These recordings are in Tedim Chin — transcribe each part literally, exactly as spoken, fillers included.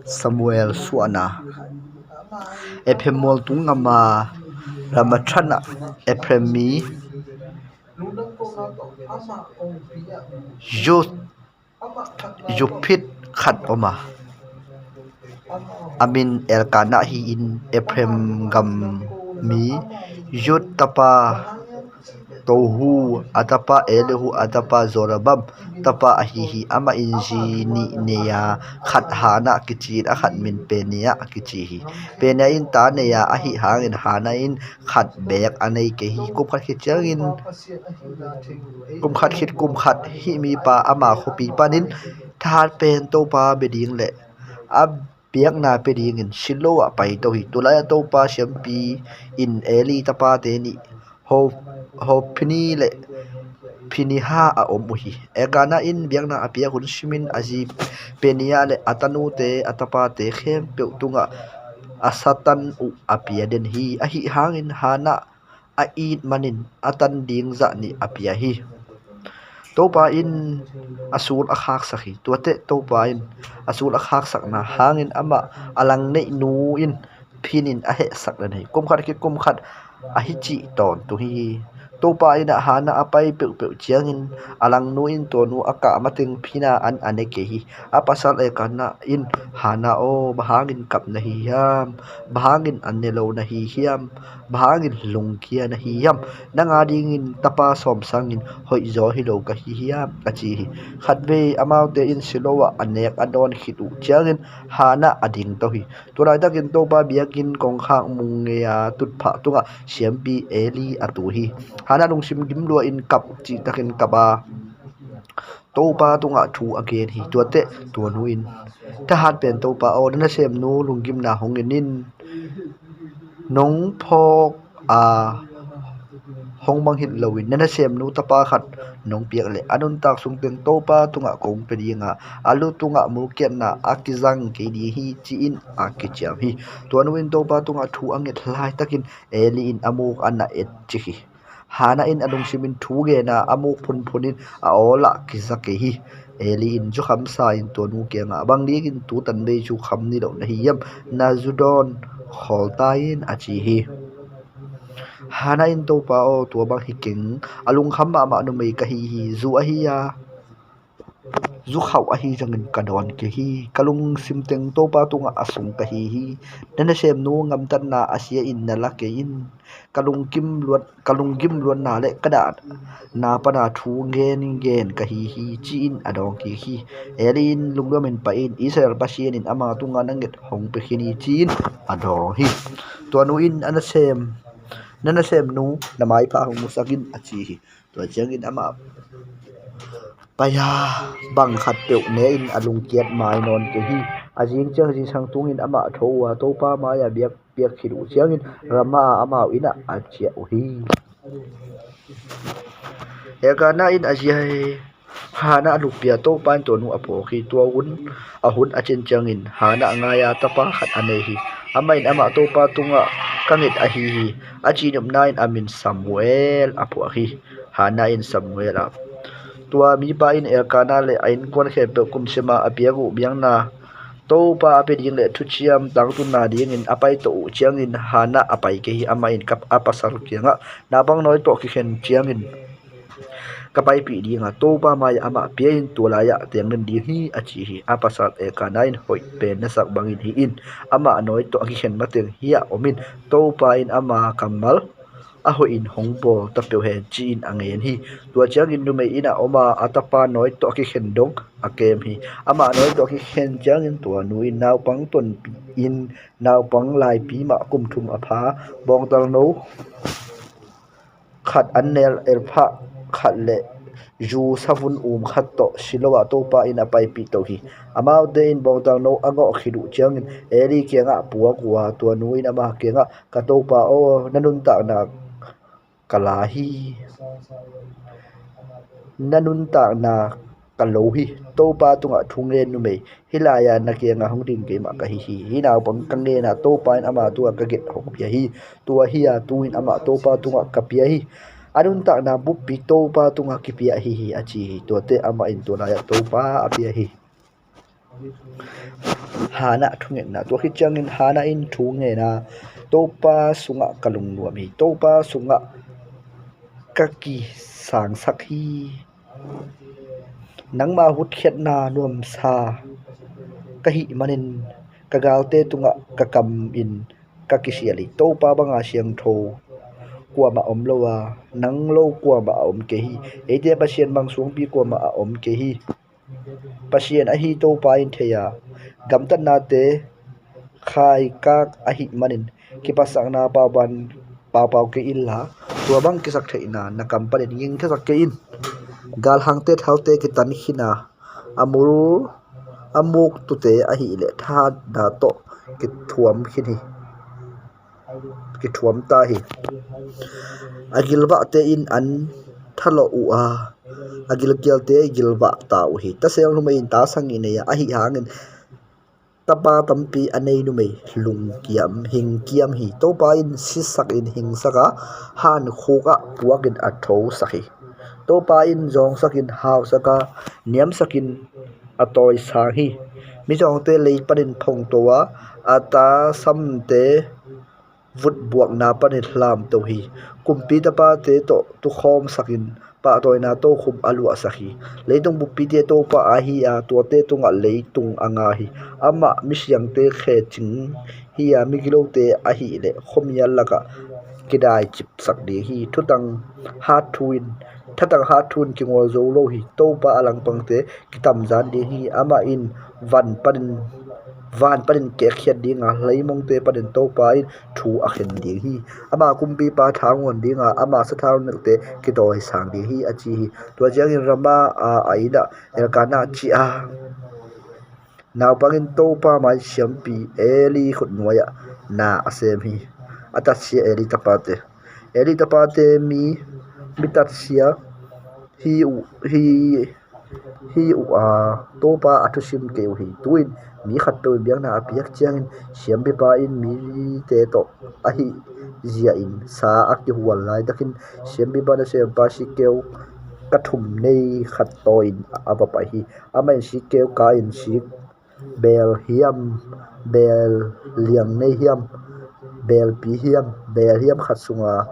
Samuel suahna. Ephraim mualtung ngama Ramah thanah Ephraim mi Zu Zuphit khat om a, a min Elkanah hi-in, Ephraim gam mi Zu tapa Tohu, a tapa Elihu, a tapa Jeroboam tapa ahi hi. Amah in zi nih nei a, khat Hannah kici in, a khat min Peninnah kici hi. Peninnah in ta nei a, ahih hangin Hannah in khat beek a nei kei hi. Kum khat khit ciangin, kum khat khit kum khat hih mipa ama khuapi panin thahat pen Topa bia ding le a biakna pia dingin Shiloh ah paito hi. Tulai-ah Topa siampi in Eli tapate nih Ho-, Hophni le Phinehas a om uh hi. Elkanah in biakna a piak hun simin a zi Peninnah le a tanute, a tapate khempeuh tungah a Satan uh a pia den hi. Ahih hangin Hannah a it manin a tan ding zah nih a pia hi. Topa in a sul a khaksak hi. Tuate Topa in a sul a khaksakna hangin amah a langneihnu in Phin in a hehsak den hi. Kum khat khit kum khat a hi cih tawntung hi. Topa in ah Hannah a pai peuhpeuh ciangin a langnu in tuanu a kah mateng Phin a an a ne kei hi. A pasal Elkanah in, Hannah aw, bang hangin kap na hi hiam? Bang hangin an ne lo na hi hiam? Bang hangin lungkia na hi hiam? Nang a dingin tapa sawm sangin hoih zaw hi lo ka hi hiam? A ci hi. Khatvei amaute in Shiloh ah a nek a dawn khit uh ciangin Hannah a dingto hi. Tulaitakin Topa biakinn kongkhak mung ngei-a tutphah tungah siampi Eli a tu hi. Hannah lungsim gimlua in kap cihtakin kap a, Topa tungah thu a gen hi. Tuate tuanu in, Thahat pen Topa aw, na nasemnu lunggimna hong en in. Nong phawk a hong mangngilh loin na nasemnu tapa khat nong piak leh a nuntak sungteng Topa tungah kong pia dinga, a lu tungah mulkiatna a kizang kei ding hi, ci-in a kiciam hi. Tuanu in Topa tungah thu a nget laitakin Eli in a muk a na et cik hi. Hannah in a lungsimin thu gen a, a muk phunphun in a awl ah kiza kei hi. Eli in zu khamsa in tuanu kiangah, Bang dingin tutan bei zu kham ni lo na hi hiam? Na zu dawn khawl ta in, a ci hi. Hannah in, Topa aw, tua bang hi keng, a lungkham mahmah numei ka hi hi. Zu ahi a, zu khauh ahi zongin ka dawn kei hi. Ka lungsim teng Topa tungah a sung ka hi hi. Na nasemnu gamtatna a sia in na la kei in. Ka lunggim luat, ka lunggim luatna le ka dahna pana thu gen gen ka hi hi, ci-in a dawng kik hi. Eli in, Lungnuamin pai in, Israel Pasian in ama tungah na nget hong pia khin hi, ci-in a dawng hi. Tuanu in, A nasem, na nasemnu na maipha hong musak in, a ci hi. Tua ciangin amah pai a, bang khatpeuh ne-in a lungkiat mai nawn kei hi. A zing ciang zingsang tungin amah tho uh a, Topa mai-ah biak piak khit uh ciangin Ramah ah amau inn ah a ciah uh hi. Elkanah in a zi Hannah a lupia Topa in tuanu a phawk hi. Tua hun, a hun a cin ciangin Hannah a ngai-a tapa khat a nei hi. Amah in amah Topa tungah ka nget ahi hi, a ci nopna in a min Samuel a phuak hi. Hannah in Samuel a, tua mipa in Elkanah le a innkuan khempeuh kum sima a piak uh biakna Topa a pia ding le thuciam tangtunna dingin a paito uh ciangin Hannah a pai kei hi. Amah in kap a pasal kiangah, Naupang nawi tawh kikhen ciangin ka paipih dinga, Topa mai-ah amah pia in, tua lai-ah tenglen ding hi, a ci hi. A pasal Elkanah in, Hoih pen na sak bangin hi in, amah nawi tawh a kikhen mateng hi-ah om in, Topa in ama kammal a hoihin hong bawl ta peuh hen, ci-in a ngen hi. Tua ciangin numei inn ah om a, a tapa nawi tawh a kikhen dong a kem hi. Amah nawi tawh a kikhen ciangin tuanu in naupang tonpih in, naupang laipi mah kum thum a pha, bawngtal no khat an nel elphah khat le zu savun um khat tawh Shiloh ah Topa in a paipih to hi. Amaute in bawngtal no a ngawh khit uh ciangin Eli kiangah puak uh a, tuanu in ama kiangah, Ka Topa aw, na nuntakna ka la hi. Na nuntakna ka lo hi. Topa tungah thu ngen numei hih lai-a na kiangah hong ding keimah ka hi hi. Hih naupang ka ngen a, Topa in ama tungah ka nget hong pia hi. Tua hi-a tu-in amah Topa tungah ka pia hi. a nuntakna buppi Topa tungah kipia ahi hi, a ci hi. Tuate amah in tua lai-ah Topa a pia hi. Hannah thungetna. Tua khit ciangin Hannah in thu ngen a, Topa sungah ka lungnuam hi. Topa sungah ka kisangsak hi. Nangma hutkhiatna nuamsa ka hih manin ka galte tungah ka kam in ka kisial hi. Topa banga siangtho kuamah om lo a, nang lo kuamah a om kei hi. Eite Pasian bang suangpi kuamah a om kei hi. Pasian ahi Topa in thei a, gamtatnate khaikak ahih manin kiphatsakna pauban paupau kei inla, tua bang kisaktheihna na kam panin gingthasak kei in. Galhangte thalte kitan khin a, a mul a muk tute ahih leh thahatna tawh kithuam khin hi. Kithuam ta hi. A gilvahte in an thalawh uh a, a gilkialte gilvah ta uh hi. Tasel numei in ta sagih nei a, ahi hangin tapa tampi a nei numei lungkiam, hingkiam hi. Topa in sitsakin hingsak a, hankhuk ah puakin a thosak hi. Topa in zawngsakin hausak a, niamsakin a tawisang hi. Mizawngte lei panin phongto a, a tasamte vutbuakna panin hlamto hi. Kumpi tapate tawh tukhawmsakin pahtawina tokhom a luahsak hi. Leitung buppite Topa ahi a, tuate tungah leitung a nga hi. Amah misiangte khecing hi a, migilote ahih leh khuamial lakah kidaicipsak ding hi. Thutang hat thu in, thatang hat thu in kingual zo lo hi. Topa a langpangte kitamzan ding hi. Amah in van panin, van panin kekkhiat ding a, leimongte panin Topa in thu a khen ding hi. Ama kumpipa thanguan ding a, ama sathau nekte kitawisang ding hi, a ci hi. Tua ciangin Ramah a, a inn ah Elkanah ci a, naupang in Topa mai siampi Eli khutnuai ah na a sem hi. A tatsia Eli tapate. Eli tapate mi, mi tatsia hi uh, hi, hi uh a, Topa a thusim kei uh hi. Tu-in mi khatpeuh in biakna a piak ciangin siampipa in mite tawh ahi zia in sa a kihual laitakin siampipa nasempa sikkeu ka thum nei khat tawi-in a va pai hi. Amah in sikkeu ka-in sik beel hiam, beel liang nei hiam, beelpi hiam, beel hiam khat sunga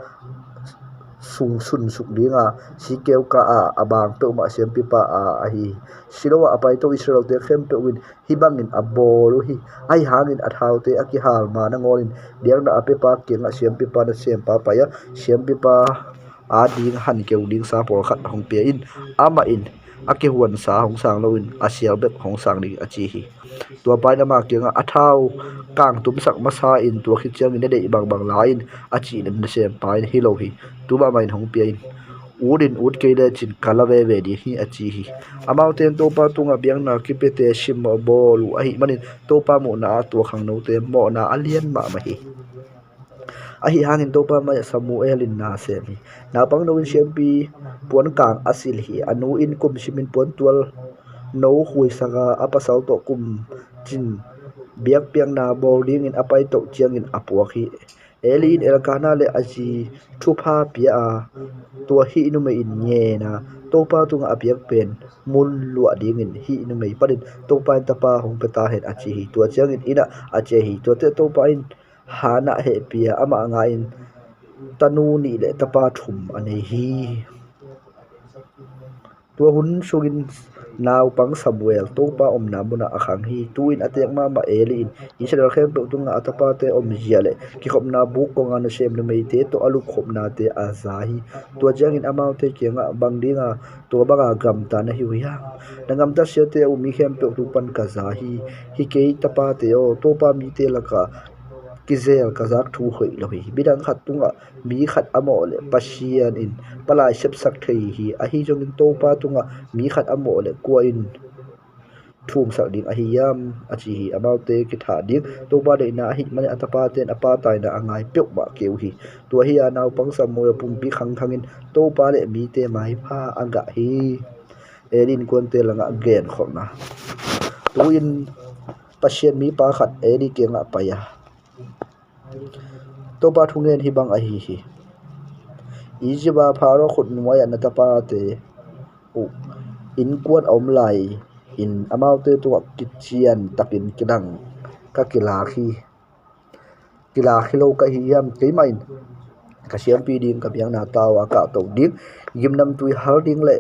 sung sunsuk dinga sikkeu ka a, a bang peuhmah siampipa a ahi hi. Shiloh ah a paito Israelte khempeuh in hih bangin a bawl uh hi. Ahi hangin a thaute a kihal ma nangawnin biakna a piapa kiangah siampipa nasempa pai a, siampipa ading han keu ding sa pawlkhat hong pia in. Amah in a kihuan sa hong sang loin a sial bek hong sang ding a ci hi. Tuapa in ama kiangah a thau kangtumsak masa in tua khit ciangin na deih bangbang la in a cih leh nasempa in hi lo hi. Tu mahmah in hong pia in. Ut in ut kei lecin ka la veve ding hi a ci hi. Amaute in Topa tungah biakna kipiate simmawh bawl uh ahih manin Topa muhna ah tua khangnote mawhna a lian mahmah hi. Ahi hangin Topa mai-ah Samuel in na sem hi. Naupang no in siampi puankang a silh hi. A nu in kum simin puantual no khuisak a, a pasal tawh kum cin biakpiakna bawl dingin a paitoh ciangin a puak hi. Eli in Elkanah le a zi thupha pia a, tua hih numei in ngen a, Topa tungah a piak pen mun luah dingin hih numei panin Topa in tapa hong pia ta hen a ci hi. Tua ciangin inn ah a ciah hi. Tuate Topa in Hannah hehpih a, amah ngai-in tanu nih le tapa thum a nei hi. Tua hun sungin naupang Samuel Topa omna munah a khang hi. Tu-in a tek mahmah Eli in Israel khempeuh tungah a tapate omzia le kikhopna buk konga nasem numeite tawh a lupkhopnate a za hi. Tua ciangin amaute kiangah, bang dinga tua banga gamta na hi uh hiam? Na gamtat siate uh mi khempeuh tung pan ka za hi. Hi kei tapate aw, Topa mite lakah kizel ka zak thu hoih lo hi. Midang khat tungah mi khat a mawh leh Pasian in palai sepsak thei hi. Ahi zongin Topa tungah mi khat a mawh leh kua in thumsak ding ahi hiam? A ci hi. Amaute kithah ding Topa deihna ahih manin a tapate in a pa taina a ngai peuhmah kei uh hi. Tua hi a naupang Samuel pumpi khangkhangin Topa le mite maipha a gah hi. Eli innkuante langah genkholhna. Tu-in Pasian mipa khat Eli kiangah pai a, Topa thungen hih bang ahi hi. Egypt a Pharaoh khutnuai-ah na tapate uh innkuan a om lai-in amaute tungah kician takin kilang ka kilak hi. Kilak hi lo ka hi hiam? Keimah in ka siampi ding, ka biakna tau a kahto ding, gimnamtui hal ding le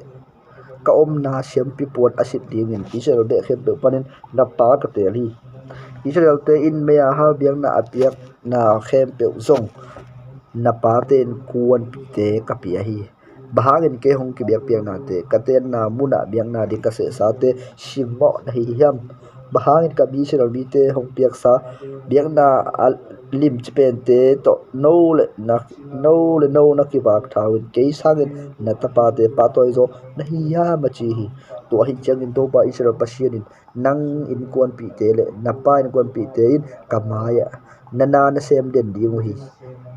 ka omna siampi puan a sit dingin Israel beh khempeuh panin na pa ka teel hi. Israel-te in mei-a hal biakna a piakna khempeuh zong na pate innkuanpihte ka pia hi. Bang hangin kei hong kibiakpiaknate, ka tenna munah biakna ding ka sehsate simmawh na hi hiam? Bang hangin ka mi Israel mite hong piaksa biakna a limci pente tawh no le na, no le no na kivak thau-in kei sangin na tapate pahtawi zaw na hi hiam, a ci hi. Tua ahih ciangin Topa Israel Pasian in nang innkuanpihte le na pa innkuanpihte in ka mai-ah na na nasem den ding uh hi,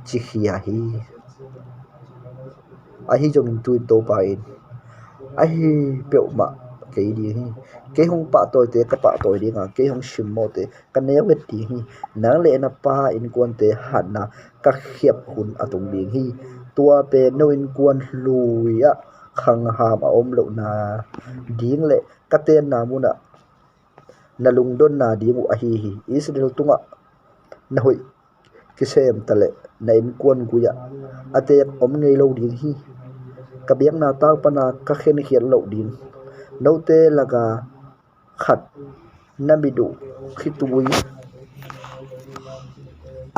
ci khia hi. Ahi zongin tu-in Topa in, ahi peuhmah kei ding hi. Kei hong pahtawite ka pahtawi ding a, kei hong simmawhte ka neu et ding hi. Nang le na pa innkuante hatna ka khiap hun a tung ding hi. Tua pen no innkuan lui-ah khangham a om lohna ding le ka tenna munah na lungdonna ding uh ahi hi. Israel tungah na hoih kisem taleh na innkuan gui-ah a teek om ngei lo ding hi. Ka biakna tau pana ka khenkhiat loh ding. Note laka khat na mit uh khitui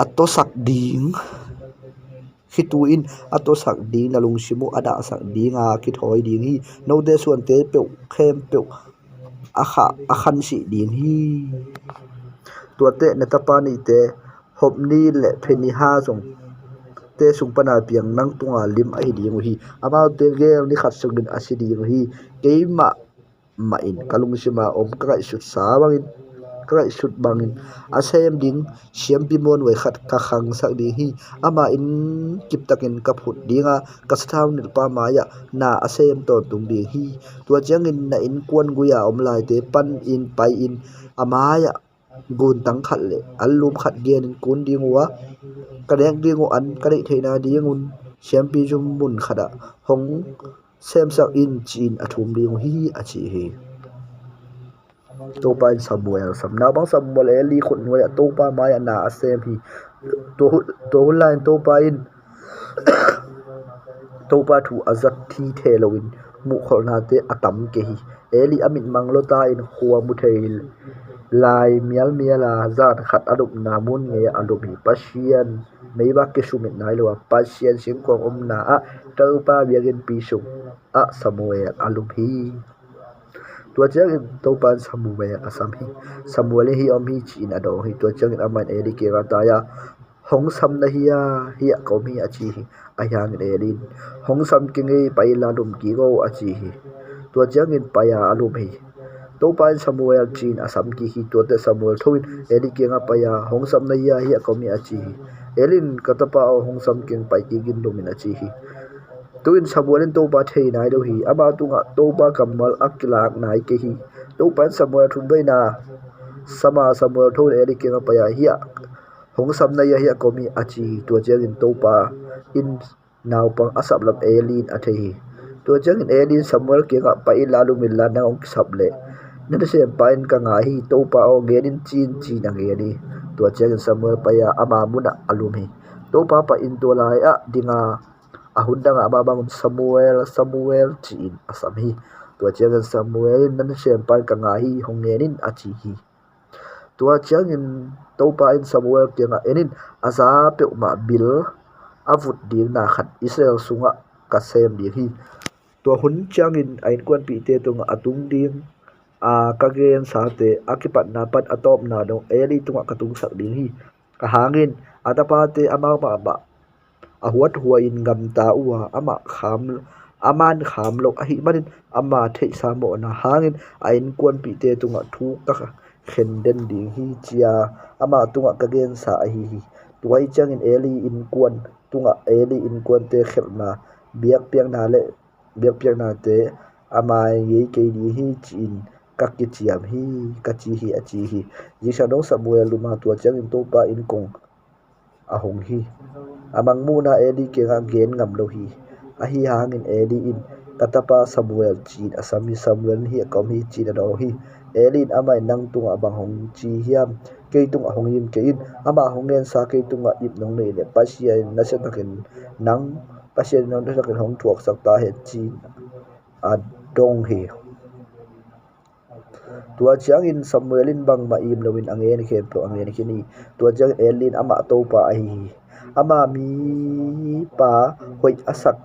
a tawsak ding, khitui in a tawsak ding, na lungsim uh a dahsak ding a kithawi ding hi. Note suante peuh khempeuh a kha, a khansih ding hi. Tuate na tapa nihte Hofni le Phinehas zong te sung pana piang nang tunga lim ahi ding uh hi. Amaute gel ni khat sungin a si ding uh hi. Keimah mah in ka lungsim a om ka ngaihsut sa bangin, ka ngaihsut bangin a sem ding siampi muanhuai khat ka khangsak ding hi. Ama inn kiptakin ka phut ding a, ka sathau nilhpa mai-ah na a sem tawntung ding hi. Tua ciangin na innkuan gui-a om laite panin pai-in a mai-ah guntang khat le anlum khat genin kun ding uh a, ka nek ding uh an ka neih theihna dingun siampi zum mun khatah hong semsak in, ci-in a thum ding uh hi, a ci hi. Topa in Samuel sam. Naupang Samuel Eli khutnuai-ah Topa mai-ah na a sem hi. Tua hun, tua hun lai-in Topa in Topa thu a zat hi thei loin muhkholhnate a tam kei hi. Eli a mitmang lota in khua mu thei lai mialmial a, zan khat a lupna mun ngei-ah a lup hi. Pasian meibak kisumit nai lo a, Pasian singkuang omna ah Topa biakinnpi sungah Samuel a lup hi. Tua ciangin Topa in Samuel a sam hi. Samuel in hih a om hi, ci-in a dawng hi. Tua ciangin amah in Eli kiangah tai-a, hong sam na hia? Hiah ka om hi, a ci hi. Ahi hangin Eli in, hong sam keng ei, pai inla lum kik o, a ci hi. Tua ciangin pai-a a lum hi. Topa in Samuel, ci-in a sam kik hi. Tuate Samuel tho-in Eli kiangah pai-a, hong sam na hia? Hiah ka om hi, a ci hi. Eli in, ka tapa aw, hong sam keng, pai kik in lum in, a ci hi. Tu-in Samuel in Topa thei nai lo hi. Ama tungah Topa kammal a kilak nai kei hi. Topa in Samuel thumveina sam a, Samuel tho-in Eli kiangah pai-a, hiah hong sam na hia? Hiah ka om hi, a ci hi. Tua ciangin Topa in naupang a sap lam Eli in a thei hi. Tua ciangin Eli in Samuel kiangah, pai inla lum inla, nang hong kisap leh na nasempa in ka ngai hi. Topa aw, ngen in, ci-in, ci-in a ngen hi. Tua ciangin Samuel pai-a ama munah a lum hi. Topa pai-in tua lai-ah ding a, a hun dangah amah bangun, Samuel, Samuel, ci-in a sam hi. Tua ciangin Samuel in, na nasempa in ka ngai hi, hong ngen in, a ci hi. Tua ciangin Topa in Samuel kiangah, en in, a za peuhmah bil a vut ding na khat Israel sungah ka sem ding hi. Tua hun ciangin a innkuanpihte tungah a tung ding a ka gensate a kipatna pan a tawpna dong Eli tungah ka tungsak ding hi. Ahi hangin a tapate amau mahmah a huathuai-in gamta uh a, amah kham, aman kham lo ahih manin ama theihsa mawhna hangin a innkuanpihte tungah thu ka khen den ding hi, ci-a amah tungah ka gensa ahi hi. Tua ahih ciangin Eli innkuan tungah Eli innkuante khelhna biakpiakna le biakpiaknate a mai ngei kei ding hi, ci-in ka kiciam hi, ka ci hi, a ci hi. Zingsang dong Samuel lum a, tua ciangin Topa in kong a hong hi. A mangmuhna Eli kiangah gen ngam lo hi. Ahi hangin Eli in, "Ka tapa Samuel," ci-in a sam hi. Samuel in, "Hiah ka om hi," ci-in a dawng hi. Eli in amah in, "Nang tungah bang hong ci hiam? Kei tungah hong im kei in. Amah hong ngensa kei tungah ip nong neih leh Pasian in nasiatakin nang, Pasian in nang nasiatakin hong thuaksak ta hen," ci-in a dawng hi. Tua ciangin Samuel in bangmah im loin a ngen khempeuh a ngen khin hi. Tua ciangin Eli in amah Topa ahi hi. Ama mipa hoih a sak,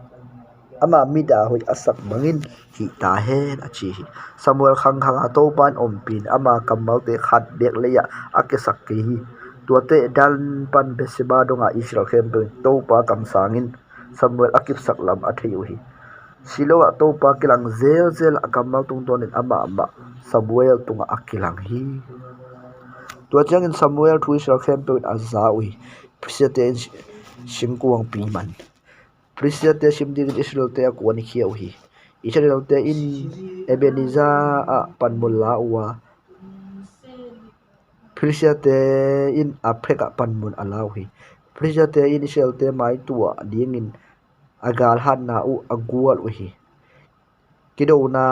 ama mida hoih a sak bangin hih ta hen, a ci hi. Samuel khangkhanga Topa in ompih in ama kammalte khat beek lei-ah a kisak kei hi. Tuate Dan pan Beersheba dongah Israel khempeuh in Topa kamsangin Samuel a kipsak lam a thei uh hi. Shiloh ah Topa kilang zelzel a kammal tungtawnin amah mah Samuel tungah a kilang hi. Tua ciangin Samuel thu Israel khempeuh in a za uh hi. Filistiate in singkuangpi man. Filistiate sim dingin Israelte a kuankhia uh hi. Israelte in Ebenezer ah panmun la uh a, Filistiate in Aphek ah panmun a la uh hi. Filistiate in Israelte maituah dingin a galhatna uh a gual uh hi. Kidona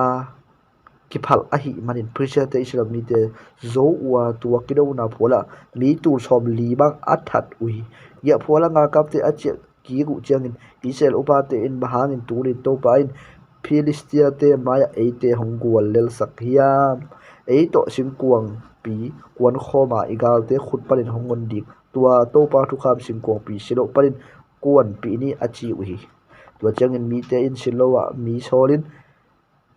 kiphalh ahih manin Filistiate Israel mite zo uh a, tua kidona phualah mi tul sawmli bang a that uh hi. Giahphual ah galkapte a ciah kik uh ciangin Israel upate in, "Bang hangin tunin Topa in Filistiate mai-ah eite hong guallelsak hiam? Ei tawh singkuangpi kuankhawm a, i galte khut panin hong on ding tua Topa thukham singkuangpi Shiloh panin kuanpih ni," a ci uh hi. Tua ciangin mite in Shiloh ah mi sawlin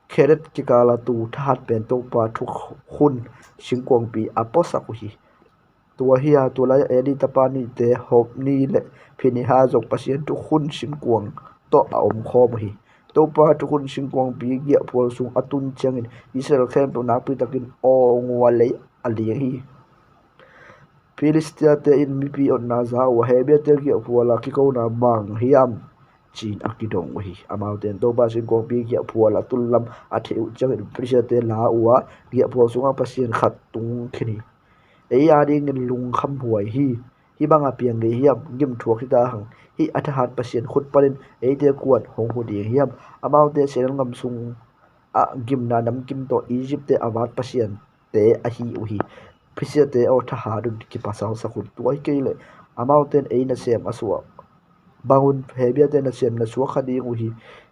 Kereth kikala tu thahat pen Topa thukhun singkuangpi a puaksak uh hi. Tua hi a, tua lai-ah Eli tapa nihte Hophni le Phinehas zong Pasian thukhun singkuang tawh a omkhawm uh hi. Topa thukhun singkuangpi giahphual sung a tun ciangin Israel khempeuh nakpi takin aw ngua lei a liang hi. Filistiate in mipi otna za uh a, "Hebriate giahphual a kikona bang hiam?" ci-in a kidong uh hi. Amaute in Topa singkuangpi giahphual a tun lam a theih uh ciangin Filistiate la uh a, giahphual sungah pasian khat tung khin hi. "Ei adingin lungkham huai hi. Hih banga piang ngei hiam? Gim thuak hi ta hang. Hih a thahat pasian khut panin eite kuan hong hu ding hiam? Amaute Sinai gam sungah gimna namkim tawh Egypt-te a vat pasian te ahi uh hi. Filistiate aw, thahat un, kipasalsak un. Tua hi kei leh amaute in ei nasem a suah bang un Hebriate nasem na suak kha ding uh hi.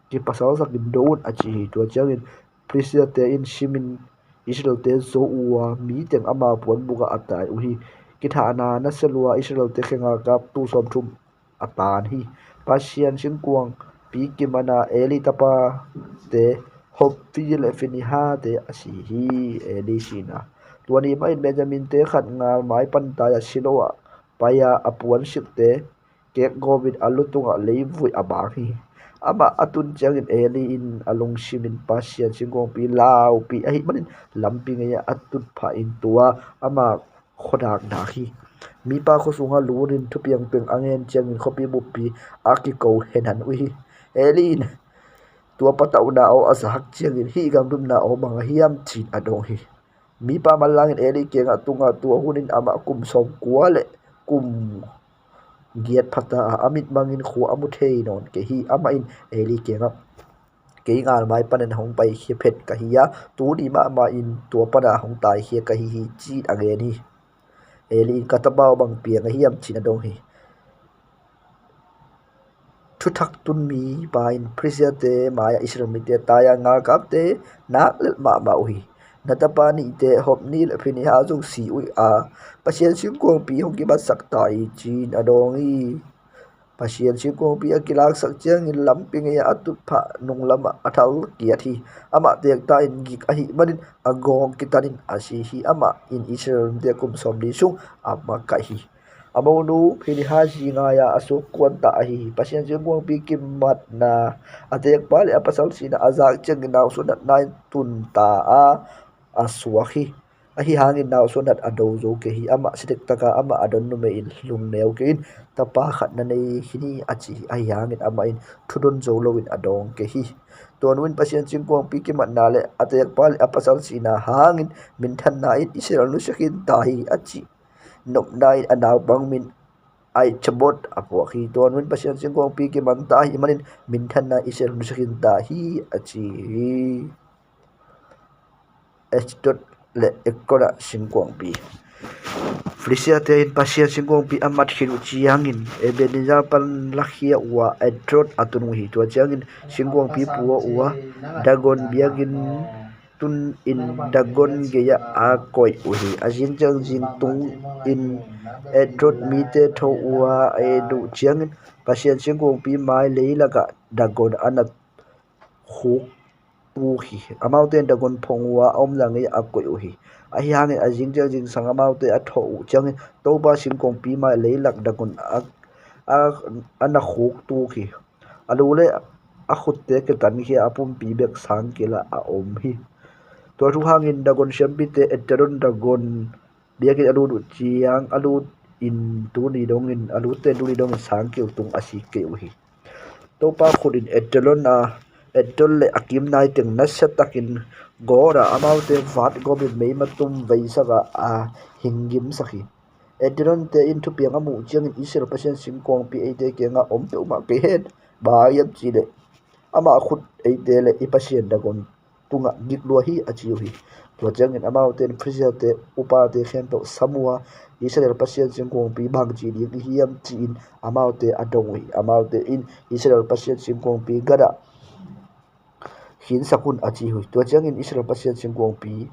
Kipasalsakin do un," a ci hi. Tua ciangin Filistiate in simin Israelte zo uh a, mi teng ama puanbukah a tai uh hi. Kithahna nasia lua Israelte khe galkap tul sawmthum a tan hi. Pasian singkuangpi kiman a Eli tapate Hophni le Phinehas-te a si hi. Eli sihna. Tua ni mahin Benjamin-te khat ngal mai pan tai a, Shiloh ah pai a, a puansilhte kek gawpin a lu tungah leivui a bang hi. Amah a tun ciangin Eli in a lungsimin Pasian singkuangpi laupih ahih manin lampi ngei-ah a tutphah in tua ama khuadak dak hi. Mipa khua sungah lutin thupiang peng a ngen ciangin khuapi buppi a kiko henhan uh hi. Eli in tua patauhna aw a zak ciangin, "Hih gamdumna aw bang a hiam?" ci-in a dong hi. Mipa manlangin Eli kiangah tung a, tua hunin amah kum sawmkua le kum giat pha ta a, a mitmangin khua a mu thei nawn kei hi. Amah in Eli kiangah, "Kei ngal mai panin hong paikhia phet ka hi a, tuni mahmah in tua pana hong taikhia ka hi hi," ci-in a gen hi. Eli in, "Ka tapa aw, bang piang a hiam?" ci-in a dong hi. Thuthak tun mipa in Filistiate mai-ah Israel mite tai a, galkapte nak lelh mahmah uh hi. "Na tapa nihte Hophni le Phinehas zong si uh a, Pasian singkuangpi hong kimatsak ta hi," ci-in a dong hi. Pasian singkuangpi a kilaksak ciangin lampi ngei-ah a tutphah nunglamah a thal kiat hi. Amah teek ta in gik ahih manin a gawng kitanin a si hi. Amah in Israel mite kum sawmli sung a makaih hi. A monu Phinehas zi ngai-a a suk kuan ta ahi hi. Pasian singkuangpi kimatna, a teekpa le a pasal sihna a zak ciangin nausuah natna in tun ta a, a suak hi. Ahi hangin nausuah nat a do zo kei hi. Amah si dektak a, amah a don numei in lungneu kei in, tapa khat na nei hi ni, a ci hi. Ahi hangin amah in thudon zo loin a dawng kei hi. Tua nu in Pasian singkuangpi kimatna le a teekpa le a pasal sihna hangin minthanna in Israel nusia khin ta hi, a ci. Nopna in a naupang min Ichabod a puak hi. Tua nu-in Pasian singkuangpi kimang ta ahih manin minthanna Israel nusia khin ta hi, a ci hi. Ashdod le Ekron ah singkuangpi. Filistia-te in Pasian singkuangpi a mat khit uh ciangin Ebenezer pan lakhia uh a Ashdod a tun uh hi. Tua ciangin singkuangpi pua uh a Dagon biakinn tun in Dagon gei-ah a koih uh hi. A zing ciang zing tungin Ashdod mite tho uh a a et uh ciangin Pasian singkuangpi mai leilakah Dagon a na khuk tuk hi. Amaute in Dagon phong uh a a omna ngei-ah a koih uh hi. Ahi hangin a zing ciang zingsang amaute a thawh uh ciangin Topa singkuangpi mai leilak Dagon a, a, a na khuk tuk hi. A lu le a khutte kitankhia a pumpi bek sangkil ah a om hi. Tua thu hangin Dagon siampite Ashdod Dagon biakinn a lut uh ciang a lut in tuni dongin a lutte in tuni dongin sangkil tung a sik kei uh hi. Topa khut in Ashdod a, Ashdod le a kimnai teng nasia takin gawt a, amaute vat gawpin meimatum veisak a, a hinggimsak hi. Ashdod-te in thupiang a muh ciangin Israel Pasian singkuangpi eite kiangah om peuhmah kei hen. Bang hang hiam cih leh ama khut eite le i Pasian Dagon tungah gik lua hi, a ci uh hi. Tua ciangin amaute in Filistia-te upate khempeuh sam uh a, Israel Pasian singkuangpi bangci ding i hiam ci-in amaute a dong uh hi. Amaute in Israel Pasian singkuangpi gat ah khinsak un, a ci uh hi. Tua ciangin Israel Pasian singkuangpi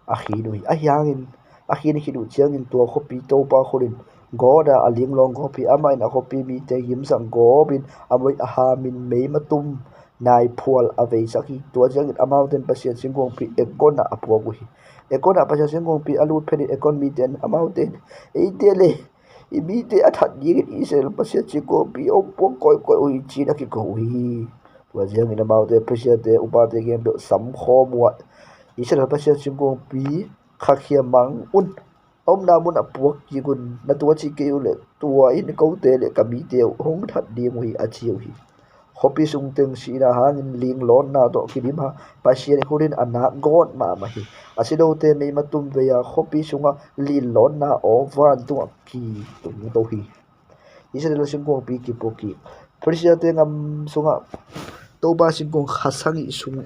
a khin uh hi. Ahi hangin a khin khit uh ciangin tua khuapi Topa khut in gawt a, a linglawng gawp hi. Amah in a khuapi mite gimsak gawpin a moih a hamin meimatum naiphual a veisak hi. Tua ciangin amaute in Pasian singkuangpi Ekron ah a puak uh hi. Ekron ah Pasian singkuangpi a lut phetin Ekron mite in amaute in, eite le i mite a that dingin Israel Pasian singkuangpi hong puak kawikawi uh hi, ci-in a kiko uh hi. Tua ciangin amaute Filistia-te upate kiang bel sam khawm uh a, Israel Pasian singkuangpi khakhia mang un, a omna munah puak kik un. Na tuaci kei uh leh tua in kote le ka mite uh hong that ding uh hi, a ci uh hi. Khuapi sung teng sihna hangin linglawtna tawh kidim a, Pasian khut in a nak gawt mahmah hi. A si lote meimatum vei a, khuapi sungah linglawtna aw vantungah kitung to hi. Israel singkuangpi kipuak kik. Filistia-te gam sungah Topa singkuang kha sagih sung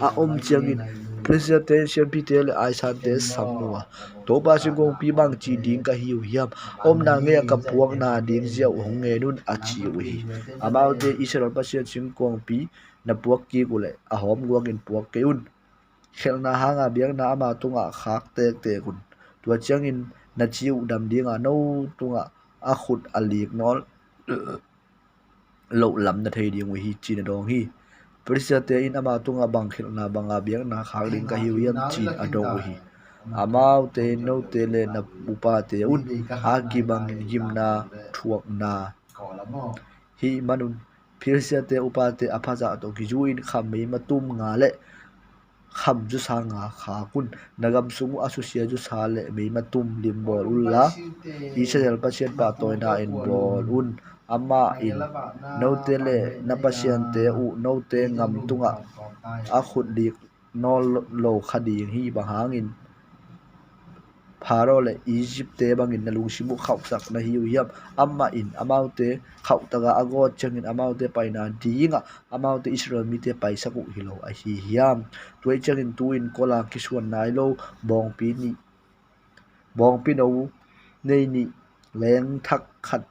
a om ciangin Filistia-te in siampite le aisante sam uh a, Topa singkuangpi bangci ding ka hi uh hiam? Omna ngei-ah ka puakna ding zia uh hong ngen un, a ci uh hi. Amaute Israel Pasian singkuangpi na puak kik uh leh a hawmguangin puak kei un. Khelhna hanga biakna ama tungah khak tektek un. Tua ciangin na ci uh dam ding a, no tungah a khut a lik nawn loh lam na thei ding uh hi, ci-in a dawng hi. Filistia-te in ama tungah bang khelhna banga biakna khak ding ka hi uh hiam, ci-in a dawng uh hi. Amaute in note le na upate un a kibangin gimna thuakna hih manun Filistia-te upate a phazah tawh kizu-in kham meimatum nga le kham zusa nga khak un. Na gam sung uh a susia zusa le meimatum limbawl unla, Israel Pasian pahtawina in bawl un. Amah in note le na pasiante uh note gam tungah a khut lik nawn lo kha ding hi. Bang hangin Pharaoh le Egypt-te bangin na lungsim uh khauhsak na hi uh hiam? Amah in amaute khauhtaka a gawt ciangin amaute paina dingah amaute Israel mite paisak uh hi lo ahi hiam? Tua ahih ciangin tu-in kola kisuan nai lo bawngpi nih, bawngpi no nei nih, leng thak khat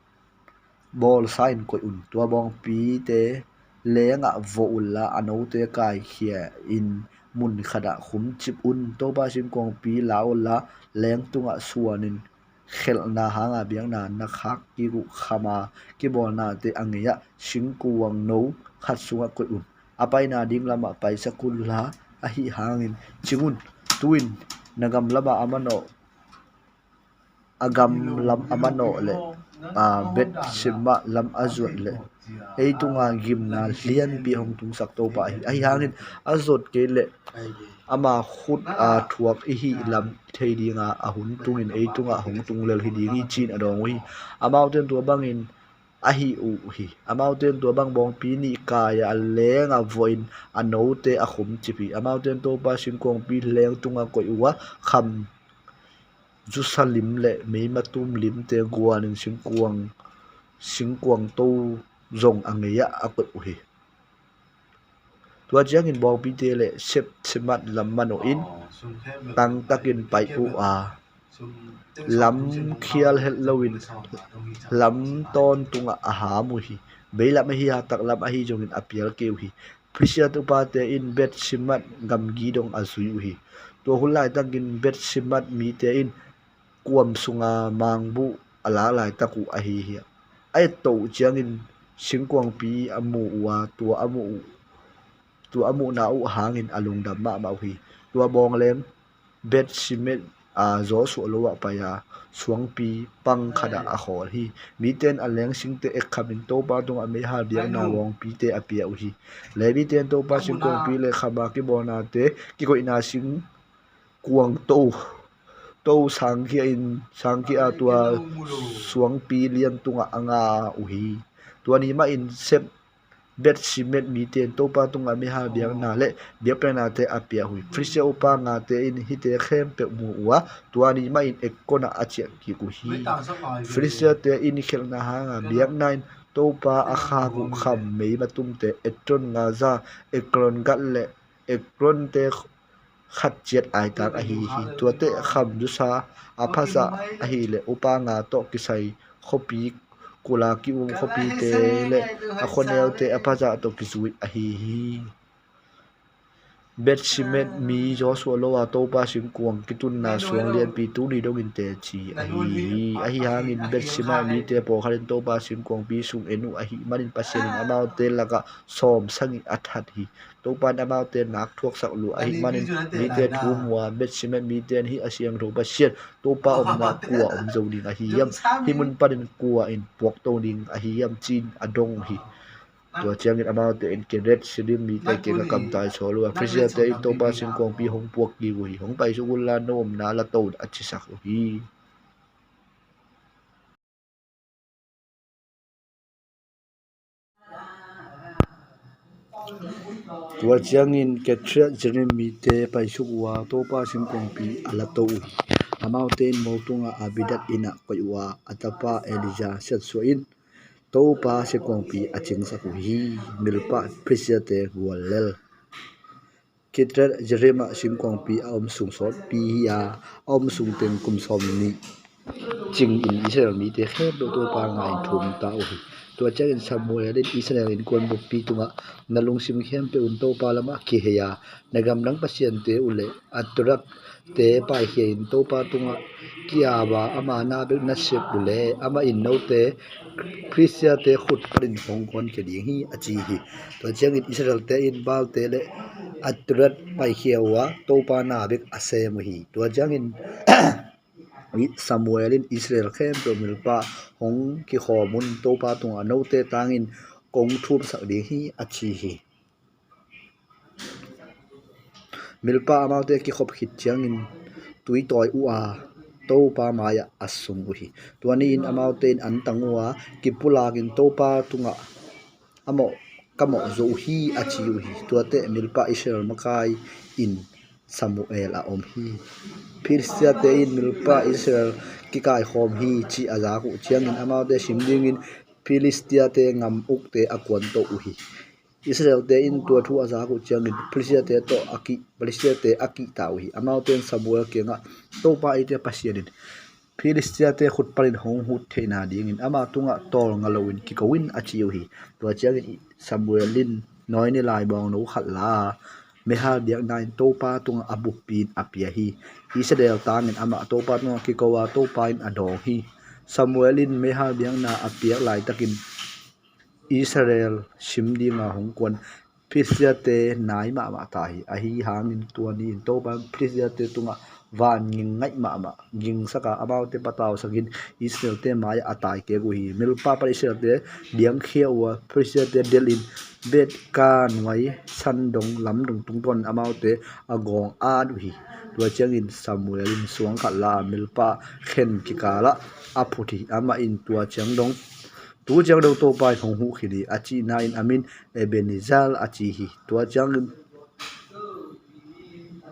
bawlsa in koih un. Tua bawngpite lengah vawh unla a note kaikhia in mun khatah khumcip un. Topa singkuangpi la unla leng tungah suanin khelhna hanga biakna na khak kik uh khama kibawlnate a ngei-ah singkuang no khat sungah koih un. A paina ding lamah paisak unla, ahi hangin cing un. Tu-in na gam lamah a manawh a gam lam a manawh le Bet-semes lam a zuat le ei tunga gimna lianpi hong tungsak Topa ahi. Ahi hangin a zuat kei leh ama khut a thuak i hih lam thei dinga a hun tungin ei tungah hong tung lel hi ding hi, ci-in a dawng uh hi. Amaute in tua bangin a hih uh hi. Amaute in tua bang bawngpi nih kai-a a leng a vawhin a note a khumcip hi. Amaute in Topa singkuangpi leng tunga koih uh a kham zusa lim le meimatum limte guanin singkuang, singkuang to zong a ngei-ah a koih uh hi. Tua ciangin bawngpite le Beth-semes lam manawhin tangtakin pai uh a, lam khial het loin lam tawntungah a ham uh hi. Beilam ahi a, taklam ahi zongin a pial kei uh hi. Filistia upate in Beth-semes gamgi dong a zui uh hi. Tua hun laitakin Beth-semes mite in kuam sunga mangbuh a lak laitak uh ahi hi. A etto uh ciangin singkuangpi a mu uh a, tua a muh uh, tua a muhna uh hangin a lungdam mahmah uh hi. Tua bawng leng Beth-semes a Joshua lo ah pai a, suangpi pang khatah a khawl hi. Mite in a lengsingte ekkhamin Topa tungah meihal biakna bawngpite a pia uh hi. Levite in Topa singkuangpi le khama kibawlnate kikoihna singkuang to, to sangkhia in, sangkhia a tua suangpi lian tungah a nga uh hi. Tua ni mahin Beth-semes mite in Topa tungah meihal biakna le biakpiaknate a pia uh hi. Filistia upa ngate in hihte khempeuh mu uh a, tua ni mahin Ekron ah a ciah kik uh hi. Filistiate in khelhna hanga biakna in Topa a khak uh kham meimatumte Ekron, Gaza, Ekron, Gath le Ekronte khat ciat aitak ahi hi. Tuate kham zusa a phazah ahileh upa nga tawh kisai khuapi, kula ki-um khuapite le a khuaneute a phazah tawh kizui ahi hi. Beth-semes mi Joshua lo a Topa singkuang kitunna suang lianpi tuni dongin teci ahi hi. Ahi hangin Beth-semes mite pawlkhat in Topa singkuangpi sung en uh ahih manin Pasian in amaute lakah sawm sagih a that hi. Topa in amaute nak thuaksak lua ahih manin mite thum uh a, Beth-semes mite in hih a siangtho Pasian Topa omna kua om zo ding ahi hiam? Hih mun panin kua in puakto ding ahi hiam? Ci-in a dong uh hi. Tua ciangin amaute in Kiriath-yearim mite kiangah kamtai sawl uh a, Filistiate in Topa singkuangpi hong puak kik uh hi. Hong paisuk unla, no omna la to in a cisak uh hi. Tua ciangin Kiriath-yearim mite paisuk uh a, Topa singkuangpi a la to uh hi. Amaute in mawk tungah Abinadab inn ah koih uh a, a tapa Eleazar siatsuah in Topa singkuangpi a cingsak uh hi. Mizpa in Filistiate guallel. Kiriath-yearim ah singkuangpi a om sung sawtpi hi a, a om sung teng kum sawmnih cingin Israel mite khempeuh Topa ngai-in thum ta uh hi. Tua ciangin Samuel in Israel innkuan buppi tungah, na lungsim khempeuh in Topa lamah kihei a, na gamdang pasiante uh le Astarot te paikhia-in Topa tungah ki-ap a, ama na bek na sep uh leh amah in note Filistiate khut panin hong kuankhia ding hi, a ci hi. Tua ciangin Israelte in Baalte le Astarot paikhia uh a, Topa na bek a sem uh hi. Tua ciangin Samuel in Israel khempeuh Mizpa hong kikhawm un, Topa tungah note tangin kong thumsak ding hi, a ci hi. Mizpa amaute kikhop khit ciangin tui tawi uh a, Topa mai-ah a sung uh hi. Tua ni-in amaute in an tang uh a, kipulakin Topa tungah a mawh, ka mawh zo uh hi, a ci uh hi. Tuate Mizpa Israel makai in Samuel a om hi. Filistiate in Mizpa Israel kikaikhawm hi, ci a zak uh ciangin amaute sim dingin Filistiate ngam ukte a kuanto uh hi. Israelte in tua thu a zak uh ciangin Filistiate tawh a kih, Filistiate a kihta uh hi. Amaute in Samuel kiangah, Topa eite Pasian in Filistiate khut panin hong hut theihna dingin ama tungah tawlnga loin kiko in, a ci uh hi. Tua ciangin Samuel in nawini lai bawngno khat la a, meihal biakna in Topa tungah a buppi in a pia hi. Israel tangin amah Topa tungah kiko a, Topa in a dawng hi. Samuel in meihal biakna a piak laitakin Israel sim dinga hong kuan Filistiate nai mahmah ta hi. Ahi hangin tua ni-in Topa in Filistiate tungah van ging ngaih mahmah gingsak a, amaute patausakin Israelte mai-ah a taikek uh hi. Mizpa pan Israelte diangkhia uh a, Filistiate delhin Beth-kar nuai sandong lamdung tungtawnin amaute a gawng at uh hi. Tua ciangin Samuel in suang khat la a, Mizpa khen kikalah a phut hi. Amah in tua ciang dong, tu ciang dong Topa in hong huh khin hi, a cihna in a min Ebenezer a ci hi. Tua ciangin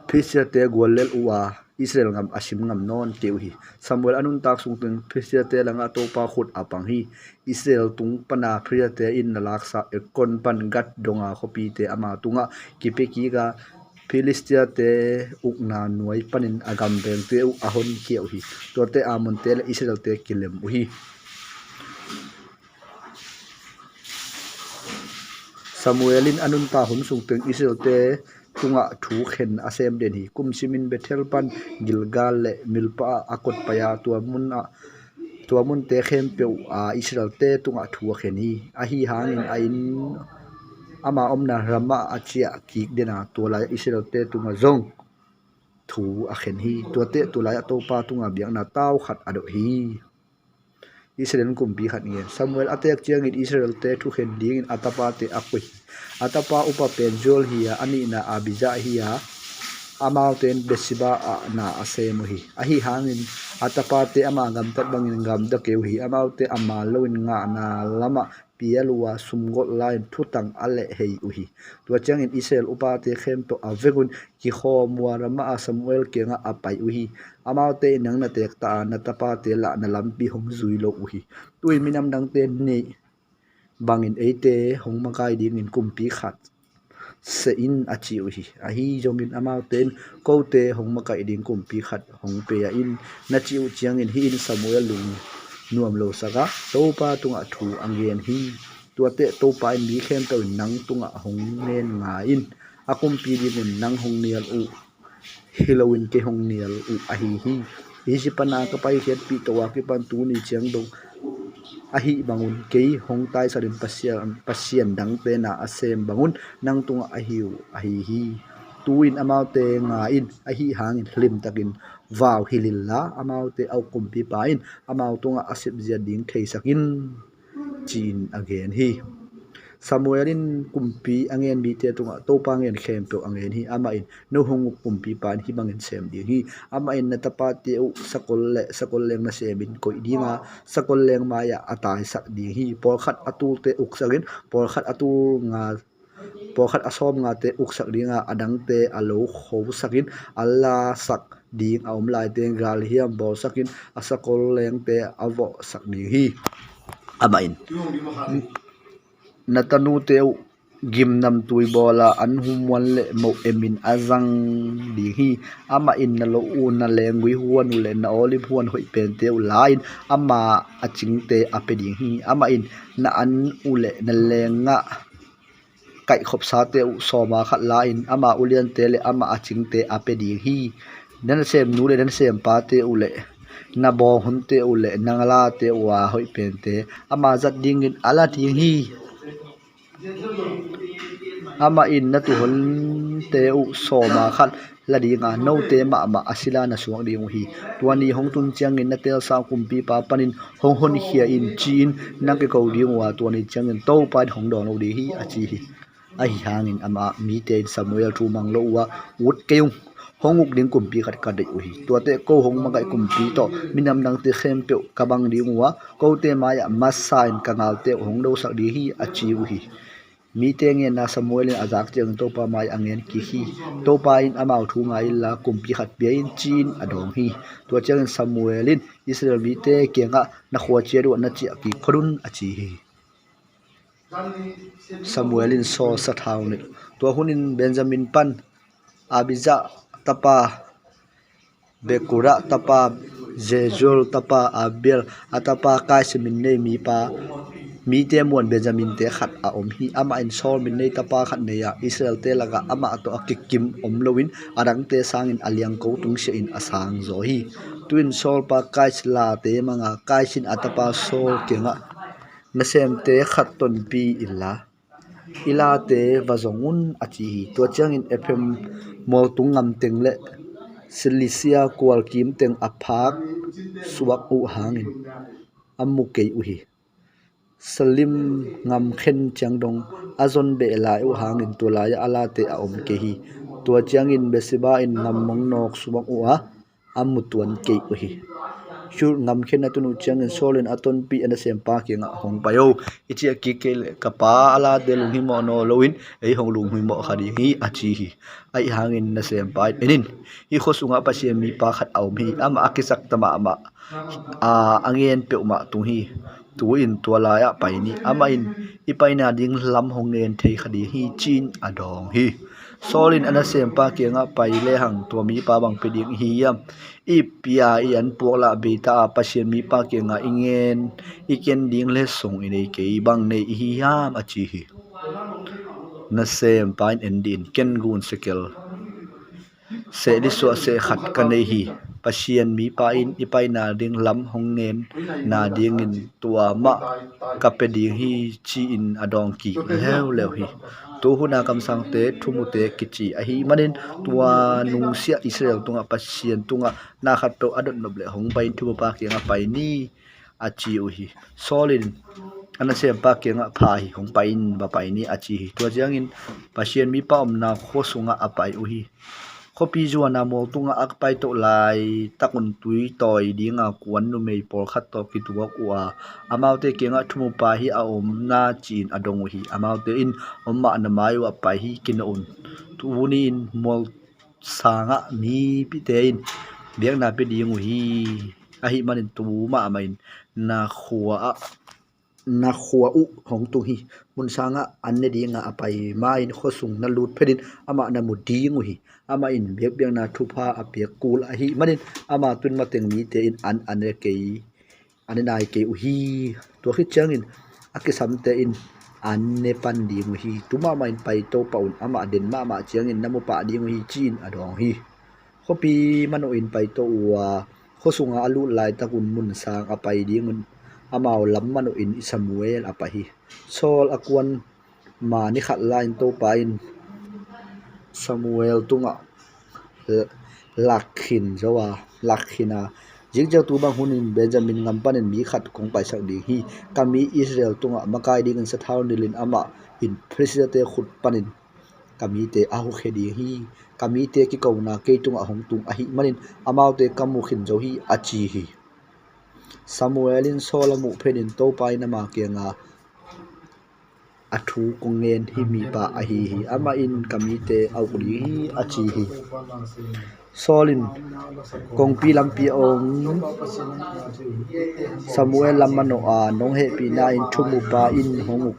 Filistiate guallel uh a, Israel gam a sim ngam nawn kei uh hi. Samuel a nuntak sungteng Filistiate langah Topa khut a pang hi. Israel tung pana Filistiate in na laksa Ekron pan Gath donga khuapite ama tungah kipia kik a, Filistiate ukna nuai panin a gamvengte uh a honkhia uh hi. Tuate Ammonte le Israelte kilem uh hi. Samuel in a nuntak hun sungteng Israelte tungah thu khen a sem den hi. Kum simin Bethel pan Gilgal le Mizpa ah a kotpai a, tua mun ah, tua munte khempeuh ah Israelte tungah thu a khen hi. Ahi hangin a inn, ama omna Ramah a ciah kik den a, tua lai-ah Israelte tungah zong thu a khen hi. Tuate tua lai-ah Topa tungah biakna tau khat a dawh hi. Israel in kumpi khat ngen. Samuel a teek ciangin Israelte thukhen dingin a tapate a koih hi. A tapa upa pen Joel hi a, a nihna Abijah hi a, amaute in Beersheba ah na a sem uh hi. Ahi hangin a tapate ama gamtat bangin gamta kei uh hi. Amaute a maan loin ngahna lamah pial uh a, sumgolh lai-in thutang a lehhei uh hi. Tua ciangin Israel upate khempeuh a vek un kikhawm uh a, Ramah ah Samuel kiangah a pai uh hi. Amaute in, "Nang na teek ta a, na tapate lahna lampi hong zui lo uh hi. Tu-in minam dangte neih bangin eite hong makai dingin kumpi khat seh in," a ci uh hi. Ahi zongin amaute in, "Kote hong makaih ding kumpi khat hong pia in," na cih uh ciangin, hih in Samuel lungnuam losak a, Topa tungah thu a ngen hi. Tuate Topa in, "Mi khempeuh in nang tungah hong nen ngai in. A kumpi dingun nang hong nial uh hi loin kei hong nial uh ahi hi. Egypt pana ka paikhiatpih tawh a kipan tuni ciang dong ahih bangun, kei hong taisanin pasian, pasian dangte na a sem bangun nang tungah a hi uh ahi hi. Tu-in amaute ngai in, ahi hangin limtakin vau hilh inla, amaute a uk kumpipa in amau tungah a sepzia ding theisak in," ci-in a gen hi. Samuel in kumpi a ngen mite tungah Topa ngen khempeuh a ngen hi. Amah in, "No hong uk kumpipa in hih bangin sem ding hi. Amah in na tapate uh sakol le sakol leng nasemin koih ding a, sakol leng mai-ah a taisak ding hi. Pawlkhat a tulte uksakin, pawlkhat a tul nga, pawlkhat a sawm ngate uksak ding a, a dangte a lo khosakin, a lasak ding a om laite galhiam bawlsakin, a sakol lengte a vawhsak ding hi. Amah in na tanute uh gimnamtui bawl a, an humuan le moh emin a zang ding hi. Amah in na lo uh, na lenggui huan uh le na olive huan hoih pente uh la-in, ama a cingte a pia ding hi. Amah in na an uh le na lengah kaihkhopsate uh sawma khat la-in, ama uliante le ama a cingte a pia ding hi. Na nasem nu le na nasem pate uh le na bawng hunte uh le na ngalate uh a hoih pente ama zat dingin a la ding hi. Amah in na tuuhonte uh sawma khat la ding a, note mahmah a sila na suak ding uh hi. Tua ni hong tun ciangin na teelsa uh kumpipa panin hong honkhia in, ci-in na kiko ding uh a, tua ni ciangin Topa in hong dawn lo ding hi," a ci hi. Ahi hangin ama mite in Samuel thu mang lo uh a, "Ut kei ung, hong uk ding kumpi khat ka deih uh hi. Tuate ko hong makaih kumpi tawh minam dangte khempeuh ka bang ding uh a, kote mai-ah masa in ka galte uh hong dosak ding hi," a ci uh hi. Mite ngenna Samuel in a zak ciangin Topa mai-ah a ngen kik hi. Topa in, "Amau thu ngai inla kumpi khat pia in," ci-in a dawng hi. Tua ciangin Samuel in Israel mite kiangah, "Na khua ciat uh ah na ciah kik phot un," a ci hi. Samuel in Saul sathau nilh. Tua hunin Benjamin pan Abijah tapa Bekura tapa, Jezuel tapa Abiel, a tapa Kais min nei mipa, mite muan Benjamin-te khat a om hi. Amah in Saul min nei tapa khat nei a, Israel-te lakah amah tawh a kikim om loin, a dangte sangin a liangko tungsiahin a sangzaw hi. Tu-in Saul pa Kais late mang a, Kais in a tapa Saul kiangah, "Nasemte khat tonpih inla, i late va zong un," a ci hi. Tua ciangin Ephraim mualtung gamteng le Cilicia kualkimteng a phak suak uh hangin a mu kei uh hi. Salim gam khen ciang dong a zon beh lai uh hangin tua lai-ah a late a om kei hi. Tua ciangin Beersheba in gam mong nawk suak uh a, a mu tuan kei uh hi. Shur gamkhiatna tun uh ciangin Saul in a tonpih a nasempa kiangah, "Hong pai o, i ciah kik kei leh ka pa a late lunghimawh nawn loin ei hong lunghimawh kha ding hi," a ci hi. Ahi hangin nasempa in, "En in, hih khua sungah Pasian mipa khat a om hi. Amah a kisakta mahmah a, a ngen peuhmah tung hi. Tu-in tua lai-ah pai ni. Amah in i paina ding lam hong ngen thei kha ding hi," ci-in a dawng hi. Saul in a nasempa kiangah, "Pai lehang tua mipa bang pia ding i hi hiam? I pia i an puak lah beita a, Pasian mipa kiangah i ngen i ken ding letsong i nei kei bang nei i hi hiam?" a ci hi. Nasempa in, "En dih in, ken gun sekel seh lisuah seh khat ka nei hi. Pasian mipa in i paina ding lam hong ngen nadingin tua mah ka pia ding hi," ci-in a dawng kik leuleu hi. Tu huna kamsangte thumute kici ahih manin tua nungsiah Israel tungah Pasian tungah na khatpeuh a dotnop leh hong pai in, thumupa kiangah pai ni, a ci uh hi. Saul in a nasempa kiangah, "Pha hi, hong pai in, va pai ni," a ci hi. Tua ciangin Pasian mipa omna khua sungah a pai uh hi. Khuapi zuana mual tungah a paito laitakun tui tawi dinga kuan numei pawlkhat tawh kituak uh a, amaute kiangah, "Thumupa hi a om na," ci-in a dong uh hi. Amaute in, "Om mah, na mai uh a pai hi, kinawh un. Tuni-in mual sangah mipite in biakna pia ding uh hi. Ahi manin tu mahmah in na khua ah, na khua uh hong tung hi. Mun sangah an ne dinga a pai ma-in khua sung na lut phetin amah na mu ding uh hi. Amah in biakpiakna thupha a piak kul ahih manin ama tun mateng mite in an a ne kei, a ne nai kei uh hi." Tua khit ciangin a kisamte in an ne pan ding uh hi. Tu mahmah in paito pah un, amah den mahmah ciangin na mu pah ding uh hi, ci-in a dawng hi. Khuapi manawhin paito uh a, khua sunga a lut laitakun mun sang a pai dingun amau lam manawhin Samuel a pai hi. Saul a kuan ma ni khat lai-in Topa in Samuel tungah lakkhin zo a, lakkhin a, "Zingciang tu bang hunin Benjamin gam panin mi khat kong paisak ding hi. Ka mi Israel tungah makai dingin sathau nilhin amah in Filistia-te khut panin ka mite a hukhia ding hi. Ka mite kikona kei tungah hong tung ahih manin amaute ka mu khin zo hi," a ci hi. Samuel in Saul a muh phetin Topa in ama kiangah, "A thu kong ngen hih mipa ahi hi. Amah in ka mite a uk ding hi," a ci hi. Saul in kongpi lampi a om Samuel lam manawh a, "Nong hehpihna in thumupa in hong uk,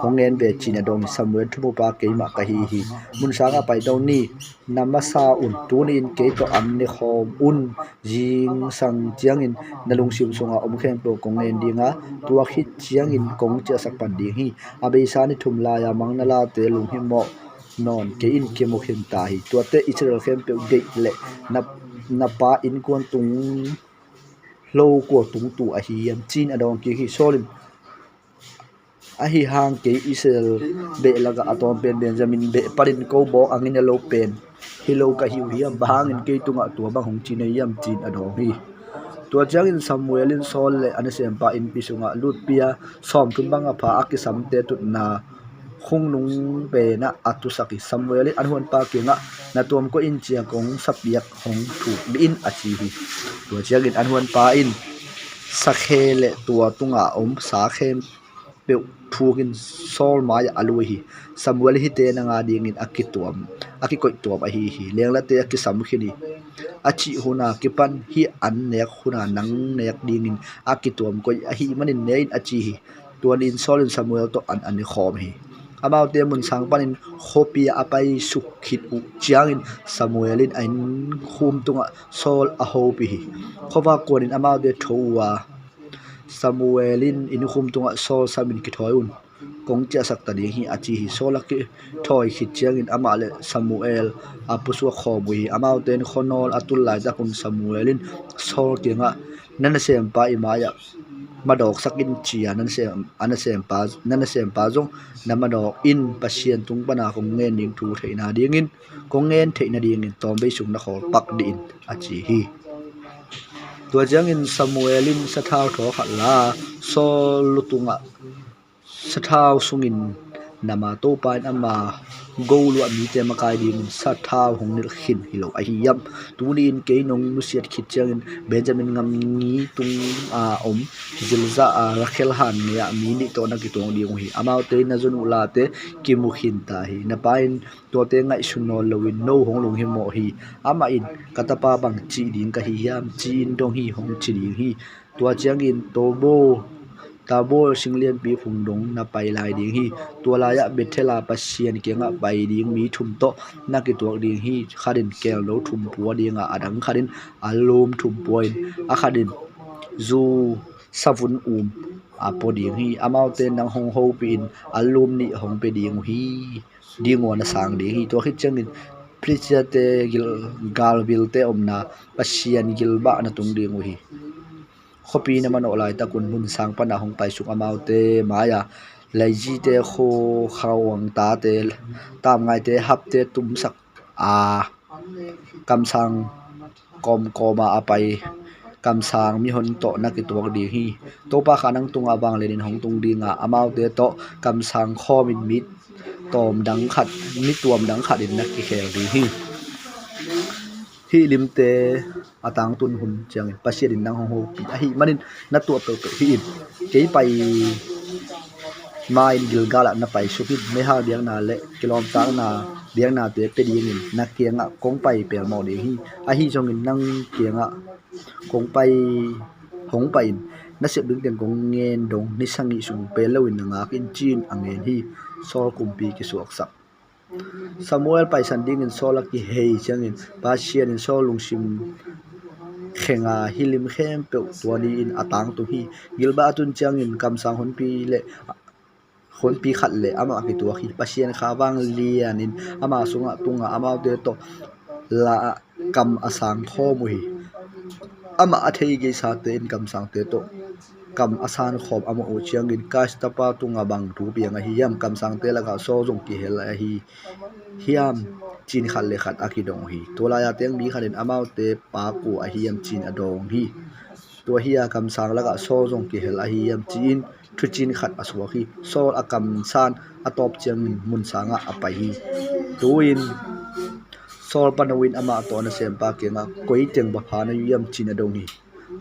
hong ngen ve," ci-in a dawng hi. Samuel, "Thumupa keimah ka hi hi. Mun sangah paito ni. Na masa un, tuni-in kei tawh an ne khawm un. Zingsang ciangin na lungsim sunga om khempeuh kong ngen ding a, tua khit ciangin kong ciahsak pan ding hi. A beisa ni thum lai-a mang na late lunghimawh nawn kei in kimu khin ta hi. Tuate Israel khempeuh deih leh na, na pa innkuan tung lo kua tungtu ahi hiam?" ci-in a dawng kik hi. Saul in, "Ahi hang kei Israel beh lakah a tawm pen Benjamin beh panin ko bawk a ngina lo pen hi lo ka hi uh hiam? Bang hangin kei tungah tua bang hong ci na hiam?" ci-in a dawng hi. Tua ciangin Samuel in Saul le a nasempa innpi sungah lutpi a, sawmthum bang a pha a kisamte tutna khungnung penah a tusak hi. Samuel in a nuanpa kiangah, "Na tuam koih in, ciang kong sapiak hong thuk dih in," a ci hi. Tua ciangin a nuanpa in sakhe le tua tunga om sa khempeuh thukin Saul mai-ah a lui hi. Samuel hihte nang adingin a kituam, a kikoih tuam ahi hi. Lenglate a kisam khin hi. A cih huna kipan hih an nek huna nang nek dingin a kituam koih ahih manin ne in, a ci hi. Tua ni-in Saul in Samuel tawh an a ne khawm hi. Amaute mun sang panin khuapi-ah a paisuk khit uh ciangin Samuel in a innkhum tungah Saul a hopih hi. Khuavak kuanin amaute tho uh a, Samuel in innkhum tungah Saul samin, "Kithawi un, kong ciahsak ta ding hi," a ci hi. Saul a kithawi khit ciangin amah le Samuel a pusuak khawm uh hi. Amaute in khuanawl a tul laitakun Samuel in Saul kiangah, "Na nasempa i mai-ah madawksak in," ci-a, "Na nasem, a nasempa, na nasempa zong na madawk in. Pasian tung pana kong ngen ding thu theihna dingin, kong ngen theihna dingin tawmbei sung na khawl pak dih in," a ci hi. Tua ciangin Samuel in sathau thaw khat la Saul lu tungah sathau sungin nam a, Topa in ama Go luah mite makai dingin sathau hong nilh khin hi lo ahi hiam? Tuni-in kei nong nusiat khit ciangin Benjamin gamgi tunga om Zilzah a Rakhel han ngei-ah mi nih tawh na kituak ding uh hi. Amaute in na zon uh late kimu khin ta hi. Na pa in tuate ngaihsun nawn loin no hong lunghimawh hi. Amah in, ka tapa bang cih ding ka hi hiam, ci-in dong hi, hong ci ding hi. Tua ciangin Tabor, Tabor sing lianpi khung dong na pai lai ding hi. Tua lai-ah Bethel a Pasian kiangah pai ding mi thum tawh na kituak ding hi. Khat in kelno thum pua ding a, a dang khat in allum thum pua in, a khat in zu savun um a pua ding hi. Amaute nang hong hopih in allum nih hong pia ding uh hi. Ding uh a na sang ding hi. Tua khit ciangin Filistia-te Gilgal vilte omna Pasian Gilboa na tung ding uh hi. Khuapi na manawh laitakun mun sang pana hong paisuk amaute mai-a Laisi-te, khuakhauang tate, tamngaite, hapte tumsak a kamsang kawmkawma a pai kamsang mihon tawh na kituak ding hi. Topa kha nang tungah vanglianin hong tung dinga, amaute tawh kamsang khawmin mi tawm dang khat, mi tuam dang khatin na kikhel ding hi. Hih limte a tangtun hun ciangin Pasian in nang hong hopih ahih manin na tuah peuhpeuh hi in. Kei pai ma-in Gilgal ah na paisuk in. Meihal biakna le kilawmtatna biaknate pia dingin na kiangah kong pai pelmawh ding hi. Ahi zongin nang kiangah kong pai, hong pai in. Na sep ding teng kong ngen dong ni sagih sung pel loin na ngak in, ci-in a ngen hi. Saul kumpi kisuaksak. Samuel paisan dingin Saul a kihei ciangin Pasian in Saul lungsim khenga hih lim khempeuh tua ni-in a tangtung hi. Gilboa a tun ciangin kamsang honpi le honpi khat le amah a kituak hi. Pasian kha vanglianin ama sungah tunga amaute tawh la kam a sang khawm uh hi. Amah a thei geisate in kamsangte tawh kam a san khawm a muh uh ciangin, Kais tapa tungah bang thu piang ahi hiam? Kamsangte lakah Saul zong kihel ahi hiam, ci-in khat le khat a kidong uh hi. Tua lai-a teng mi khat in amaute pa kua ahi hiam, ci-in a dong hi. Tua hi-a kamsang lakah Saul zong kihel ahi hiam, ci-in thuciin khat a suak hi. Saul a kamsan a tawp ciangin mun sangah a pai hi. Tu-in Saul pano in amah tawh a nasempa kiangah, koi teng va pha na hi hiam, ci-in a dong hi.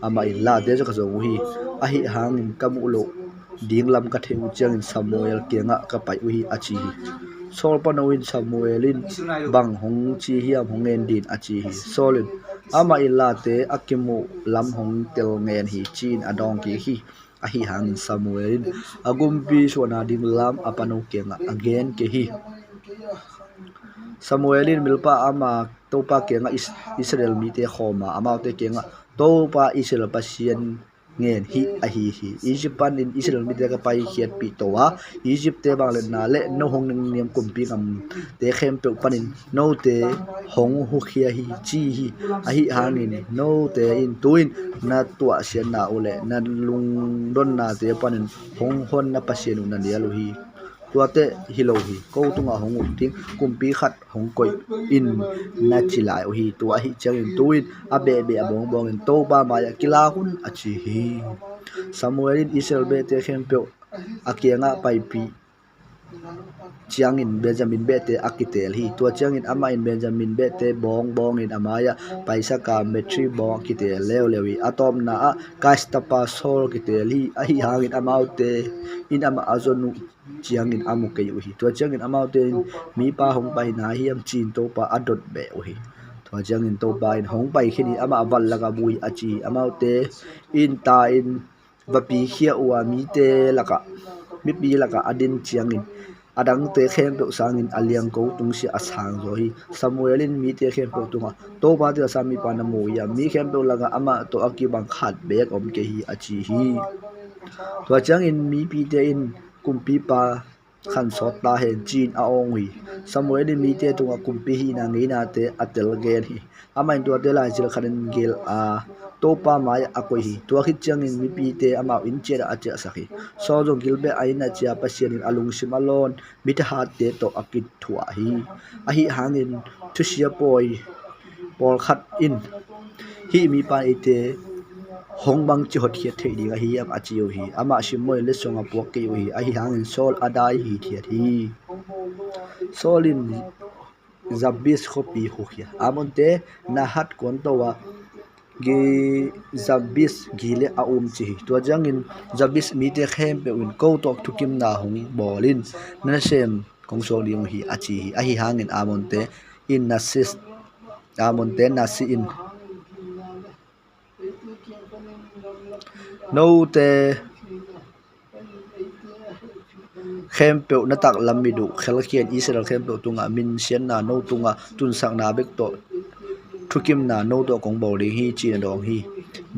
Amah in, late zong ka zong uh hi. Ahi hangin ka muh loh ding lam ka theih uh ciangin Samuel kiangah ka pai uh hi, a ci hi. Saul pano in, Samuel in bang hong ci hiam, hong ngen din, a ci hi. Saul in, amah in late a kimuh lam hong tel ngen hi, ci-in a dawng kik hi. Ahi hangin Samuel in a gumpi suahna ding lam a pano kiangah a gen kei hi. Samuel in Mizpa ah ama Topa kiangah Is-, Israel mite khawm a, amaute kiangah, Topa Israel Pasian ngen hih ahi hi. Egypt panin Israel mite ka paikhiatpih to a, Egypt-te vangliatna le no hong nengniam kumpi gamte khempeuh panin note hong hukhia hi, ci hi. Ahi hangin note in tu-in na tuahsiatna uh le na lungdonnate panin hong hon na Pasian uh na nial uh hi. Tuate hi lo hi, ko tungah hong uk ding kumpi khat hong koih in, na ci lai uh hi. Tua ahi ciangin tu-in a behbeh a bawngbawngin Topa mai-ah kilak un, a ci hi. Samuel in Israel behte khempeuh a kiangah paipih ciangin Benjamin behte a kiteel hi. Tua ciangin amah in Benjamin behte bawngbawngin a mai-ah paisak a, Matri bawng a kiteel leuleu hi. A tawpna ah Kais tapa Saul kiteel hi. Ahi hangin amaute in amah a zon uh ciangin a mu kei uh hi. Tua ciangin amaute in mipa hong pai na hiam, ci-in Topa a dot beh uh hi. Tua ciangin Topa in, hong pai khin hi, amah vat lakah bu hi, a ci hi. Amaute in ta in va pikhia uh a, mite lakah, mipi lakah a din ciangin a dangte khempeuh sangin a liangko tungsiah a sangzaw hi. Samuel in mite khempeuh tungah, Topa tilsa mipa na mu uh hiam? Mi khempeuh lakah amah tawh a kibang khat beek om kei hi, a ci hi. Tua ciangin mipite in, kumpipa khan sawt ta hen, ci-in a awng uh hi. Samuel in mite tungah kumpi hihna ngeinate a tel gen hi. Amah in tuate lai zil khatin gel a, Topa mai-ah a koih hi. Tua khit ciangin mipite amau inn ciatah a ciahsak hi. Saul zong Gilboa ah a ciah a, Pasian in a lungsim a lawn mi thahatte tawh a kithuah hi. Ahi hangin thusia pawi pawlkhat in, hih mipa in eite hong bangci hotkhiat theih ding ahi hiam, a ci uh hi. Amah simmawhin letsong a puak kei uh hi. Ahi hangin Saul a dai hithiat hi. Saul in Jabes khuapi hukhia, Ammonte Nahat kuanto a Gi- Jabes Gilead a um ci hi. Tua ciangin Jabes mite khempeuh in, "Ko tawh thukimna hong bawl in, na nasem kong suak ding uh hi," a ci hi. Ahi hangin Ammonte in Nasis Ammonte Nasi in, "Note khempeuh na taklam mit uh khelkhiain, Israel khempeuh tungah minsiatna no tungah tunsakna bek tawh thukimna no tawh kong bawl ding hi," ci-in a dawng hi.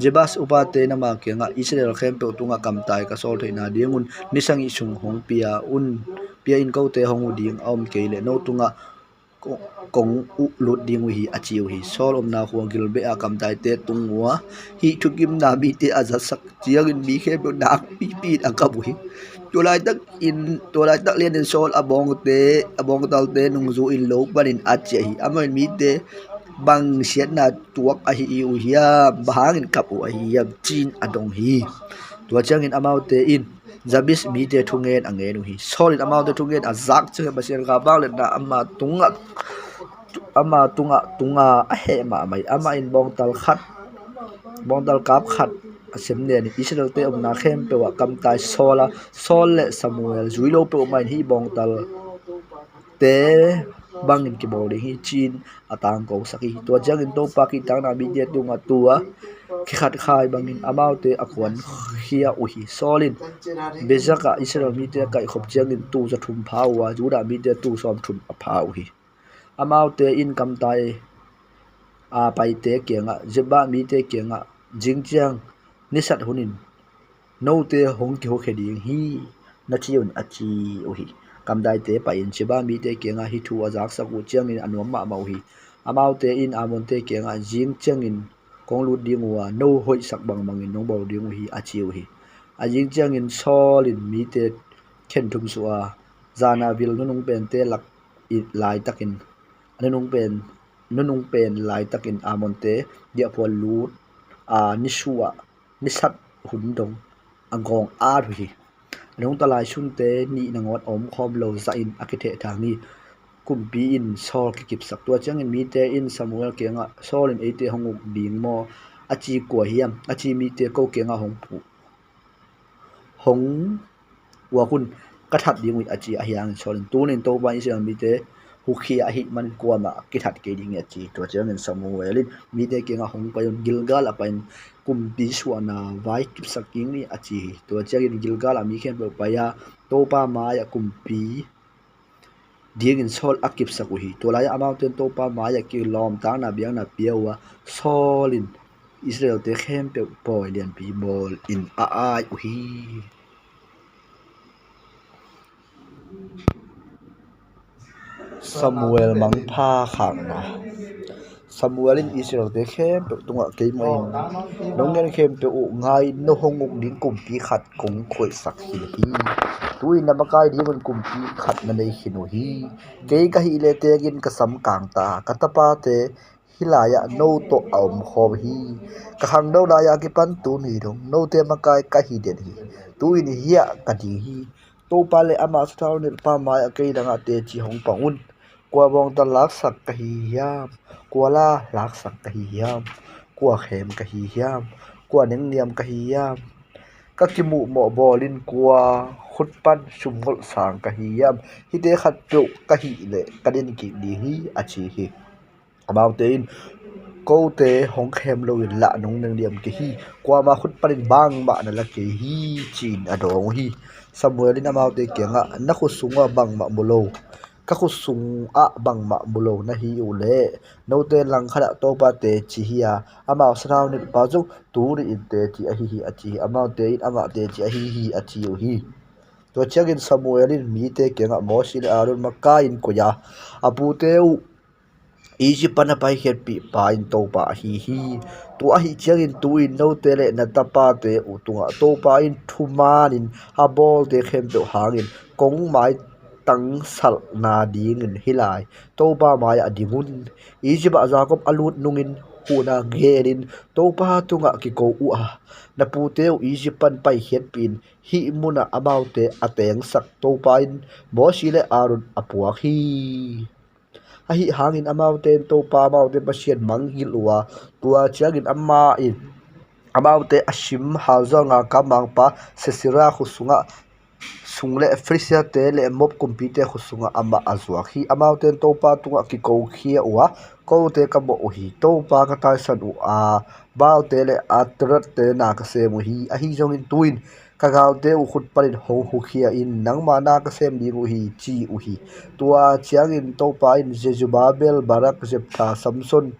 Jabes upate in ama kiangah, "Israel khempeuh tungah kamtai ka sawl theihna dingun ni sagih sung hong pia un, pia in, kote hong uh ding a om kei leh no tungah kong, kong uh lut ding uh hi," a ci uh hi. Saul omna khua Gilboa kamtaite tung uh a, hih thukimna mite a zatsak ciangin mi khempeuh nakpipi in a kap uh hi. Tua laitakin, tua laitak lianin Saul a bawngte, a bawngtalte nungzu in lo panin a ciah hi. Amau in mite, "Bang siatna tuak ahi uh hiam? Bang hangin kap uh ahi hiam?" ci-in a dong hi. Tua ciangin amaute in Jabes mite thungen a ngen uh hi. Saul in amaute thungen a zak ciangin Pasian kha vangliatna ama tungah, ama tungah tunga a heh mahmah hi. Amah in bawngtal khat, bawngtal kap khat a sem nen in Israelte omna khempeuh ah kamtai sawl a, Saul le Samuel zui lo peuhmah in hih bawngtalte bangin kibawl ding hi, ci-in a tangkosak hi. Tua ciangin Topa kihtakna mite tungah tua kikhat khai bangin amaute a kuankhia uh hi. Saul in Bezek ah Israel mite a kaihkhop ciangin tuu za thum pha uh a, Judah mite tuu sawmthum a pha uh hi. Amaute in kamtai a paite kiangah, Geba mite kiangah, "Zing ciang nisat hunin note hong kihukhia ding hi, na ci un," a ci uh hi. Kamtaite pai-in Geba mite kiangah hih thu a zaksak uh ciangin a nuam mahmah uh hi. Amaute in Ammonte kiangah, "Zing ciangin kong lut ding uh a, no hoihsak bangbangin nong bawl ding uh hi," a ci uh hi. A zing ciangin Saul in mite khenthum suah a, zana vil nunung pente lak i laitakin, a nunung pen, nunung pen laitakin Ammonte diahphual lut a, nisuah nisat hun dong a gawng at uh hi. A nungta lai sunte nih nangawn a omkhawm lo zahin a kithehthang hi. Kumpi in Saul kikipsak. Tua ciangin mite in Samuel kiangah, "Saul in eite hong uk ding maw a ci kua hiam? A ci mite ko kiangah hong puh, hong uak un, ka that ding uh hi," a ci. Ahi hangin Saul in, "Tuni in Topa in Israel mite hukhia ahih manin kuamah kithat kei ding hi," a ci. Tua ciangin Samuel in mite kiangah, "Hong pai un, Gilgal ah pai-in kumpi suahna vai kipsak kik ni," a ci hi. Tua ciangin Gilgal ah mi khempeuh pai a, Topa mai-ah kumpi dingin Saul a kipsak uh hi. Tua lai-ah amaute in Topa mai-ah kilawmtatna biakna pia uh a, Saul in Israelte khempeuh pawi lianpi bawlin a ai uh hi. Samuel mangpha khakna. Samuel in Israelte khempeuh tungah, "Keimah in nong ngen khempeuh uh ngai-in no hong uk ding kumpi khat kong khoihsak khin hi. Tu-in na makai dingun kumpi khat na nei khin uh hi. Kei ka hih leh teengin ka sam kangta, ka tapate hih lai-ah no tawh a omkhawm hi. Ka khangno lai-a kipan tuni dong note makai ka hi den hi. Tu-in hiah ka ding hi. Topa le ama sathau nilhpa mai-ah kei dangah teci hong pang un. Kua bawngtal laksak ka hi hiam? Kua la laksak ka hi hiam? Kua khem ka hi hiam? Kua nengniam ka hi hiam? Ka kimuhmawh bawlin kua khut pan sumngolh sang ka hi hiam? Hihte khatpeuh ka hih leh ka den kik ding hi," a ci hi. Amaute in, "Kote hong khem loin lah nong nengniam kei hi. Kuama khut panin bangmah na la kei hi," ci-in a dawng uh hi. Samuel in amaute kiangah, "Na khut sungah bangmah mu lo, ka khut sungah bangmah mu lo na hi uh leh, note langkhatah Topa teci hi a, amau sathau nilhpa zong tu ni-in teci ahi hi," a ci hi. Amaute in, "Amah teci ahi hi," a ci uh hi. Tua ciangin Samuel in mite kiangah, "Mosi le Aaron makai-in koih a, a pute uh Egypt pan a paikhiatpihpa in Topa ahi hi. Tua ahi ciangin tu-in note le na tapate uh tungah Topa in thumanin a bawlte khempeuh hangin kong mai tangsalhna dingin hih lai Topa mai-ah ding un. Egypt-ah Jakob a lut nungin huhna genin Topa tungah kiko uh a, na pute uh Egypt pan paikhiatpih in hih munah amaute a tengsak Topa in Mosi le Aaron a puak hi. Ahi hangin amaute in Topa amaute Pasian mangngilh uh a, tua ciangin amah in amaute a sim halzual ngalkap mangpa Sisera khut sungah sung le Filistiate le Moab kumpite khut sungah amah a zuak hi. Amaute in Topa tungah kikokhia uh a, kote ka mawh uh hi. Topa ka taisan uh a, Baalte le Astarte na ka sem uh hi. Ahi zongin tu-in ka galte uh khut panin hong hukhia in, nangma na ka sem ding uh hi, ci uh hi. Tua ciangin Topa in Zerubabel, Barak, Jephthah, Samson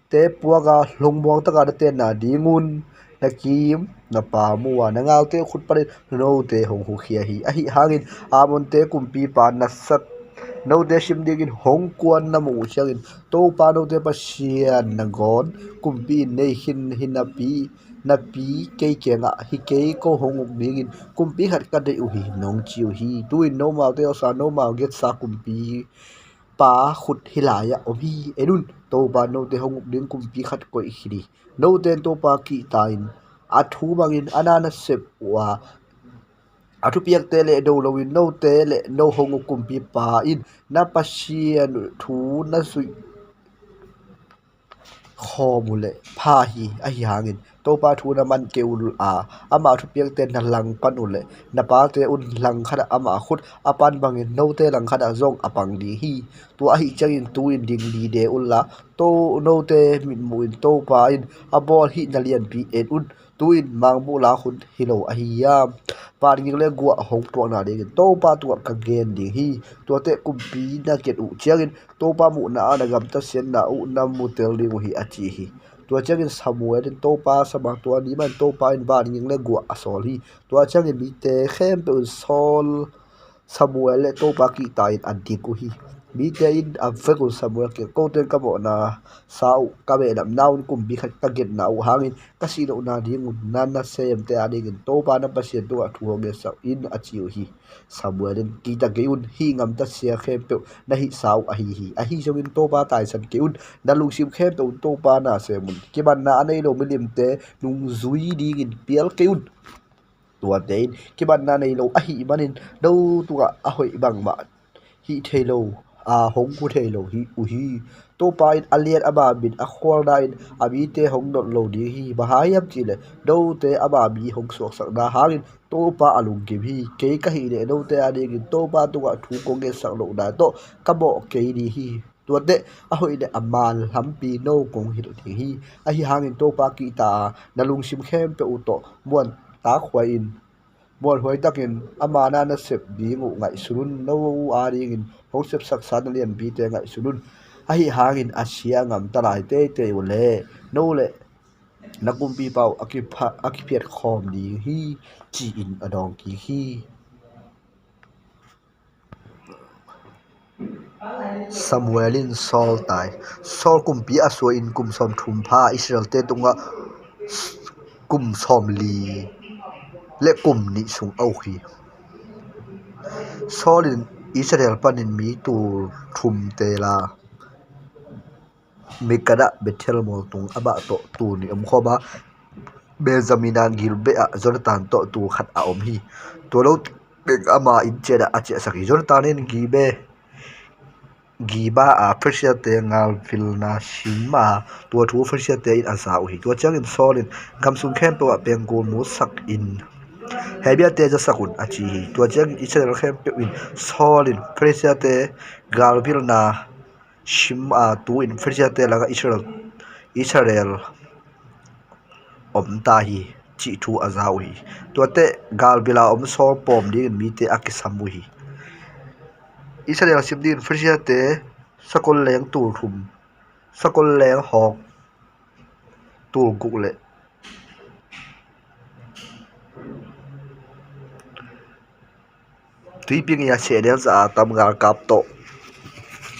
te puak a, lungmuang taka na tenna ding un na kim na pam uh a, na galte uh khut panin note hong hukhia hi. Ahi hangin Amonte kumpipa nasat note sim dingin hong kuan na muh uh ciangin Topa note Pasian nangawn kumpi in nei khin hi napi, napi kei kiangah hi kei, ko hong uk dingin kumpi khat ka deih uh hi, nong ci uh hi. Tu-in nomaute awsa, nomau getsa kumpipa khut hih lai-ah om hi. En un, Topa note hong uk ding kumpi khat koih khin hi. Note in Topa kihta-in a thu bangin a na nasep uh a, a thupiakte le do loin note le no hong uk kumpipa in na Pasian thu na zuih khawm uh leh pha hi. Ahi hangin Topa thu na man kei uh a, ama thupiakte na langpan uh leh na pate un langkhatah ama khut a pan bangin note langkhatah zong a pang ding hi. Tua ahi ciangin tu-in ding dide unla, to note mitmuhin Topa in a bawl hih na lianpi en un. Tu-in mangbuh lak hun hi lo ahi hiam? Vanging le guah hong tuakna dingin Topa tungah ka gen ding hi. Tuate kumpi na kiat uh ciangin Topa muhna ah na gamta siatna uh na mutel ding uh hi, a ci hi. Tua ciangin Samuel in Topa sam a, tua ni manin Topa in vanging le guah a sawl hi. Tua ciangin mite khempeuh in Saul, Samuel le Topa kihta in a dik uh hi. Mite in a vek un Samuel kiang, kote in ka mawhna sa uh ka behlap na un kumpi khat ka getna uh hangin ka sih lohna ding un na nasemte a dingin Topa na Pasian tungah thu hong ngetsak in, a ci uh hi. Samuel in, kihta kei un, hih gamtatsia khempeuh na hihsa uh ahi hi. Ahi zongin Topa taisan kei un, na lungsim khempeuh un Topa na sem un. Kimanna a nei lo milimte nungzui dingin pial kei un. Tuate in kimanna nei lo ahih manin no tungah a hoih bangmah hih thei lo, a hong hu thei lo hi uh hi. Topa in a lian ama min a khualna in a mite hong nolh lo ding hi. Bang hang hiam cihleh note ama mi hong suaksakna hangin Topa a lungkim hi. Kei ka hih leh note a dingin Topa tungah thu kong ngetsak lohna tawh ka mawh kei ding hi. Tuate a hoih le a man lampi no kong hilh ding hi. Ahi hangin Topa kihta a, na lungsim khempeuh uh tawh muan takhuai in, muanhuai takin ama na nasep ding uh ngaihsun un. No a dingin hong sepsaksa na lianpite ngaihsun un. Ahi hangin a sia a gamta lai teitei uh leh no le na kumpipa uh a kipha-, a kiphiat khawm ding hi, ci-in a dawng kik hi. Samuel in Saul tai. Saul kumpi a suain kum sawmthum pha a, Israelte tungah kum sawmli le kum nih sung a uk hi. Saul in Israel panin mi tul thum teel a, Mikmash ah Bethel mualtung amah tawh tul nih om khawm a, Benjamin ah Gibea ah Jonathan tawh tul khat a om hi. Tua lo teng ama inn ciat ah a ciahsak hi. Jonathan in Gibe, Geba ah Filistiate galvilna sim a, tua thu Filistiate in a za uh hi. Tua ciangin Saul in gam sung khempeuh ah pengkul musak in, Hebrute'n zasak un, a ci hi. Tua ciangin Israel khempeuh in Saul in Filistiate galvilna sim a, tu-in Filistiate lakah Israel, Israel om ta hi, cih thu a za uh hi. Tuate galvil a om Saul pawm dingin mite a kisam uh hi. Israel sim dingin Filistiate sakol leng tul thum, sakol leng hawk tul guk le tuipi ngei a sehnel za a tam galkap tawh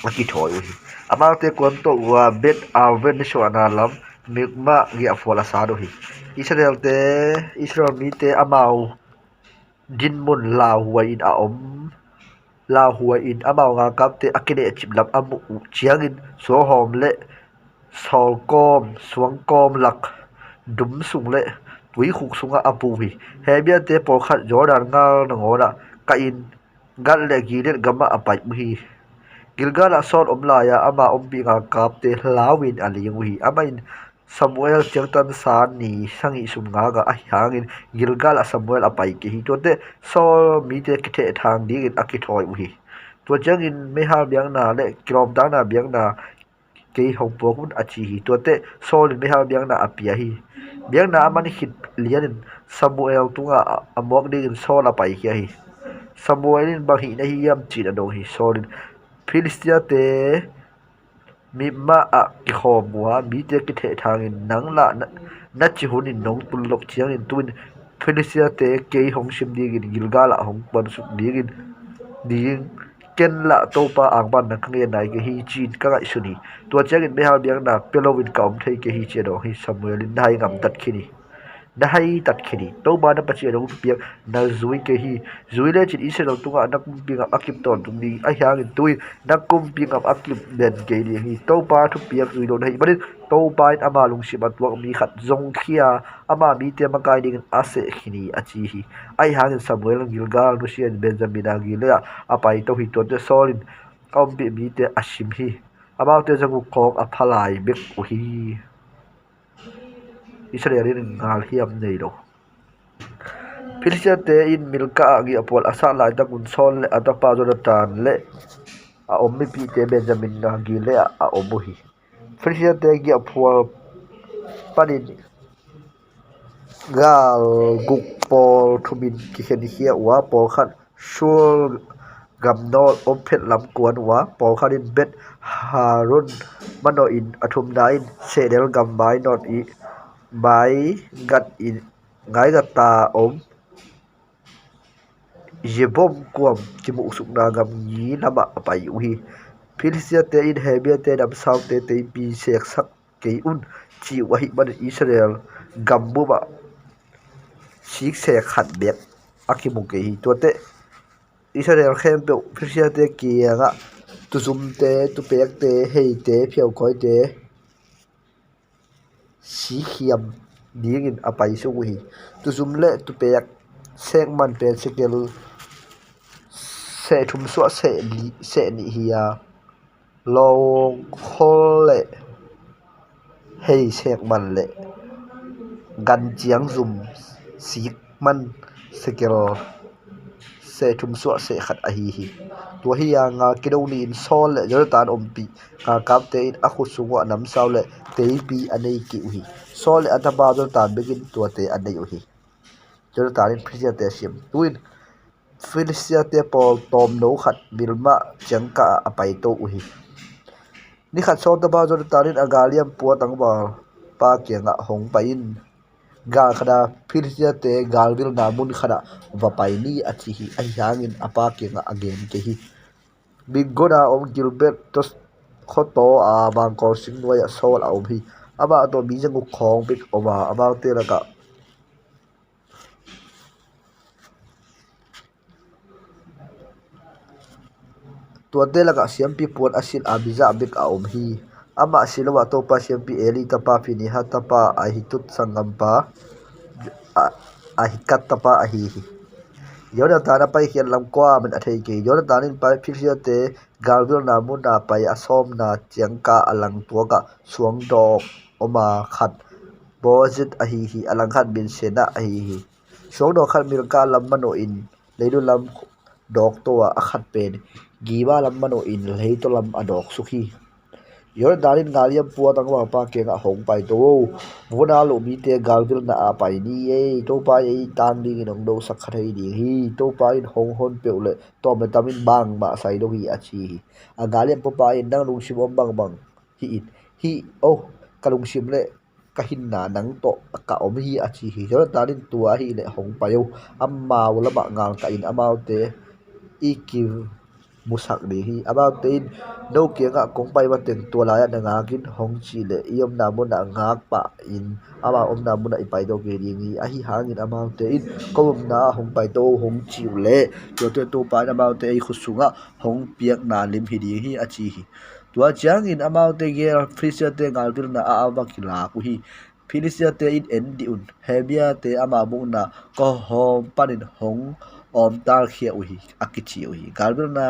a kithawi uh hi. Amaute kuan tawh uh a, Beth-aven nisuahna lam Mikmash gei-ah fual a sat uh hi. Israelte, Israel mite amau dinmun lauhuai in a om lauhuai-in amau galkapte a kinehcip lam a muh uh ciangin, suanghawm le sawlkawm, suangkawm lak dum sung le tuikhuk sungah a pu uh hi. Hebriate pawlkhat Jordan gal nangawnah kahin Gad le Gilead gamah a pai uh hi. Gilgal ah Saul om lai-a ama ompih galkapte lau-in a ling uh hi. Amah in Samuel ciangtan sa ni sagih sung ngak a, ahi hangin Gilgal ah Samuel a pai kei hi. Tuate Saul mite kithehthang dingin a kithawi uh hi. Tua ciangin meihal biakna le kilawmtatna biakna kei hong puak un, a ci hi. Tuate Saul in meihal biakna a pia hi. Biakna a man khit lianin Samuel tungah a muak dingin Saul a paikhia hi. Samuel in, "Bang hih na hiam?" ci-in a dong hi. Saul in, "Filistiate Mizpah ah kikhawm uh a, mite kithehthangin nang lah na, na cih hunin nong tun loh ciangin tu-in Filistiate kei hong sim dingin Gilgal ah hong puansuk dingin ding, ken lah Topa angpanna ka ngen nai kei hi, ci-in ka ngaihsun hi. Tua ciangin meihal biakna pia loin ka om thei kei hi," ci-a dong hi. Samuel in, "Na hai ngamtat khin hi. Na hai tat khin hi. Topa na Pasian hong thupiak na zui kei hi. Zui lecin Israel tungah na kumpi ngam a kip tawntung ding, ahi hangin tu-in na kumpi ngam a kip den kei ding hi. Topa thupiak zui lo na hih manin Topa in ama lungsim a tuak mi khat zongkhia ama mite makai dingin a seh khin hi," a ci hi. Ahi hangin Samuel in Gilgal nusia-in Benjamin a Gilead ah a paito hi. Tuate Saul in a ompih mite a sim hi. Amaute zaguk khawng a pha lai bek uh hi. Israel in gal hiam nei lo. Filistiate in Mizpah ah giahphual a sat laitakun Saul le a tapa Jonathan le a om mipite Benjamin a Gilead ah a om uh hi. Filistiate giahphual panin gal guk pawl thumin kikhenkhia uh a, pawlkhat Shur gamnawl Ophel lam kuan uh a, pawlkhat in Beth Horon manawhin, a thumna in Sehdel gam mainawt i maigat in, ngaigata om Zeboim kuam kimuhsukna gamgi lamah a pai uh hi. Filistiate in Hebriate namsaute teipi seksak kei un, ci uh ahih manin Israel gambum ah siksek khat beek a kimu kei hi. Tuate Israel khempeuh Filistiate kiangah tuzumte, tupekte, heite, phiaukawite sikhiam dingin a paisuk uh hi. Tuzum le tupek sekman pen sekel seh thum suah seh li, seh nih hi a, lawngkhol le hei sekman le ganciang zum sikman sekel seh thum suah seh khat ahi hi. Tua hi a, gal kido ni-in Saul le Jonathan ompih galkapte in a khut sung uah namsau le teipi a nei kei uh hi. Saul le a tapa Jonathan bekin tuate a nei uh hi. Jonathan in Filistiate a sim. Tu-in Filistiate pawl tawmno khat Mizpah ciangkah ah a paito uh hi. Ni khat Saul tapa Jonathan in a galliam pua tangvalpa kiangah, "Hong pai in. Gal khat a Filistiate galvilna mun khat ah va pai ni," a ci hi. Ahi hangin a pa kiangah a gen kei hi. Migdol a om Gibeah khuataw a mangkawl sing nuai-ah Saul a om hi. Amah tawh mi zaguk khawng bek om a, amaute lakah Tuate lakah siampi puan a silh Abijah bek a om hi. Amah si lo ah Topa siampi Eli tapa, Phinehas tapa, Ahitub sanggampa, A-, Ahikam tapa ahi hi. Jonathan a paikhiat lam kuaman a thei kei. Jonathan in pai Filistiate galvilna mun a pai a sawmna ciangka a langtuak ah suangdawk om a, khat Bozez ahi hi, a langkhat min Seneh ahi hi. Suangdawk khat Mizpah lam manawhin leilu lam dawk to a, a khat pen Geba lam manawhin leitaw lam a dawk suk hi. Jonathan in galliam pua tangvalpa kiangah, "Hong paito o. Vun a loh mite galvilna ah pai ni ei. Topa in ei tang dingin hong dosak kha thei ding hi. Topa in hong hon peuh leh tawm leh tamin bangmah sai lo hi," a ci hi. A galliam puapa in, "Nang lungsim om bangbang hih in." "Hi o, ka lungsim le ka hinna nang tawh ka om hi," a ci hi. Jonathan in, "Tua ahih leh hong pai o. Amau lamah galkah in amaute i ki, musak ding hi. Amaute in no kiangah kong pai mateng tua lai-ah na ngak in hong cih leh i omna munah ngak pah in ama omna munah i pai to kei ding hi. Ahi hangin amaute in ko omna ah hong pai to hong cih uh leh tuate Topa in amaute ei khut sungah hong piakna lim hi ding hi a ci hi. Tua ciangin amaute gel Filistiate galvilna ah a va kilak uh hi. Filistiate in en dih un, Hebriate ama bukna kawhawm panin hong awmtalkhia uh hi a kici uh hi. Galvilna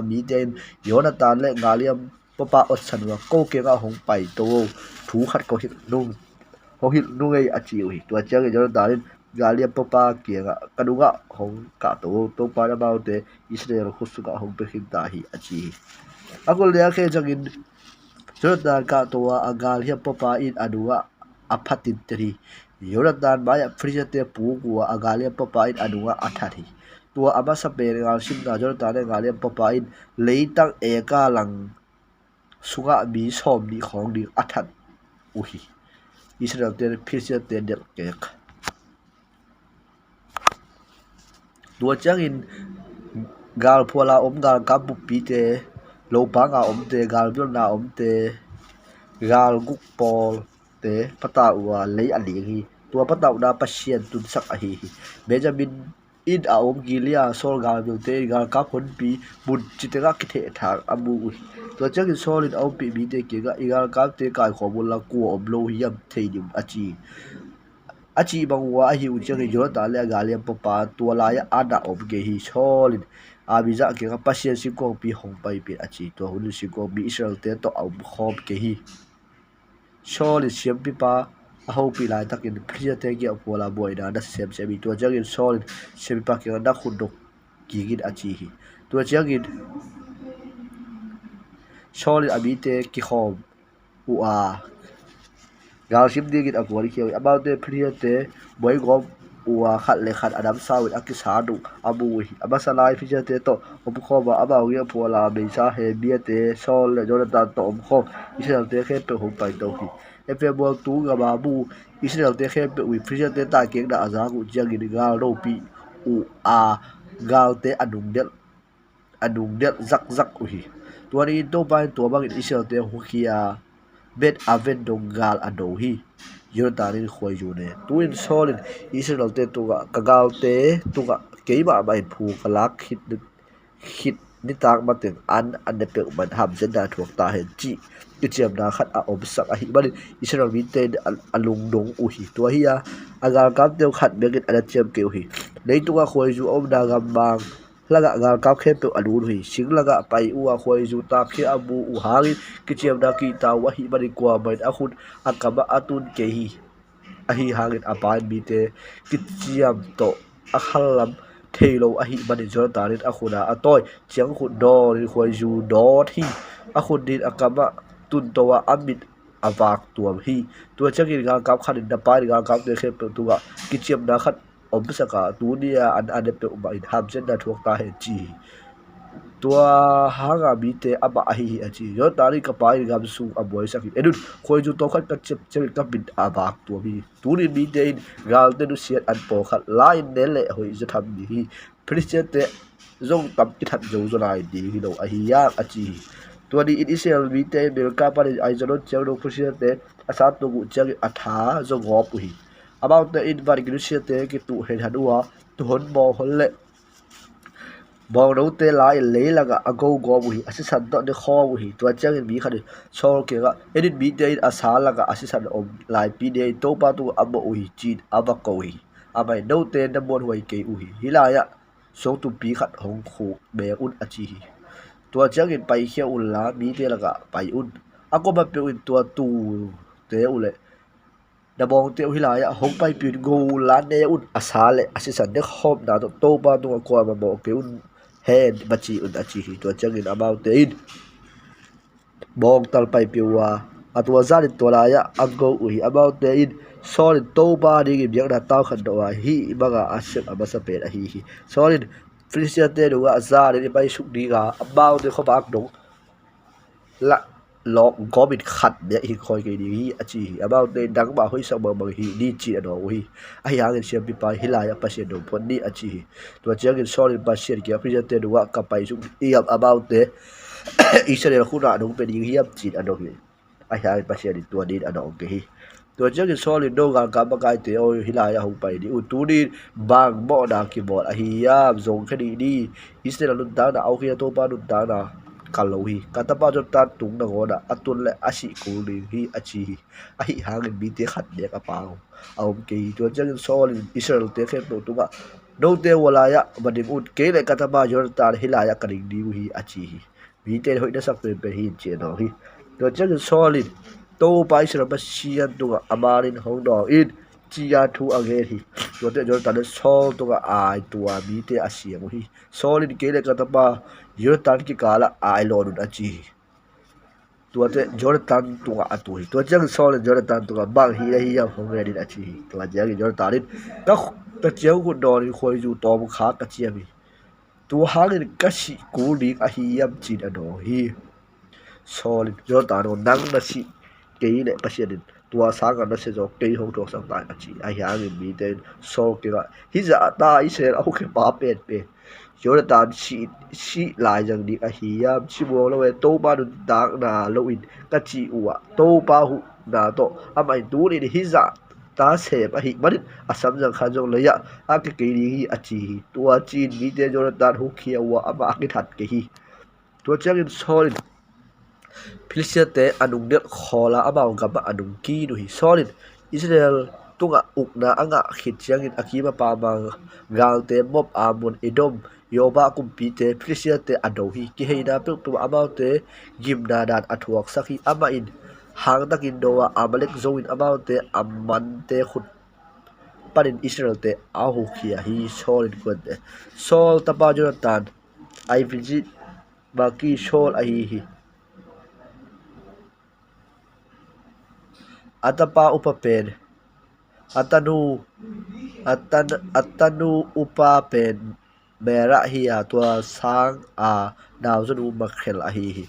mite in Jonathan le galliam pawpa otsan uh a ko kiangah hong pai to o, thu khat ko hilh nung hong hilh nung ei a ci uh hi. Tua ciangin Jonathan in galliam pawpa kiangah ka nungah hong kahto o, Topa in amaute Israel khut sungah hong pia khinta hi a ci hi. A kul nia khe ciangin Jonathan kahto a a galliam pawpa in a nungah a phatin tel hi. Jonathan mai-ah Filistiate puk uh a a galliam pawpa in a nungah a that hi. Tua a masa pen galsimna Jonathan le galliam pawpa in leitang eka lang sungah mi sawm nih khawng ding a that uh hi. Israelte Filistiate delhkek. Tua ciangin galphuala om galkap buppite, lopanga omte, galvilna omte, galguk pawlte patau uh a lei a ling hi. Tua patauhna Pasian tunsak ahi hi. Benjamin in a om Gilead Saul galvilte in galkap honpi mun citengah kithehthang a mu uh hi. Tua ciangin Saul in a ompih mite kiangah i galkapte kaikhawm unla kua om lo hiam thei ding a ci a cih bang uh a ahi uh ciangin Jonathan le a galliam pawpa tua lai-ah a na om kei hi. Saul in Abijah kiangah Pasian singkuangpi hong paipih a ci. Tua hun in singkuangpi Israelte tawh a omkhawm kei hi. Saul in siampipa a hopih laitakin Filistiate kiangah phuala buaina na semsem hi. Tua ciangin Saul in siampipa kiangah na khut dok kik in a ci hi. Tua ciangin Saul in a mite kikhawm uh a galsim dingin a kuankhia uh hi. Amaute Filistiate buaigawm uh a khat le khat a damsa uh in a kisa duk a mu uh hi. A masa lai Filistiate tawh omkhawm a amau kiangah phuala beisa Hebriate Saul le Jonathan tawh omkhawm Israelte khempeuh hong paito hi. Efraim mual tung gama mu Israelte khempeuh uh hi. Filistiate taikekna a zak uh ciangin gal ropih uh a galte a nungdelh a nungdelh zakzak uh hi. Tua ni-in Topa in tua bangin Israelte hong khia a Bet Aven dong gal a do hi. Jonathan in khuaizu ne. Tu-in Saul in Israelte tungah ka galte tungah keimah mah in phu ka lak khit ni khit nitak mateng an a ne peuhmah in hamsiatna thuak ta hen cih kiciamna khat a omsak ahih manin Israel mite in a, a lungdong uh hi. Tua hi a, a galkapte uh khat bek in a na ciam kei uh hi. Leitungah khuaizu a omna gammang hlangah galkap khempeuh a lut uh hi. Sing langah pai uh a khuaizu takkhia a mu uh hangin kiciamna kihta uh ahih manin kuamah in a khut a kamah a tun kei hi. Ahi hangin a pa in mite kiciam tawh a khallam thei lo ahih manin Jonathan in a khut a a tawi ciangkhut dawnin khuaizu dawt hi. A khut nin a kamah tunto a a mit a vak tuam hi. Tua ciangin galkap khat in na pa in galkapte khempeuh tungah kiciamna khat omsak a, tuni a an a ne peuhmah in hamsiatna thuak ta hen ci hi. Tua hanga mite amah ahi hi a ci hi. Jonathan in ka pa in gam sung a buaisak hi. En un, khuaizu tawmkhat ka ciapciap in ka mit a vak tuam hi. Tunin mite in galte nusiat an pawlkhat la-in ne leh hoih zaw tham ding hi. Filistiate zong tam kithat zo zaw lai ding hi lo ahi hiam a ci hi. Tua ni-in Israel mite in Mizpa panin Aijalon ciang dong Filistiate a sat tuk uh ciangin a tha zaw gawp uh hi. Amaute in van kinusiate kituh henhan uh a, tuuhon bawnghon le bawngnote la-in leilangah a go gawp uh hi. A sisan tawh ne khawm uh hi. Tua ciangin mi khat in Saul kiangah, en in, mite in a sa langah a sisan om laipi ne-in Topa tungah a mawh uh hi, ci-in a va ko hi. Amah in, note na muanhuai kei uh hi. Hih lai-ah suangtumpi khat hong khuk beng un a ci hi. Tua ciangin paikhia unla mite lakah pai un. A kuamah peuh in tua tuute uh le na bawngte uh hih lai-ah hong paipih un, go unla ne un, a sa le a sisan ne khawmna tawh Topa tungah kuamah mawh kei un hen va ci un a ci hi. Tua ciangin amaute in bawngtal paipih uh a, a tua zanin tua lai-ah a go uh hi. Amaute in Saul in Topa dingin biakna tau khat dawh a, hih banga a sep a masa pen ahi hi. Saul in Filistiate nungah zanin i paisuk ding a, amaute khuavak dong lah lawk gawmin khat bek hing khoi kei ding hi, a ci hi. Amaute in, nangmah hoihsak bangbang hih ni, ci-in a dawng uh hi. Ahi hangin siampipa in, hih lai-ah Pasian dong phot ni, a ci hi. Tua ciangin Saul in Pasian kiangah, Filistia-te tungah ka pai suk hiam, amaute Israel khutah nong pia ding hiam, ci-in a dong hi. Ahi hangin Pasian in tua dingin a dawng kei hi. Tua ciangin Saul in, no galkap makaite aw, hih lai-ah hong pai dih un. Tuni-in bang mawhna kibawl ahi hiam? Zong khia dih ni. Israel nuntakna a ukhi a, Topa nuntakna kal lo hi. Ka tapa Jonathan tung nangawnah a tun leh a sih kul ding hi, a ci hi. Ahi hangin mite khat bek a pang a om kei hi. Tua ciangin Saul in Israel-te khempeuh tungah, note uh a lai-ah va dim un, kei le ka tapa Jonathan hih lai-ah ka ding ding uh hi, a ci hi. Mite in, hoih na sak penpen hi, ci-in a dawng hi. Tua ciangin Saul in, Topa Israel Pasian tungah a manin hong dawng in, ci-a thu a ngen hi. Tuate Jonathan in Saul tungah ai tua mite a siang uh hi. Saul in, kei le ka tapa Jonathan kikalah ai lawn un, a ci hi. Tuate Jonathan tungah a tu hi. Tua ciangin Saul in Jonathan tungah, bang hih na hi hiam, hong gen in, a ci hi. Tua ciangin Jonathan in, ka, ka ciang khut dawnin khuaizu tawmkhat ka ciam hi. Tua hangin ka sih kul ding ahi hiam, ci-in a dawng hi. Saul in, Jonathan aw, nang na sih kei leh Pasian in tua sangin na sia zaw kei hong thuaksak ta in, a ci. Ahi hangin mite in Saul kiangah, hih zahta Israel a ukhiapa penpen Jonathan sih, sih lai zang ding ahi hiam? Simmawh lo e, Topa nuntakna loin ka cih uh ah, Topa huhna tawh amah in tuni-in hih zahta sem ahih manin a samzang khat zong lei-ah a kia kei ding hi, a ci hi. Tua ci-in mite in Jonathan hukkhia uh a, amah a kithat kei hi. Tua ciangin Saul in Filistia-te a nungdelh khawl a, amau gamah a nungkin uh hi. Saul in, Israel tungah ukna a ngah khit ciangin a kim a pamma galte, Moab, Ammon, Edom, Zobah kumpite Filistia-te a do hi. Kiheina peuhpeuh ah amaute gimna dan a thuaksak hi. Amah in hangtakin do a, Amalek zo in amaute a mante khut panin Israel-te a hukkhia hi. Saul in kuante. Saul tapa Jonathan, Avijit, Malki-Saul ahi hi. A tapa upa pen, a tanu, a tan-, a tanu upa pen Merab hi a, tua sanga nauzanu Mikhal ahi hi.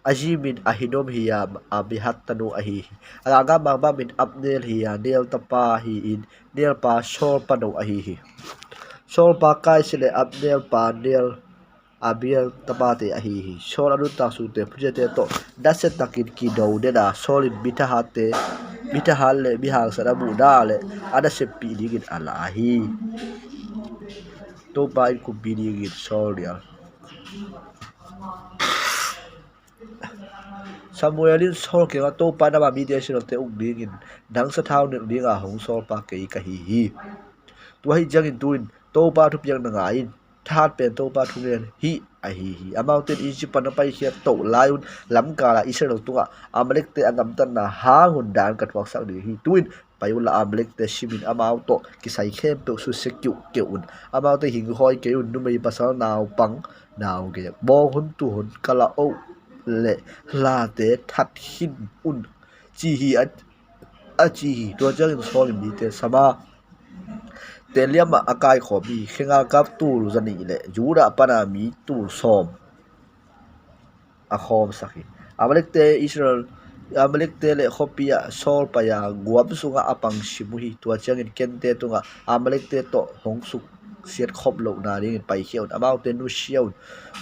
A zi min Ahinoam hi a, Abinadab tanu ahi hi. A galkap mangpa min Abner hi a, Ner tapa hi-in, Ner pa Saul pano ahi hi. Saul pa Kis le Abner pa Ner Abiel tapate ahi hi. Saul a nuntak sungte Filistia-te tawh nasia takin kido den a, Saul in mi thahatte, mi thahat le mi hangsan a muhna leh a naseppih dingin a la hi. Topa in kumpi dingin Saul rial. Samuel in Saul kiangah, Topa in ama mite Israel-te uk dingin nang sathau nilh dinga hong sawlpa kei ka hi hi. Tua ahih ciangin tu-in Topa thupiakna ngah in, thahat pen Topa thungen hi, ahi hi. Amaute in Egypt pan a paikhiat toh lai-un lamkala Israel tungah Amalek-te a gamtatna hang hun dan ka thuaksak ding hi. Tu-in pai unla, Amalek-te simin amau tawh kisai khempeuh susia kiuhkeuh un. Amaute hingkhawi kei un, numei, pasal, naupang, naugek, bawng hun, tuuhun, kala, oh le hlate that khin un, ci hi, a, a ci hi. Tua ciangin Saul in mite sam a, tel liamah a kaikhawm hi. Khe galkap tul zanih le Judah pana mi tul sawm a khawmsak hi. Amalek-te Israel, Amalek-te le khuapi ah Saul pai a, guam sungah a pangsim uh hi. Tua ciangin Ken-te tungah Amalek-te tawh hong suksiat khop loh nadingin paikhia un. Amaute nusia un.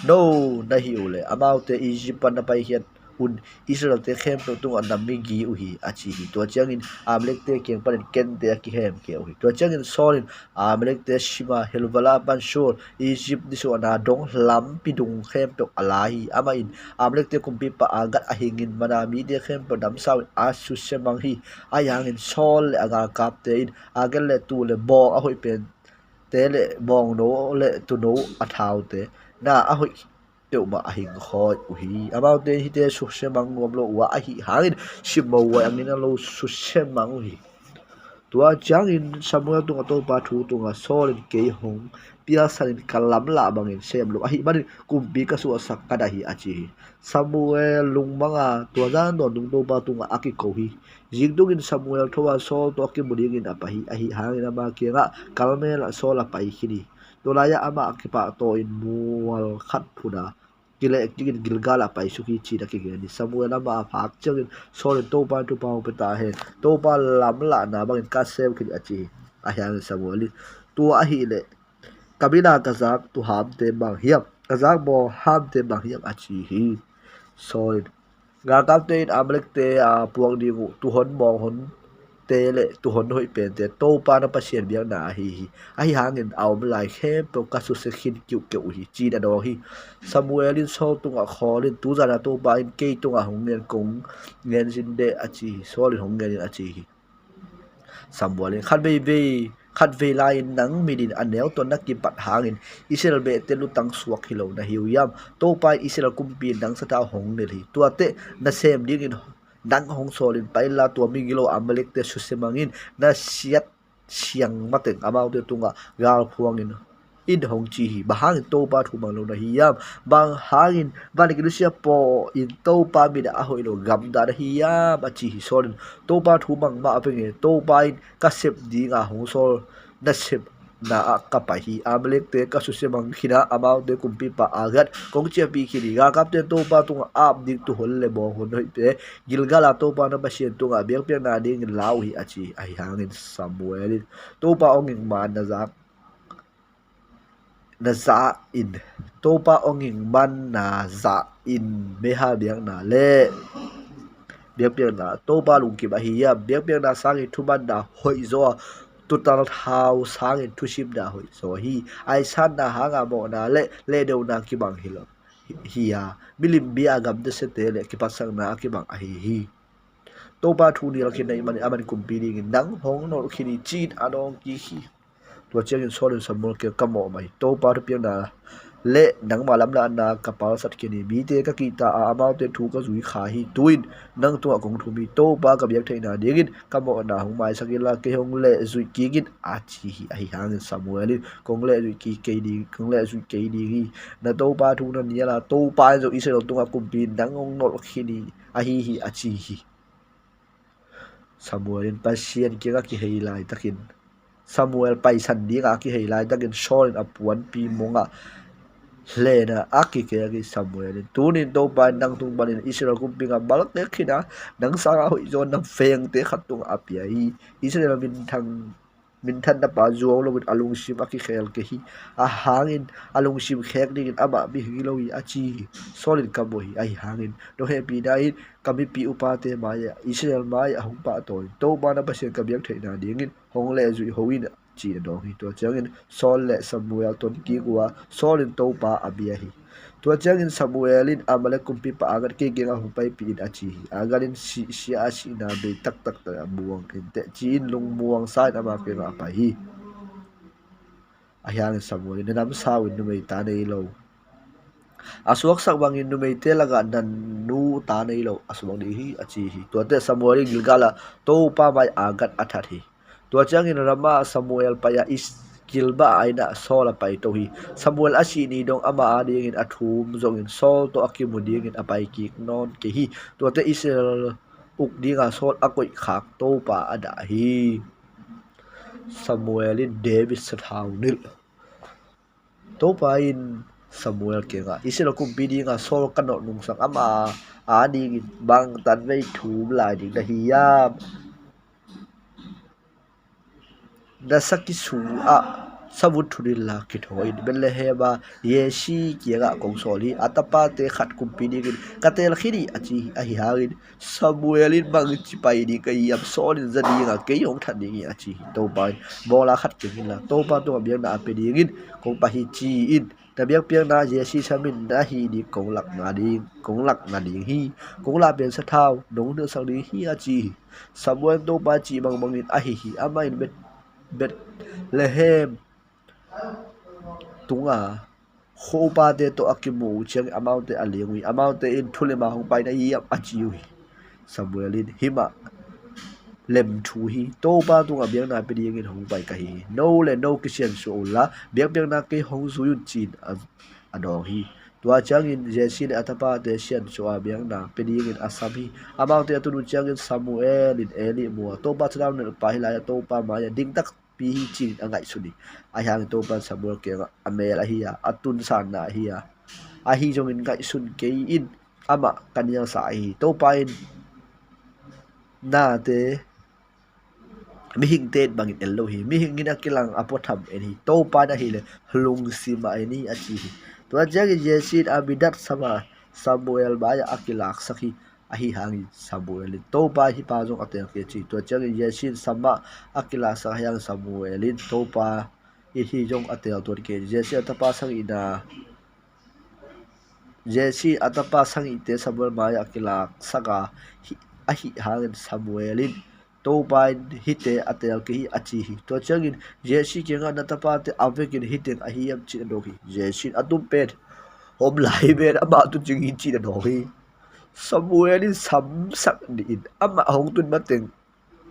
No na hih uh leh amaute Egypt pan na paikhiat un Israel-te khempeuh tungah na migi uh hi, a ci hi. Tua ciangin Amalek-te kiang panin Ken-te a kihemkhia uh hi. Tua ciangin Saul in Amalek-te sim a, Havilah pan Shur, Egypt nisuahna dong lampi dung khempeuh a la hi. Amah in Amalek-te kumpipa Agag a hingin, mana mite khempeuh damsau in a susia mang hi. Ahi hangin Saul le a galkapte in Agag le tuu le bawng a hoih pente le bawngno le tuuno a thaute, na a hoih peuhmah a hingkhawi uh hi. Amaute in hihte susia mang nuam lo uh a, ahih hangin simmawh huai a ngina lo susia mang uh hi. Tua ciangin Samuel tungah Topa thu tungah, Saul in kei hong pialsanin ka lamlah bangin sem lo ahih manin kumpi ka suahsak ka dah hi, a ci hi. Samuel lungmang a, tua zan tawntung Topa tungah a kiko hi. Zingtungin Samuel tho a, Saul tawh a kimu dingin a pai hi. Ahih hangin ama kiangah Karmel ah Saul a pai khin hi. Tua lai-ah amah a kipahtawin mual khat phun a, kileh kik in Gilgal ah paisuk hi, ci-in a kigen hi. Samuel amah a phak ciangin Saul in, Topa in thupha hong pia ta hen. Topa lamlahna bangin ka sem khin hi, a ci hi. Ahi hangin Samuel in, tua ahih leh ka min a ka zak tuuhamte bang hiam, ka zak bawnghamte bang hiam, a ci hi. Saul in, galkapte in Amalekte a puak ding uh tuuhon bawnghonte le tuuhon hoih pente Topa na Pasian biakna ahi hi. Ahi hangin a om lai khempeuh ka susia khin kiuhkeuh uh hi, ci-in a dawng hi. Samuel in Saul tungah khawl in, tu zan a Topa in kei tungah hong ngen, kong ngen zin deh, a ci hi. Saul in, hong ngen in, a ci hi. Samuel in, khat veivei, khat vei lai-in nang mit in a neu tawh na kipat hangin Israel behte lutang suak hi lo na hi uh hiam? Topa in Israel kumpi in nang sathau hong nilh hi. Tuate nasem dingin nang hong sawl in, pai inla tua migilo Amalekte susia mang in, na siat siang mateng amaute tungah gal phuang in, in hong ci hi. Bang hangin Topa thu mang lo na hi hiam? Bang hangin van le gei nusia pawh in Topa mit ah a hoih lo gamdang na hi hiam? A ci hi. Saul in, Topa thu mang mah peng e, Topa in ka sep dinga hong sawl nasepna ah ka pai hi. Amalekte ka susia mang khin a, amaute kumpipa Agag kong ciahpih khin hi. Galkapte in Topa tungah ap ding tuuhon le bawnghon hoihte Gilgal ah Topa na Pasian tungah biakpiakna dingin la uh hi, a ci hi. Ahi hangin Samuel in, Topa awnging man na zak na zah in, Topa awnging man na zah in, meihal biakna le biakpiakna Topa lungkim ahi hiam? Biakpiakna sangin thumanna hoih zaw a, tuutal thau sangin thusimna hoih zaw hi. Aisanna hanga mawhna le lehdeuna kibang hi lo hi a, milim bia a gamta siate le kipatsakna a kibang ahi hi. Topa thu nial khin ahih manin aman kumpi dingin nang hong nolh khin hi, ci-in a dawng kik hi. Tua ciangin Saul in Samuel kiangah, ka mawh mah hi. Topa thupiakna le nangma lamlahna ka palsat khin hi. Mite ka kihta a, amaute thu ka zui kha hi. Tu-in nang tungah kong thum hi. Topa ka biak theihna dingin ka mawhna hong maisak inla, kei hong lehzuih kik in, a ci hi. Ahi hangin Samuel in, kong lehzuih kik kei ding, kong lehzuih kei ding hi. Na Topa thu na nial a, Topa in zong Israel tungah kumpi nang hong nolh khin hi, ahi hi, a ci hi. Samuel in Pasian kiangah kihei laitakin, Samuel paisan dingah a kihei laitakin Saul in a puanpi mongah hlen a, a kikhek hi. Samuel in, tuni-in Topa in nang tung panin Israel kumpi ngah malkek khin a, nang sangah hoihzaw na vengte khat tungah a pia hi. Israel minthang minthanna pa zuau loin a lungsim a kikhel kei hi. A hangin a lungsim khek dingin amah mihing hi lo hi, a ci hi. Saul in, ka mawh hi. Ahi hangin nong hehpihna in ka mipi upate mai-ah, Israel mai-ah hong pahtawi in, Topa na Pasian ka biak theihna dingin hong lehzuih ho in, ci-in a dawng hi. Tua ciangin Saul le Samuel ton kik uh a, Saul in Topa a bia hi. Tua ciangin Samuel in Amalek kumpipa Agag, kei kiangah hong paipih in, a ci hi. Agag in sihsia a sihna bei taktak tawh a muang in teh, ci-in lungmuang sa-in ama kiangah a pai hi. Ahi hangin Samuel in, na namsau in numei ta nei lo a suaksak bangin numeite lakah na nu ta nei lo a suak ding hi, a ci hi. Tuate Samuel in Gilgal ah Topa mai Agag a that hi. Tua ciangin Ramah ah Samuel pai a, Gilgal ah a innah Saul a paito hi. Samuel a sih ni dong ama adingin a thum zongin Saul tawh a kimu dingin a paikik nawn kei hi. Tuate Israel uk dinga Saul a koihkhak Topa a dah hi. Samuel in David sathau nilh. Topa in Samuel kiangah, Israel kumpi dinga Saul ka nolh nungsang ama adingin bangtan vei thum lai ding na hi hiam? Na sa kisu ah savut thun inla kithawi in, Bethlehem a Jesse kiangah kong sawl hi. A tapate khat kumpi dingin ka teel khin hi, a ci hi. Ahi hangin Samuel in, bangci pai ding ka hi hiam? Saul in za dinga kei hong that ding hi, a ci hi. Topa in, bawla khat keng inla Topa tungah biakna a pia dingin kong pai hi, ci-in na biakpiakna Jesse sam in, na hih ding kong lak nading, kong lak nading hi. Kong lah pen sathau nong nilhsak ding hi, a ci hi. Samuel in Topa cih bangbangin a hih hi. Amah in Bet-, Bethlehem tunga khuapate tawh a kimu uh ciangin amaute a ling uh hi. Amaute in, thu lem a hong pai na hi hiam, a ci uh hi. Samuel in, hih mah lem thu hi. Topa tungah biakna pia dingin hong pai ka hi hi. No le no kisiansuah unla, biakpiakna kei hong zui un, ci-in a, a dawng hi. Tua ciangin Jesse le a tapate siansuah a, biakna pia dingin a sam hi. Amaute a tun uh ciangin Samuel in Eli mu a, Topa sathau nilhpa hih lai-ah Topa mai-ah ding tak pi hi, ci-in a ngaihsun hi. Ahi hangin Topa in Samuel kiangah a mel ahi a, a tunsanna ahi a, Ahi zongin ngaihsun kei in, amah ka nialsa ahi hi. Topa in nate mihingte in bangin en lo hi. Mihing in a kilang a puatham en hi. Topa in ahileh lungsim a en hi, a ci hi. Tua ciangin Jesse in Abinadab sama Samuel mai-ah a kilaksak hi. Ahi hangin Samuel in Topa in hih pa zong a teel kei ci hi. Tua ciangin Jesse in sama a kilaksak ahi hangin Samuel in Topa in hih zong a teel tuan kei hi. Jesse a tapa sangihna Jesse a tapa sangihte Samuel mai-ah a kilaksak a, hi- ahi hangin Samuel in Topa in hihte a teel kei hi, a ci hi. Tua ciangin Jesse kiangah na tapate a vekin hih teng ahi hiam ci-in a dong hi. Jesse in a tum pen om lai pen amah tu cing hi ci-in a dong hi. Samuel in samsak ni in amah hong tun mateng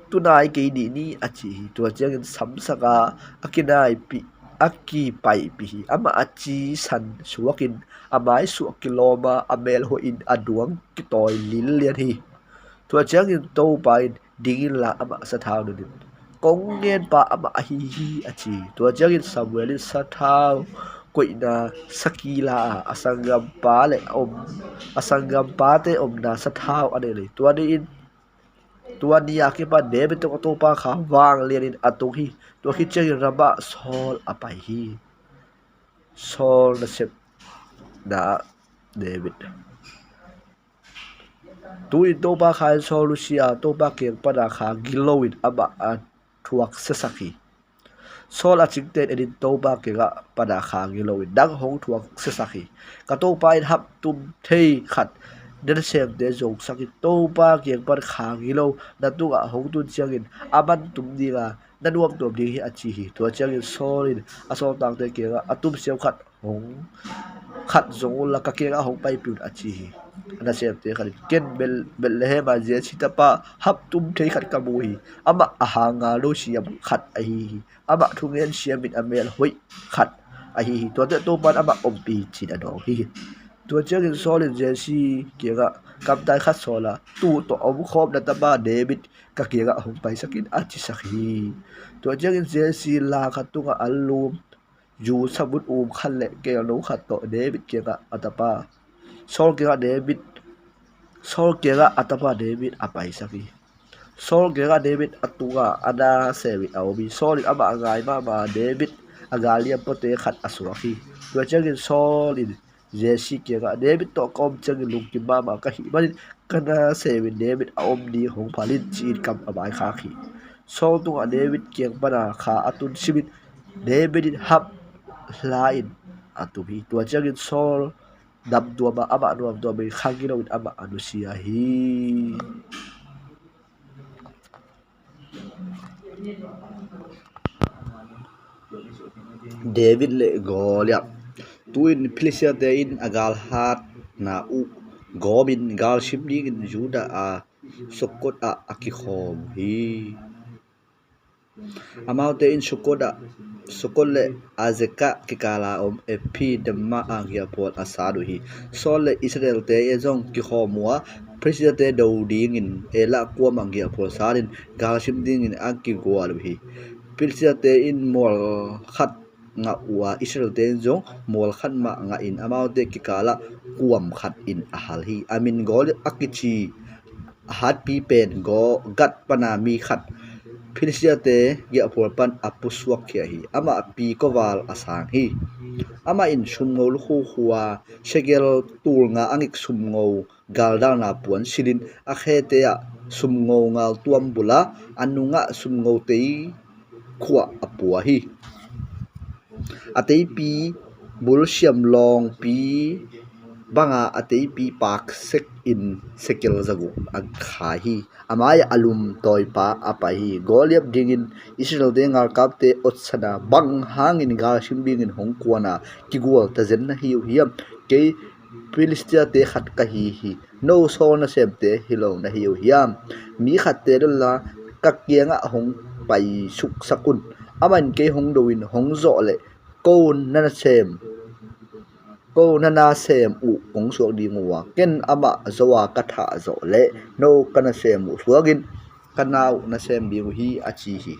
tunai kei dih ni, a ci hi. Tua ciangin samsak a, a kinaipih a kipaipih hi. Amah a cisan suakin a maisuah kilawm a, a mel hoihin a duang kitawi lillian hi. Tua ciangin Topa in ding inla amah sathau nun in kong ngenpa amah ahi hi, a ci hi. Tua ciangin Samuel in sathau koihna saki la a, a sanggampa le om a sanggampate omna sathau a nei hi. Tua ni in tua ni a kipan David tungah Topa kha vanglianin a tung hi. Tua khit ciangin Ramah Saul a pai hi. Saul nasepna ah David. Tu-in Topa kha in Saul nusia, Topa kiang pana kha giloin amah a thuak siasak hi. Saul a cingten enin Topa kiangah pana kha giloin nang hong thuak siasak hi. Ka Topa in hap tum thei khat na nasemte zongsak in Topa kiang pan kha gilo na tungah hong tun ciangin a man tum dinga na nuamtuam ding hi, a ci hi. Tua ciangin Saul in a sawltakte kiangah a tum siam khat hong khat zong unla ka kiangah hong paipih un, a ci hi. A nasemte khat in ken Bel- Bethlehem a Jesse tapa hap tum thei khat ka mu hi. Amah a hanga lo siam khat ahi hi. Amah thungen siamin a mel hoih khat ahi hi. Tuate Topa in amah ompih hi, ci-in a dawng hi. Tua ciangin Saul in Jesse kiangah kamtai khat sawl a, tu tawh a omkhawm na tapa David ka kiangah hong paisak in, a cisak hi. Tua ciangin Jesse la khat tungah an lum zu sabut um khat le kelno khat tawh David kiangah a tapa Saul kiangah David Saul kiangah a tapa David a paisak hi. Saul kiangah David a tungah a nasemin a om hi. Saul in amah a ngai mahmah a David a galliam puate khat a suak hi. Tua ciangin Saul in Jesse kiangah David tawh ka om ciangin lungkim mahmah ka hih manin ka nasemin David a om ding hong phal in, ci-in kam a vaikhak hi. Saul tungah David kiang pana kha a tun simin David in hap hla in a tum hi. Tua ciangin Saul damtuam a amah nuamtuamin kha giloin amah a nusia hi. David le Goliath. Tu-in Filistiate in a galhatna uh gawmin galsim dingin Judah a Sukkot ah a kikhawm uh hi. Amaute in Sukkot ah Sukkot le Azekah kikala om Ephah Damah a giahphual a sat uh hi. Saul le Israelte in zong kikhawm uh a, Filistiate do dingin Elah kuam a giahphual satin galsim dingin a kigual uh hi. Filistiate in mual khat ngah uh a, Israelte in zong mual khat mah ngahin amaute kikalah kuam khat in a hal hi. A min Goliath a kici a hatpi pen Go- Gath pana mi khat Filistiate giahphual pan a pusuak khia hi. Amah pi kuaval a sang hi. Amah in sumngo lukhukhua shekel tulnga a ngik sumngo galdalna puan silhin a khete ah sumngo ngaltuam bula a nungah sumngo tei khuah a pua hi. A teipi bul siam lawngpi banga a teipi paksek in shekel zaguk a khai hi. A mai-ah a lumtawipa a pai hi. Goliath dingin Israelte ngalkapte otsana bang hangin galsim dingin hong kuana kigual tazen na hi uh hiam? Kei Filistiate khat ka hi hi. No Saul nasemte hi lo na hi uh hiam? Mi khatte donla ka kiangah hong paisuksak un. Amah in kei hong do in hong zawh leh ko na nasem ko na nasem uh kong suak ding uh a, ken amah zo a ka thah zawh leh no ka nasem uh suakin ka na uh nasem ding uh hi, a ci hi.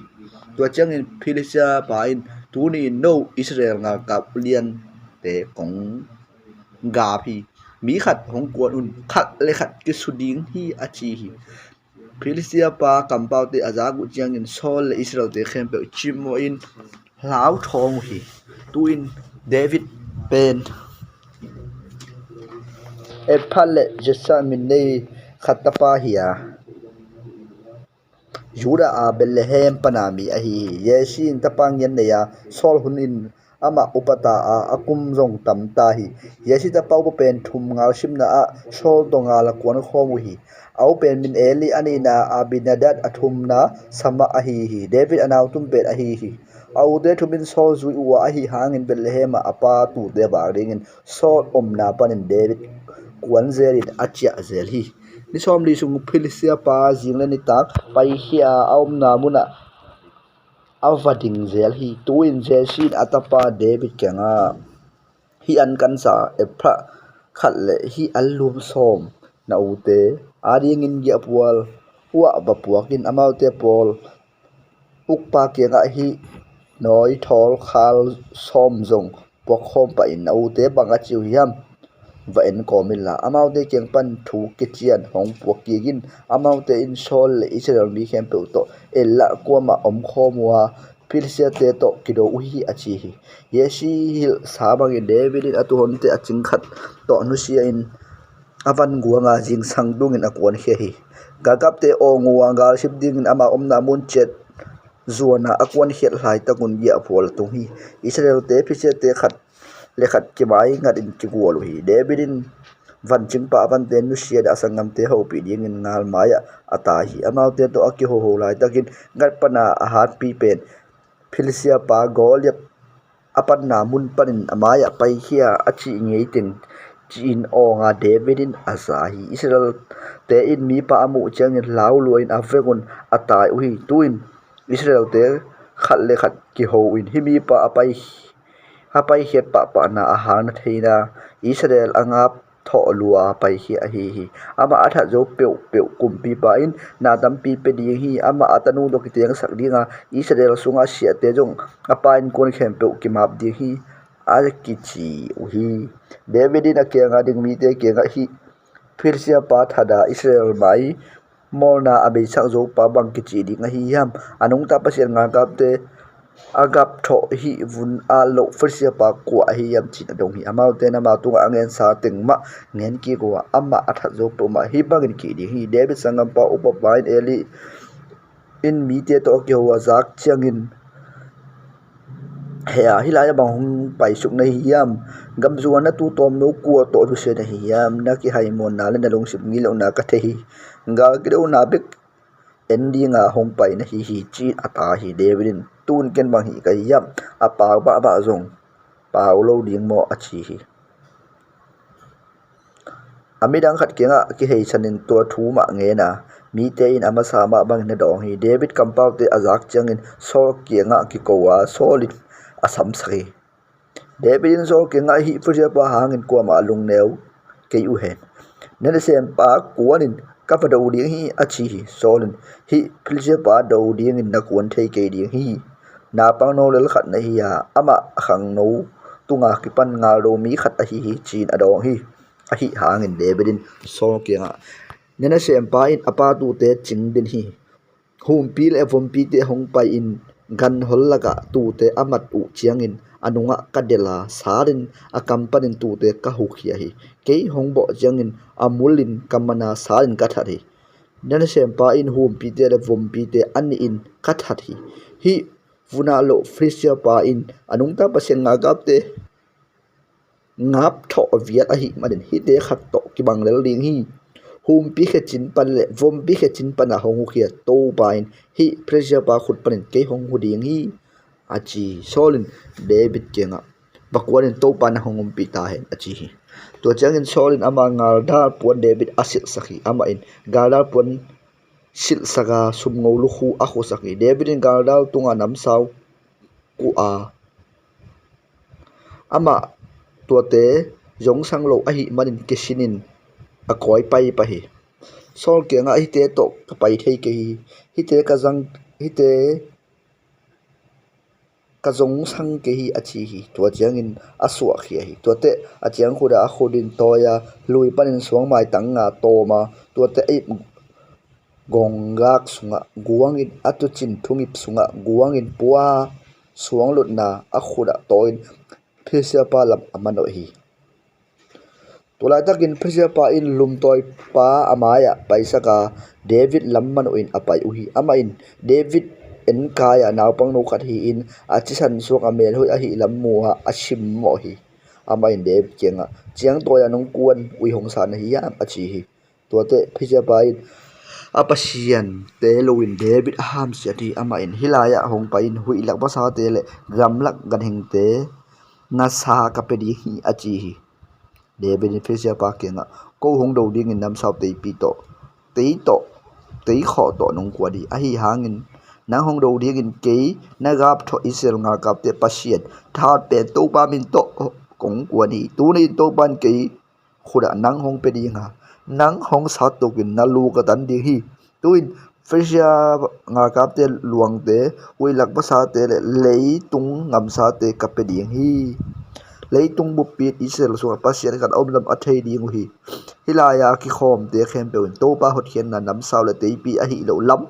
Tua ciangin Filistia pa in, tuni in no Israel ngalkap liante kong gap hi. Mi khat hong kuan un, khat le khat kisu ding hi, a ci hi. Filistia pa kampaute a zak uh ciangin Saul le Israelte khempeuh cimawhin hlauthawng uh hi. Tu-in David pen Ephrath le Jesse min nei khat tapa hi a, Judah a Bethlehem pana mi ahi hi. Jesse in tapa ngian nei a, Saul hun in amah upa ta a, a kum zong tam ta hi. Jesse tapa upa pen thum ngal simna ah Saul tawh ngal a kuan khawm uh hi. A u pen min Eli, a nihna Abinadab, a thumna Shammah ahi hi. David a nautum pen ahi hi. A ute thum in Saul zui uh a, ahi hangin Bethlehem ah a pa tute vak dingin Saul omna panin David kuan zelin a ciah zel hi. Ni sawmli sung Filistia pa zing le nitak paikhia a omna munah a va ding zel hi. Tu-in Jesse in a tapa David kiangah, hih an kansa Ephrath khat le hih an lum sawm na ute adingin giahpual uah va puak in, amaute pawl ukpa kiangah hih nawi thawl khal sawm zong puak khawm pah in, na ute bang a ci uh hiam? Va en kawm inla, amaute kiang pan thu kician hong puak kik in. Amaute in Saul le Israel mi khempeuh tawh ellah kuamah om khawm uh a, Filistiate tawh kido uh hi, a ci hi. Jesse hilhsa bangin David in a tuuhonte a cing khat tawh nusia in a van guanga zingsang dungin a kuankhia hi. Galkapte awng uh a galsim dingin ama omna mun ciat zuanah a kuankhiat laitakun giahphual a tung hi. Israelte Filistiate khat le khat kimai ngatin kigual uh hi. David in vancingpa a vante nusia a sanggamte hopih dingin ngal mai-ah a tai hi. Amaute tawh a kihoho laitakin ngat pana a hatpi pen Filistia pa Goliath a panna mun panin a mai-ah paikhia a cih ngei teng, ci-in awnga David in a za hi. Israelte in mipa a muh ciangin lau lua in a vek un a tai uh hi. Tu-in Israelte khat le khat kiho in, hih mipa a pai a paikhiat pahpahna a hang na theina Israel a ngap thawh lua paikhia ahi hi. Amah a that zo peuhpeuh kumpipa in na tampi pia ding hi. Amah a tanu tawh kitengsak dinga Israel sungah siate zong a pa innkuan khempeuh kimap ding hi, a kici uh hi. David in a kianga ding mite kiangah hih Filistia pa thada Israel mai mawlna a beisak zopa bang kici ding ahi hiam? A nungta Pasian galkapte a gapthawh hih vun a loh Filistia pa kua ahi hiam, ci-in a dong hi. Amaute in ama tungah a ngensa teng mah ngen kik uh a, amah a that zo peuhmah hih bangin kih ding hi. David sanggampa upapa in Eli in mite tawh a kiho a zak ciangin, "Hea, hih lai-ah bang hong paisuk na hi hiam? Gamzuan na tu tawmno kua tawh nusia na hi hiam? Na kihaimuanna le na lungsim ngillohna ka thei hi. Gal kidona bek en dinga hong pai na hi hi," ci-in a tai hi. David in, "Tun ken bang hih ka hi hiam? A pau mahmah zong pau lo ding maw?" a ci hi. A midang khat kiangah kiheisanin tua thu mah ngen a, mite in a masa mah bangin a dawng hi. David kampaute a zak ciangin Saul kiangah kiko a, Saul in a samsak hi. David in Saul kiangah, "Hih Filistia pa hangin kuamah lungneu kei uh hen. Na nasempa kuanin ka va do ding hi," a ci hi. Saul in, "Hih Filistia pa do dingin na kuan thei kei ding hi. Naupang no lel khat na hi a, amah a khangno tunga kipan ngaldo mi khat ahi hi," ci-in a dawng hi. Ahi hangin David in Saul kiangah, "Na nasempa in a pa tute cing den hi. Humpi le a vumpite hong pai-in ganhol lakah tute a mat uh ciangin a nungah ka delh a, satin a kam panin tute ka hukhia hi. Kei hong bawh ciangin a mulin ka man a, satin ka that hi. Na nasempa in humpite le vumpite a nihin ka that hi. Hih vun a loh Filistia pa in a nungta Pasian galkapte ngap thawh vial ahih manin hihte khat tawh kibang lel ding hi. Humpi khecin pan le vompi khecin pana hong hukhia Topa in hih Filistia pa khut panin kei hong hu ding hi," a ci hi. Saul in David kiangah, "Va kuanin, Topa in hong ompih ta hen," a ci hi. Tua ciangin Saul in ama galdal puan David a silhsak hi. Amah in galdal puan silhsak a, sumngo lukhu a khusak hi. David in galdal tunga namsau kuh a, amah tuate zongsang lo ahih manin kisinin a kawi pai pah hi. Saul kiangah, "Hihte tawh ka pai thei kei hi. Hihte ka zang, hihte ka zongsang kei hi, a ci hi. Tua ciangin a suahkhia hi. Tuate a ciangkhut ah a khut in tawi a, lui panin suang maitang nga tawm a, tuate a ip gonggak sungah guangin, a tuucin thungip sungah guangin pua, suanglutna a khut ah tawin Filistia pa lam a manawh hi. Tua laitakin Filistia pa in lumtawi pa a mai-ah paisak a, David lam manawhin a pai uh hi. Amah in David enkai-ah naupangno khat hi-in, a cisan suak a melhoih ahih lam mu-a a simmawh hi. Amah in David kiangah, "Ciangtawi-ah nong kuan uh i hong sa na hiam?" a ci hi. Tuate Filistia pa in, "A pasiante loin David a hamsiat hi. Amah in, 'Hih lai-ah hong pai-in huih lak vasate le gamlak ganhingte na sa ka pia ding hi,' a ci hi." David in Filistia pa kiangah, "Ko hong do dingin namsau teipi tawh, tei tawh, tei khawh tawh nong kuan hi. Ahi hangin nang hong do dingin kei na gapthaw Israel ngalkapte Pasian thahat pen Topa min tawh kong kuan hi. Tuni-in Topa in kei khut ah nang hong pia ding a, nang hong sattukin na lu ka tan ding hi. Tu-in Filistia ngalkapte luangte, huih lak vasate le leitung ngamsate ka pia ding hi. Leitung buppi in Israel sungah Pasian khat a om lam a thei ding uh hi. Hih lai-a kikhawmte khempeuh in Topa hotkhiatna namsau le teipi ahih loh lam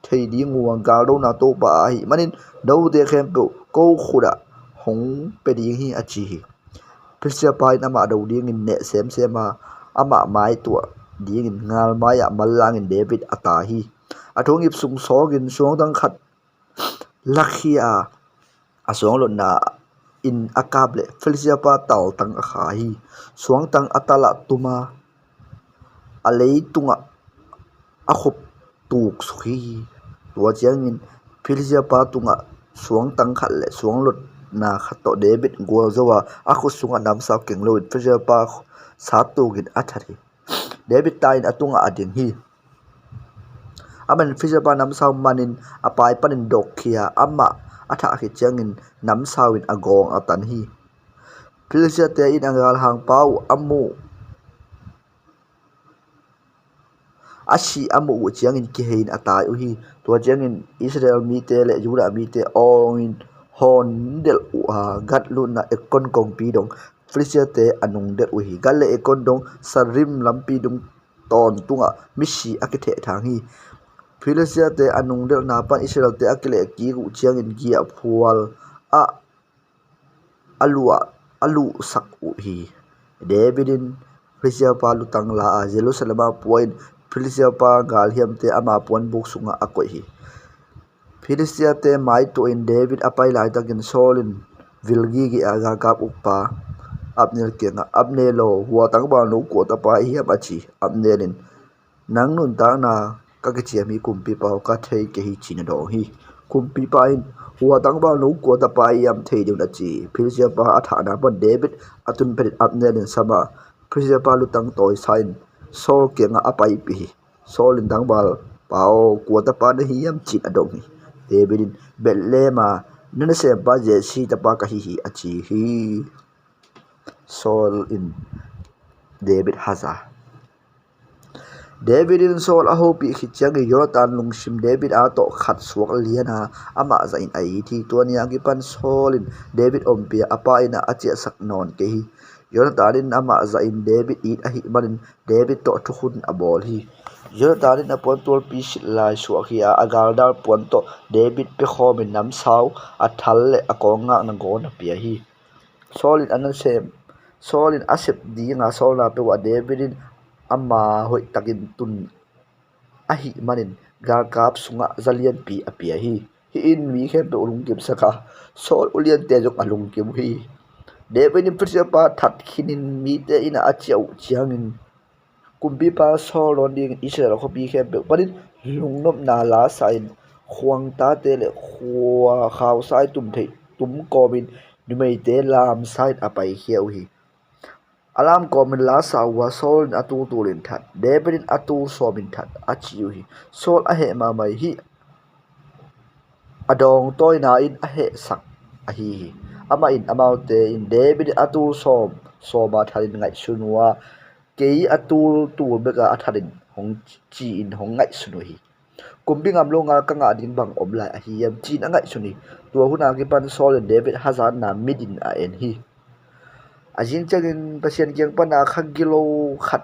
thei ding uh a, galdona Topa ahih manin note khempeuh ko khut ah hong pia ding hi," a ci hi. Filistia pa in amah do dingin neh semsem a, amah maituah dingin ngalmai-ah manlangin David a tai hi. A thungip sung sawkin suangtang khat lakhia a, a suanglutna in a kap leh Filistia pa taltang a kha hi. Suangtang a talah tum a, a leitungah a khup tuksuk hi. Tua ciangin Filistia pa tungah suangtang khat le suanglutna khat tawh David gualzo a, a khut sungah namsau keng loin Filistia pa sattukin a that hi. David tai-in a tungah a ding hi. Amah in Filistia pa namsau manin a pai panin dawkkhia, amah a thah khit ciangin namsau in a gawng a tan hi. Filistiate in a galhang pa uh a muh a sih a muh uh ciangin kihei-in a tai uh hi. Tua ciangin Israel mite le Judah mite awngin hawn delh uh a, Gath lutna Ekron kongpi dong Filistiate a nungdelh uh hi. Gath le Ekron dong Saaraim lampi dung tawntungah misi a kithehthang hi. Filistiate a nungdelhna pan Israelte a kilehkik uh ciangin giahphual ah a luah, a luhsak uh hi. David in Filistia pa lutang la a, Jerusalem ah pua-in Filistia pa galhiamte ama puanbuk sungah a koih hi. Filistiate maituahin David a pai laitakin Saul in vil gige a, galkap ukpa Abner kiangah, "Abner aw, hua tangval no kua tapa i hiam?" a ci. Abner in, "Nang nuntakna ka kiciam hi, kumpipa aw, ka thei kei hi," ci-in a dawng hi. Kumpipa in, "Hua tangval no kua tapa i hiam thei ding un," a ci hi. Filistia pa a thahna pan David a tun phetin Abner in sam a, Filistia pa lutang tawisa-in Saul kiangah a paipih hi. Saul in, "Tangvalpa aw, kua tapa na hi hiam?" ci-in a dong hi. David in, "Bethlehem a na nasempa Jesse tapa ka hi hi," a ci hi. Saul in David haza. David in Saul a hopih khit ciangin Jonathan lungsim David a tawh khat suak lian a, amah zahin a it hi. Tua ni a kipan Saul in David ompih a, a pa inn ah a ciahsak nawn kei hi. Jonathan in amah zahin David it ahih manin David tawh thukhun a bawl hi. Jonathan in a puantualpi silh lai suahkhia a, a galdal puan tawh David piakhawmin namsau, a thal le a kawngngakna gawn a pia hi. Saul in a nasem, Saul in a sep dinga sawlna peuh ah David in ama hoihtakin tun ahih manin galkap sungah za lianpi a pia hi. Hih in mi khempeuh lungkimsak a, Saul uliante zong a lungkim uh hi. David in Filistia pa that khinin mite inn ah a ciah uh ciangin, kumpipa Saul nawn dingin Israel khuapi khempeuh panin lungnopna la sa-in, khuangtate le khua khausai tum theih tum kawmin numeite lamsa-in a paikhia uh hi. A lam kawmin la sa uh a, Saul in a tul tulin that, David in a tul sawmin that a ci uh hi. Saul a heh mahmah hi. A dawngtawina in a hehsak ahi hi. Amah in amaute in David in a tul sawm sawma thatin ngaihsun uh a, kei a tul tul beka a thatin hong ci-in hong ngaihsun uh hi. Kumpi ngam lo ngal ka ngah ding bang om lai ahi hiam, ci-in a ngaihsun hi. Tua hun a kipan Saul in David hazatna mit in a en hi. A zing ciangin Pasian kiang pana kha gilo khat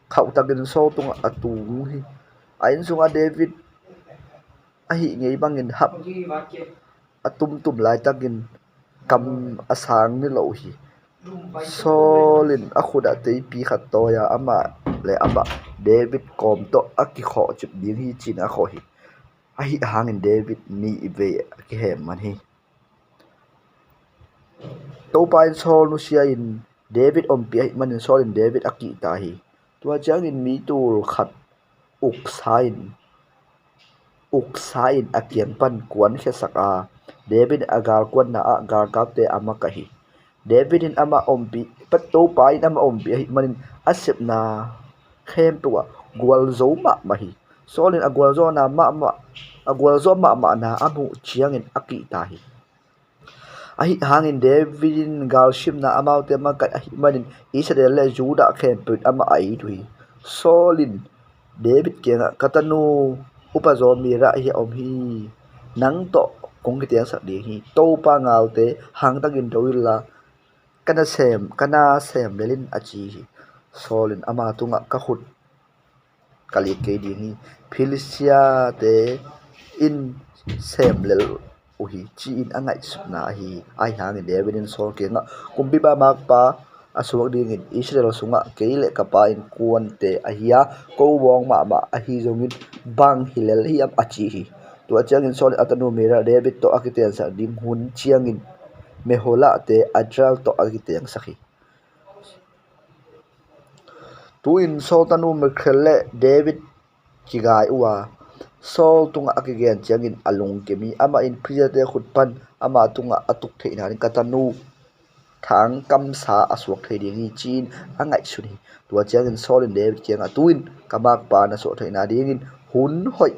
khauhtakin Saul tungah a tung hi. A inn sungah David ahi ngei bangin hap a tumtum laitakin kam a sang ni lo hi. Saul in a khut ah teipi khat tawi a, amah le amah David kawm tawh a kikhawhcip ding hi, ci-in a khawh hi. Ahi hangin David nih vei a kihem man hi. Topa in Saul nusia in David ompih ahih manin Saul in David a kihta hi. Tua ciangin mi tul khat uksa in, uksa in a kiang pan kuankhiasak a, David in a galkuanna ah galkapte a makaih hi. David in amah ompih, Topa in amah ompih ahih manin a sepna khempeuh ah gualzo mahmah hi. Saul in a gualzawhna mahmah, a gualzawh mahmahna a muh ciangin a kihta hi. Ahi hangin David in galsimna amaute makaih ahih manin Israel le Judah khempeuh in amah a it uh hi. Saul in David kiangah, ka tanu upazaw Merab hiah om hi. Nang tawh kong kitengsak ding hi. Topa ngalte hangtakin do inla, ka nasem, ka nasem lel in, a ci hi. Saul in ama tungah, ka khut ka lik kei ding hi. Filistia-te in sem lel uh hi, ci-in a ngaihsutna ahi hi. Ahi hangin David in Saul kiangah, kumpipa makpa a suak dingin Israel sungah kei le ka pa innkuante ahi a, ko bawng mahmah ahi zongin bang hi lel hiam, a ci hi. Tua ciangin Saul in a tanu Merab David tawh a kitengsak ding hun ciangin Meholah-te Adriel tawh a kitengsak hi. Tu-in Saul tanu Mikhal le David kigai uh a, Saul tungah a kigen ciangin a lungkim hi. Amah in Filistia-te khut pan ama tungah a tuk theihna ding ka tanu thangkamsa a suak thei ding hi, ci-in a ngaihsun hi. Tua ciangin Saul in David kiangah, tu-in ka makpa na suah theihna dingin hun hoih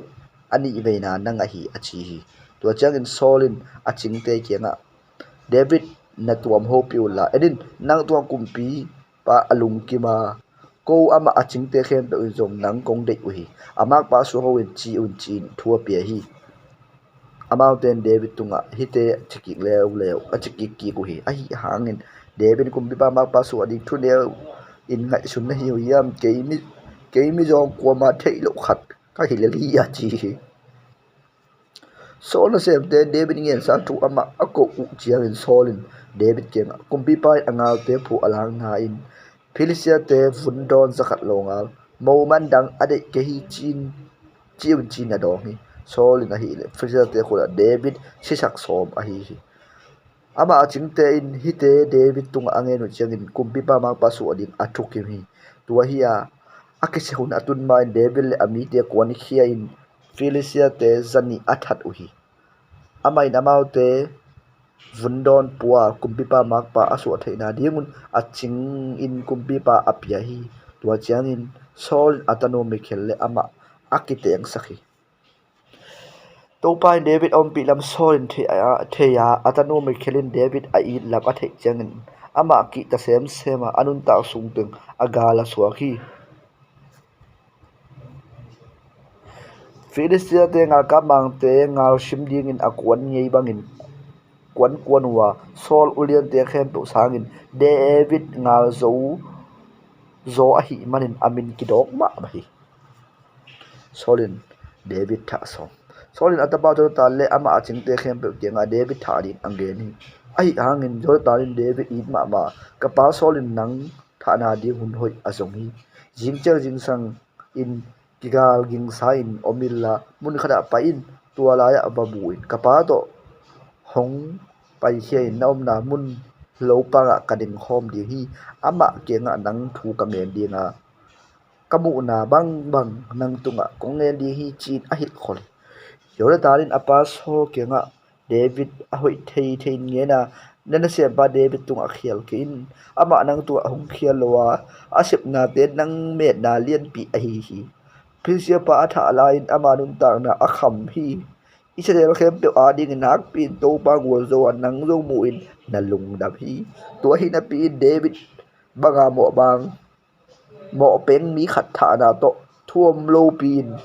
a nih veina na ngah hi, a ci hi. Tua ciangin Saul in a cingte kiangah, David na tuam hopih unla, en in, nang tungah kumpipa a lungkim a, ko amah a cingte khempeuh in zong nang kong deih uh hi. A makpa suah ho in ci un, ci-in thu a pia hi. Amaute in David tungah hihte a ci kik leuleu, a ci kikkik uh hi. Ahi hangin David in kumpipa makpa suah ding thu neu in ngaihsun na hi uh hiam? Kei mi, kei mizawng kuama theih loh khat ka hi lel hi, a ci hi. Saul nasemte David ngensa thu amah a koh uh ciangin Saul in David kiangah, kumpipa in a ngalte phuh a langna in Filistia-te vun dawn zakhat lo ngal, moman dang a deih kei hi, ci-in, ci un, ci-in a dawng hi. Saul in ahileh Filistia-te khutah David sisak sawm ahi hi. Amah a cingte in hihte David tungah a ngen uh ciangin kumpipa makpa suah ding a thukim hi. Tua hi a, a kisik hun a tun ma-in David le a mite kuankhia in Filistia-te zanih a that uh hi. Amah in amaute vun dawn pua kumpipa makpa a suah theihna dingun a cingin kumpipa a pia hi. Tua ciangin Saul in a tanu Mikhal le amah a kitengsak hi. Topa in David a ompih lam Saul in thei a, thei a, a tanu Mikhal in David a it lam a theih ciangin amah kihta semsem a, a nuntak sung teng a gal a suak hi. Filistia-te ngalkap mangte ngalsim dingin a kuan ngei bangin kuankuan uh a, Saul uliante khempeuh sangin David ngalzo zaw ahih manin a min kidawk mahmah hi. Saul in David thah sawm. Saul in a tapa Jonathan le amah a cingte khempeuh kiangah David thah ding a gen hi. Ahi hangin Jonathan in David it mahmah, ka pa Saul in nang thahna ding hun hoih a zong hi. Zingciang zingsang in kigal gingsa in om inla, mun khatah pai in, tua lai-ah va bu in, ka pa tawh hong paikhia in, na omna mun lopangah ka dingkhawm ding hi. Amah kiangah nang thu ka ngen ding a, ka muhna bangbang nang tungah kong ngen ding hi, ci-in a hilhkhol hi. Jonathan in a pa Saul kiangah, David a hoih thei thei in ngen a, na nasempa David tungah khial kei in. Amah nang tungah hong khial lo a, a sepnate nang metna lianpi ahi hi. Filistia pa a thah lai-in ama nuntakna a kham hi. Israel khempeuh adingin nakpi-in Topa gualzo a, nang zong mu-in na lungdam hi. Tua hi napi-in David banga mawhbang mawhpeng mi khat thahna tawh thuam lopi-in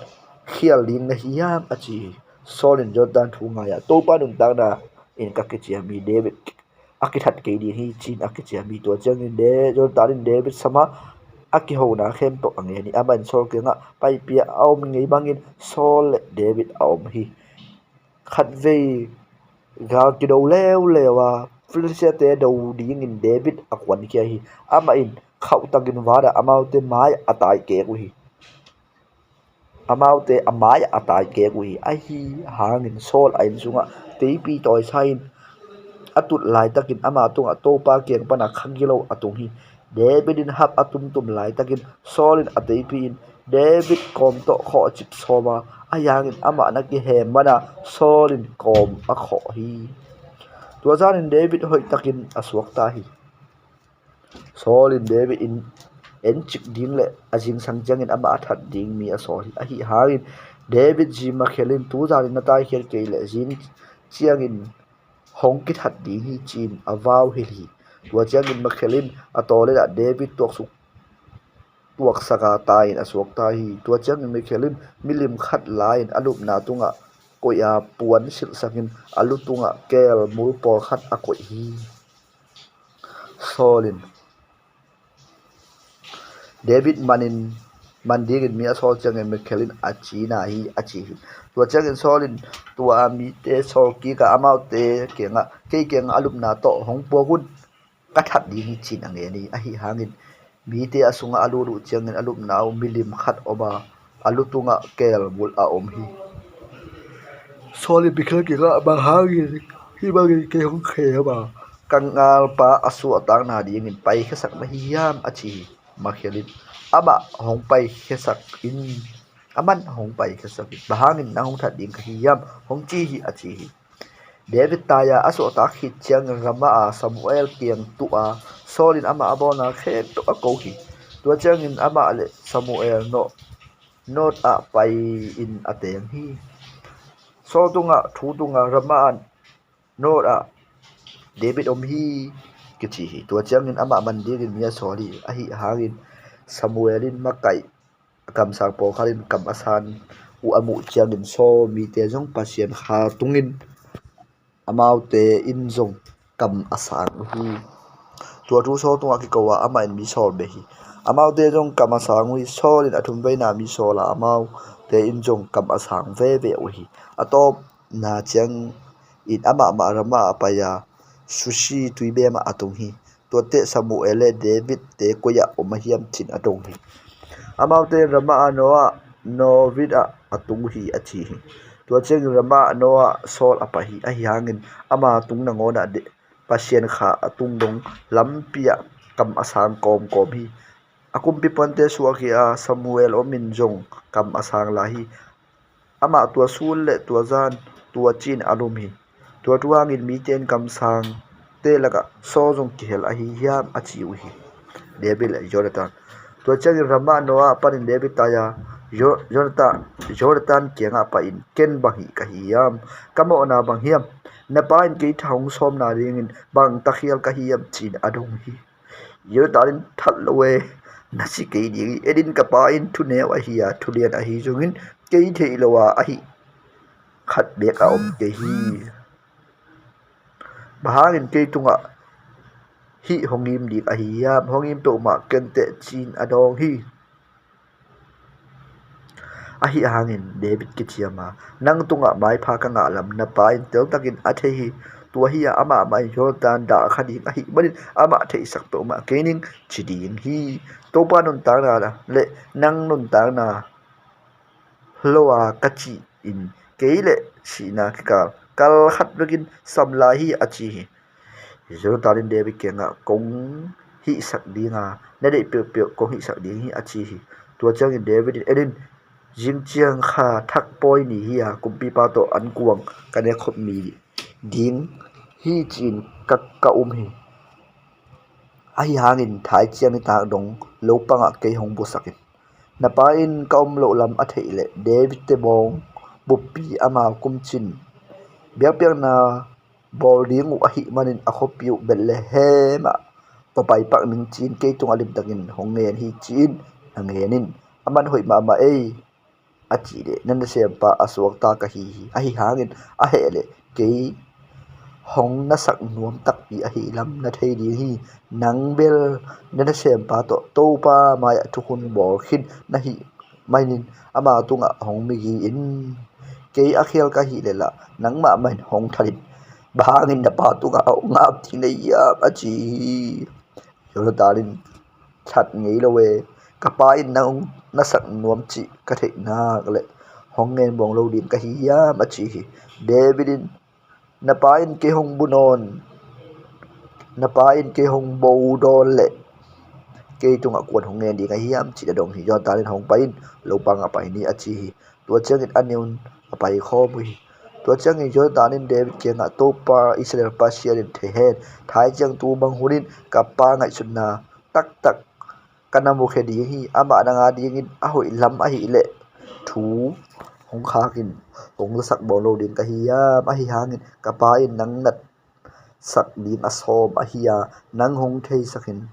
khial ding na hi hiam, a ci hi. Saul in Jonathan thu ngai-ah, Topa nuntakna in ka kiciam hi, David a kithat kei ding hi, ci-in a kiciam hi. Tua ciangin De-, Jonathan in David sam a, a kihona khempeuh a ngen hi. Amah in Saul kiangah paipih a om ngei bangin Saul le David a om hi. Khatvei gal kido leuleu a, Filistia-te do dingin David a kuankhia hi. Amah in khauhtakin vat a, amaute mai a taikek uh hi. Amaute a mai a taikek uh hi. Ahi hangin Saul a inn sungah teipi tawisa in a tut laitakin ama tungah Topa kiang pana khagilo a tung hi. David in hap a tumtum laitakin Saul in a teipi in David kawm tawh khawhcip sawm a, ahi hangin amah na kihem mana Saul in kawm a khawh hi. Tua zanin David hoihtakin a suakta hi. Saul in David in encik ding le a zingsang ciangin amah a that ding mi a sawl hi. Ahi hangin David zi Mikhal in, tu zanin na taikhiat kei le zing ciangin hong kithat ding hi, ci-in a vau hilh hi. Tua ciangin Mikhal in a tawlet ah David tuaksuk, tuaksak a, tai-in a suakta hi. Tua ciangin Mikhal in milim khat la-in a lupna tungah koih a, puan silhsakin a lu tungah keelmul pawlkhat a koih hi. Saul in, David manin, man dingin mi a sawl ciangin Mikhal in a cina hi, a ci hi. Tua ciangin Saul in tua mite sawl kik a, amaute kiangah, kei kiangah a lupna tawh hong puak un, ka that ding hi, ci-in a ngen hi. Ahi hangin mite a sungah a lut uh ciangin a lupna uh milim khat om a, a lu tungah keelmul a om hi. Saul in Mikhal kiangah, bang hangin hih bangin kei hong khem a, ka ngalpa a suahtakna dingin paikhiasak na hi hiam, a ci hi. Mikhal in, amah hong paikhiasak in, aman hong paikhiasak in, bang hangin nang hong that ding ka hi hiam, hong ci hi, a ci hi. David tai a, a suahtak khit ciangin Ramah a Samuel kiang tuh a, Saul in amah a bawlna khempeuh a ko hi. Tua ciangin amah le Samuel Nob, Nob ah pai-in a teng hi. Saul tungah thu tung a, Ramah ah Nob ah David om hi, kici hi. Tua ciangin amah man dingin mi a sawl hi. Ahi hangin Samuel in makaih a kamsang pawlkhat in kam a sang uh a muh ciangin Saul mite zong Pasian kha tungin amaute in zong kam a sang uh hi. Tua thu Saul tungah kiko a, amah in mi sawl beh hi. Amaute zong kam a sang uh hi. Saul in a thumveina mi sawl a, amaute in zong kam a sang veve uh hi. A tawpna ciangin amah mah Ramah ah pai a, Susi tuibeem ah a tung hi. Tuate Samuel le David-te koi-ah om a hiam, ci-in a dong hi. Amaute Ramah ah Nob, Nob ah a tung uh hi, a ci hi. Tua ciangin Ramah ah Nob ah Saul a pai hi. Ahi hangin ama tung nangawnah De-, Pasian kha a tung dong lampi ah kam a sang kawmkawm hi. A kumpi puante suak hi a, Samuel omin zong kam a sang lai hi. Amah tua sun le tua zan tua ci-in a lum hi. Tua thu hangin mite in kamsangte lakah Saul zong kihel ahi hiam, a ci uh hi. David le Jonathan. Tua ciangin Ramah Nob panin David tai a, Jo-, Jonathan, Jonathan kiangah pai-in, ken bang hih ka hi hiam? Ka mawhna bang hiam? Na pa in kei tha hong sawmna dingin bang takhial ka hi hiam, ci-in a dong hi. Jonathan in, that lo e, na si kei ding hi. En in, ka pa in thuneu ahi a, thulian ahi zongin kei theih lo a, ahi khat beek a om kei hi. Bang hangin kei tungah hih hong ngim ding ahi hiam? Hong ngim peuhmah ken teh, ci-in a dawng hi. Ahi hangin David kiciam a, nang tungah maipha ka ngah lam na pa in teltakin a thei hi. Tua hi a, amah mah in Jonathan dah kha ding ahih manin amah theihsak peuhmah kei ning, ci ding hi. Topa nuntakna le nang nuntakna lo a ka cih in kei le sihna kikal kal khat vekin sam lai hi, a ci hi. Jonathan in David kiangah, kong hihsak ding a, na deih peuhpeuh kong hihsak ding hi, a ci hi. Tua ciangin David in, en in, zing ciang kha thak pawi ni hi a, kumpipa tawh ankuang ka nek khop mi ding hi, ci-in ka, ka um hi. Ahi hangin thai ciang nitak dong lo pangah kei hong busak in. Na pa in ka om loh lam a theih leh David-te bawng buppi amau kumcin biakpiakna bawl ding uh ahih manin a khuapi uh Bethlehem ah va paipak ning, ci-in kei tungah limtakin hong ngen hi, ci-in na ngen in. Aman hoih mahmah ei. a cih leh na nasempa a suakta ka hi hi. Ahi hangin a heh leh kei hong na sak nuam takpi ahi lam na thei ding hi. Nang bel na nasempa tawh Topa mai-ah thukhun bawl khin na hih manin ama tungah hong migi in. Kei a khial ka hih leh lah nangmah mah in hong that in. Bang hangin na pa tungah hong ap ding na hiam? A ci hi. Jonathan in, that ngei lo e. Ka pa in nang hong na sak nuam cih ka theih nak leh hong ngen buang lo ding ka hi hiam? A ci hi. David in, na pa in kei hong bu nawn, na pa in kei hong bo dawn leh kei tungah kuan hong ngen ding ahi hiam? Cih a dong hi. Jonathan in, hong pai in, lo pangah pai ni, a ci hi. Tua ciangin a neun a pai khawm uh hi. Tua ciangin Jonathan in David kiangah, Topa Israel Pasian in thei hen, thai ciang tu bang hunin ka pa ngaihsutna taktak ka na mukhia ding hi. Amah nang a dingin a hoih lam ahih leh thu hong khak in, hong zasak bawl lo ding ka hi hiam? Ahi hangin ka pa in nang na sak ding a sawm ahi a, nang hong theisak in.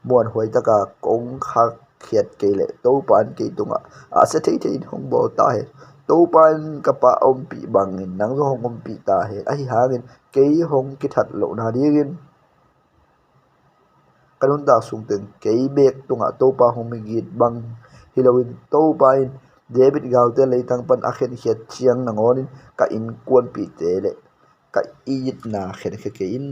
Muanhuai taka kong khak khiat kei leh Topa in kei tungah a sia theithei in hong bawl ta hen. Topa in ka pa a ompih bangin nang zong hong ompih ta hen. Ahi hangin kei hong kithat lohna dingin ka nuntak sungteng kei beek tungah Topa hong migit bang hi loin, Topa in David galte leitang pan a khenkhiat ciang nangawnin ka innkuanpihte leh ka itna khenkhia kei in.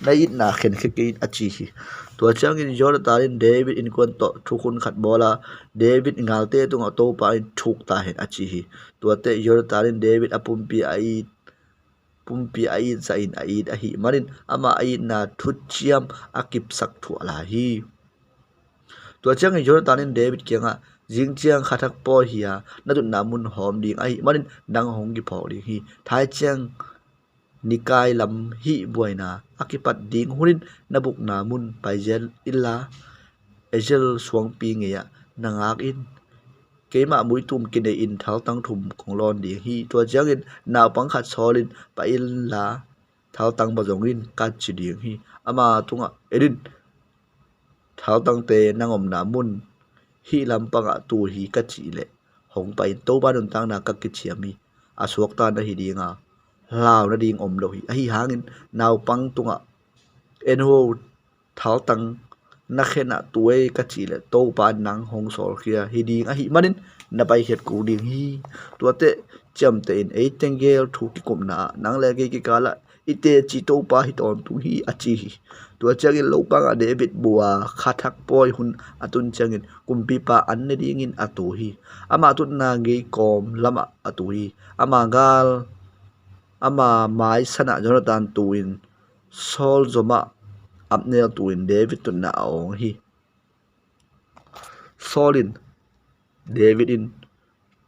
Na itna khenkhia kei in, a ci hi. Tua ciangin Jonathan in David innkuan tawh thukhun khat bawl a, David galte tungah Topa in thuk ta hen, a ci hi. Tuate Jonathan in David a pumpi a it pumpi a itsa in a it ahih manin amah a itna thuciam a kipsak thuah lai hi. Tua ciangin Jonathan in David kiangah, zing ciang khathak pawi hi a, na tutna mun hawm ding ahih manin nang hong kiphawk ding hi. Thai ciang nikai lam hih buaina a kipat ding hunin na bukna mun paizial inla, Ezel suangpi ngei-ah na ngak in. Keimah muitum kinei in thaltang thum kong lawn ding hi. Tua ciangin naupang khat sawl in pai inla, thaltang ba zong in, ka ci ding hi. Ama tungah, en in, thaltangte nang omna mun hih lampangah tu hi, ka cih leh hong pai in. Topa nuntakna ka kithiam hi. A suakta na hi dinga hlau nading om lo hi. Ahi hangin naupang tungah, en ho, thaltang na khenah tu ei, ka cih leh Topa in nang hong sawlkhia hi ding ahih manin na paikhiat kul ding hi. Tuate ciamteh in, ei teng gel thu kikupna ah nang le kei kikalah i teci Topa hi tawntung hi, a ci hi. Tua ciangin lopangah David bua khathak pawi hun a tun ciangin kumpipa an ne dingin a tu hi. Ama tutna ngei kawm lamah a tu hi. Ama gal, ama mai sanah Jonathan tu in Saul zomah Abner tu in David tutna a awng hi. Saul in David in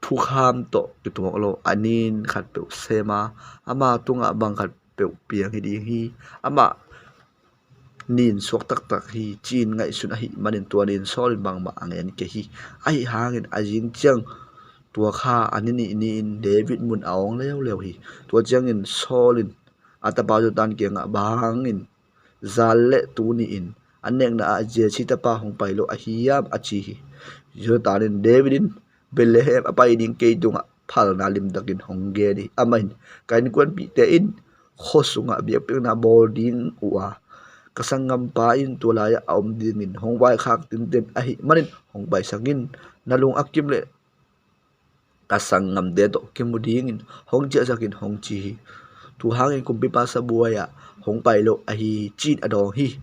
thukham tawh kituak lo a nin khatpeuh sem a, ama tungah bang khatpeuh piang hi ding hi. Amah nin suak taktak hi, ci-in ngaihsun ahih manin tua nin Saul in bangmah a ngen kei hi. Ahi hangin a zing ciang tua kha a ni nih ni-in David mun a awng leuleu hi. Tua ciangin Saul in a tapa Jonathan kiangah, bang hangin zan le tuni-in an nekna ah Jesse tapa hong pai lo ahi hiam, a ci hi. Jonathan in, David in Bethlehem a pai ding kei tungah phalna limtakin hong gen hi. Amah in, ka innkuanpihte in khua sungah biakpiakna bawl ding uh a, ka sanggampa in tua lai-ah a om dingin hong vaikhak tinten ahih manin hong paisak in. Na lung a kim leh ka sanggamte tawh kimu dingin hong ciahsak in, hong ci hi. Tua hangin kumpipa sabuai-ah hong pai lo ahi hi, ci-in a dawng hi.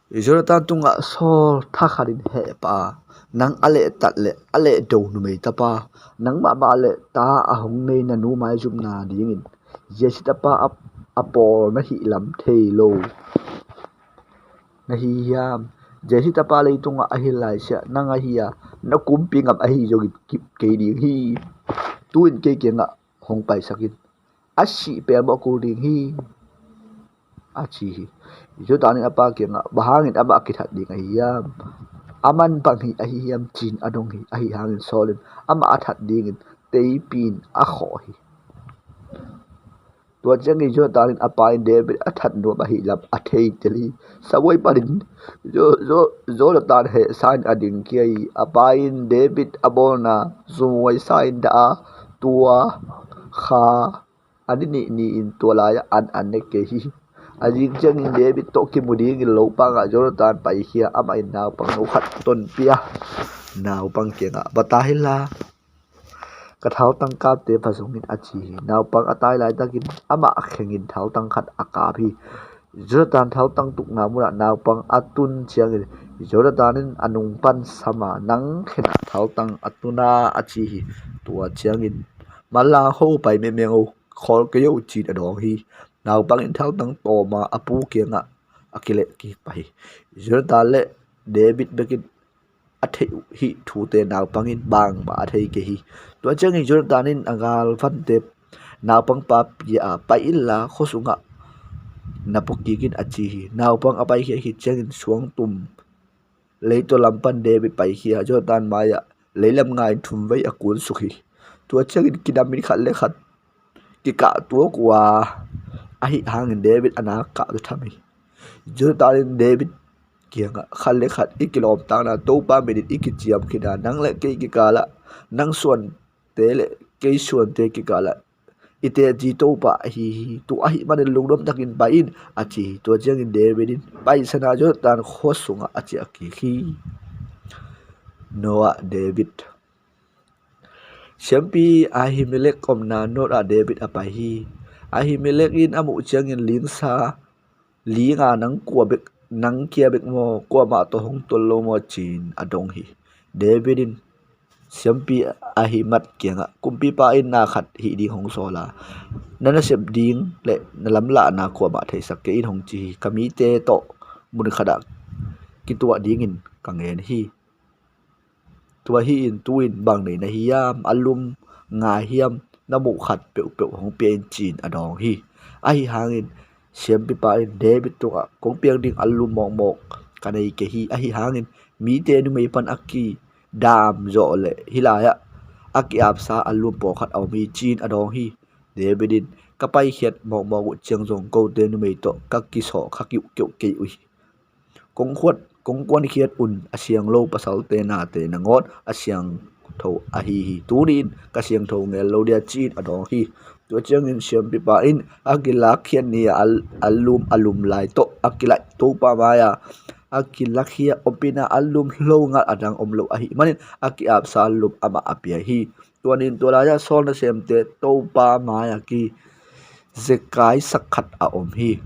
Jonathan tungah Saul thakhatin heh pah a, nang a lehtat le a lehdo numei tapa, nangmah mah le ta a hong nei na nu maizumna dingin Jesse tapa a, a pawl na hih lam thei lo na hi hiam? Jesse tapa leitungah a hi laisiah nang ahi a, na kumpi ngam ahi zongin kip kei ding hi. Tu-in kei kiangah hong paisak in, a sih pelmawh kul ding hi, a ci hi. Jonathan in a pa kiangah, bang hangin amah a kithat ding ahi hiam? A man bang hi ahi hiam, ci-in a dong hi. Ahi hangin Saul in amah a that dingin teipi in a khawh hi. Tua ciangin Jonathan in a pa in David a that nuam ahih lam a thei tel hi. Sabuai panin Jo- Jo- Jonathan hehsa in a ding kia hi. A pa in David a bawlna zumhuai sa in dah a, tua kha a ni nih ni-in tua lai-ah an a ne kei hi. A zing ciangin David tawh kimu dingin lopangah Jonathan paikhia, amah in naupang no khat tonpih a, naupang kiangah, "Va tai inla, ka thaltang kapte pha zong in," a ci hi. Naupang a tai laitakin amah khengin thaltang khat a kap hi. Jonathan thaltang tukna munah naupang a tun ciangin Jonathan in a nung pan sam a, "Nang khenah thaltang a tun a," a ci hi. Tua ciangin, "Manlang ho, pai mengmeng o, khawl kei o," ci-in a dawng hi. Naupang in thaltang tawm a, a pu kiangah a kileh kik pah hi. Jonathan le David bekin a theih uh hih thute naupang in bangmah a thei kei hi. Tua ciangin Jonathan in a galvante naupangpa pia a, "Pai inla, khua sungah na pua kik in," a ci hi. Naupang a paikhia khit ciangin suangtum leitaw lam pan David paikhia, Jonathan mai-ah leilam nga in thumvei a kunsuk hi. Tua ciangin kidam in khat le khat kikah tuak uh a, ahi hangin David a na kah tua tham hi. Jonathan in David kiangah, "Khat le khat i kilawmtatna Topa minin i kiciam khin a, nang le kei kikalah, nang suante le kei suante kikalah i teci Topa ahi hi. Tua ahih manin lungdam takin pai in," a ci hi. Tua ciangin David in paisana Jonathan khua sungah a ciah kik hi. Noah, David. Siampi Ahimelek omna Noah ah David a pai hi. Ahimelek in a muh ciangin, "Lingsa, linga nang kua bek, nang kia bek maw, kuamah tawh hong tol lo maw?" ci-in a dong hi. David in siampi Ahimelek kiangah, "Kumpipa in na khat hih ding hong sawl a, na nasep ding le na lamlahna kuamah theisak kei in," hong ci hi. "Ka mite tawh mun khatah kituah dingin ka ngen hi. Tua hi-in tu-in bang nei na hiam, allum nga hiam, na muh khat peuhpeuh hong pia in," ci-in a dawng hi. Ahi hangin siampipa in David tungah, "Kong piak ding allum mawkmawk ka nei kei hi. Ahi hangin mite numei pan a kidam zawh le hih lai-ah a ki-apsa allum pawlkhat a om hi," ci-in a dawng hi. David in, "Ka paikhiat mawkmawk uh ciang zong kote numei tawh ka kisawh kha kiuhkeuh kei uh hi. Kong khuat, kong kuankhiat un, a siang lo pasalte nate nangawn a siangtho ahi hi. Tuni-in ka siangtho ngel lo dia," ci-in a dawng hi. Tua ciangin siampipa in a kilakkhiat ni-a al-, allum a lum lai tawh a kilaih Topa mai-a a kilakhia ompihna allum lo ngal a dang om lo ahih manin a ki-apsa allum amah a pia hi. Tua ni-in tua lai-ah Saul nasemte Topa mai-a kizekai sak khat a om hi.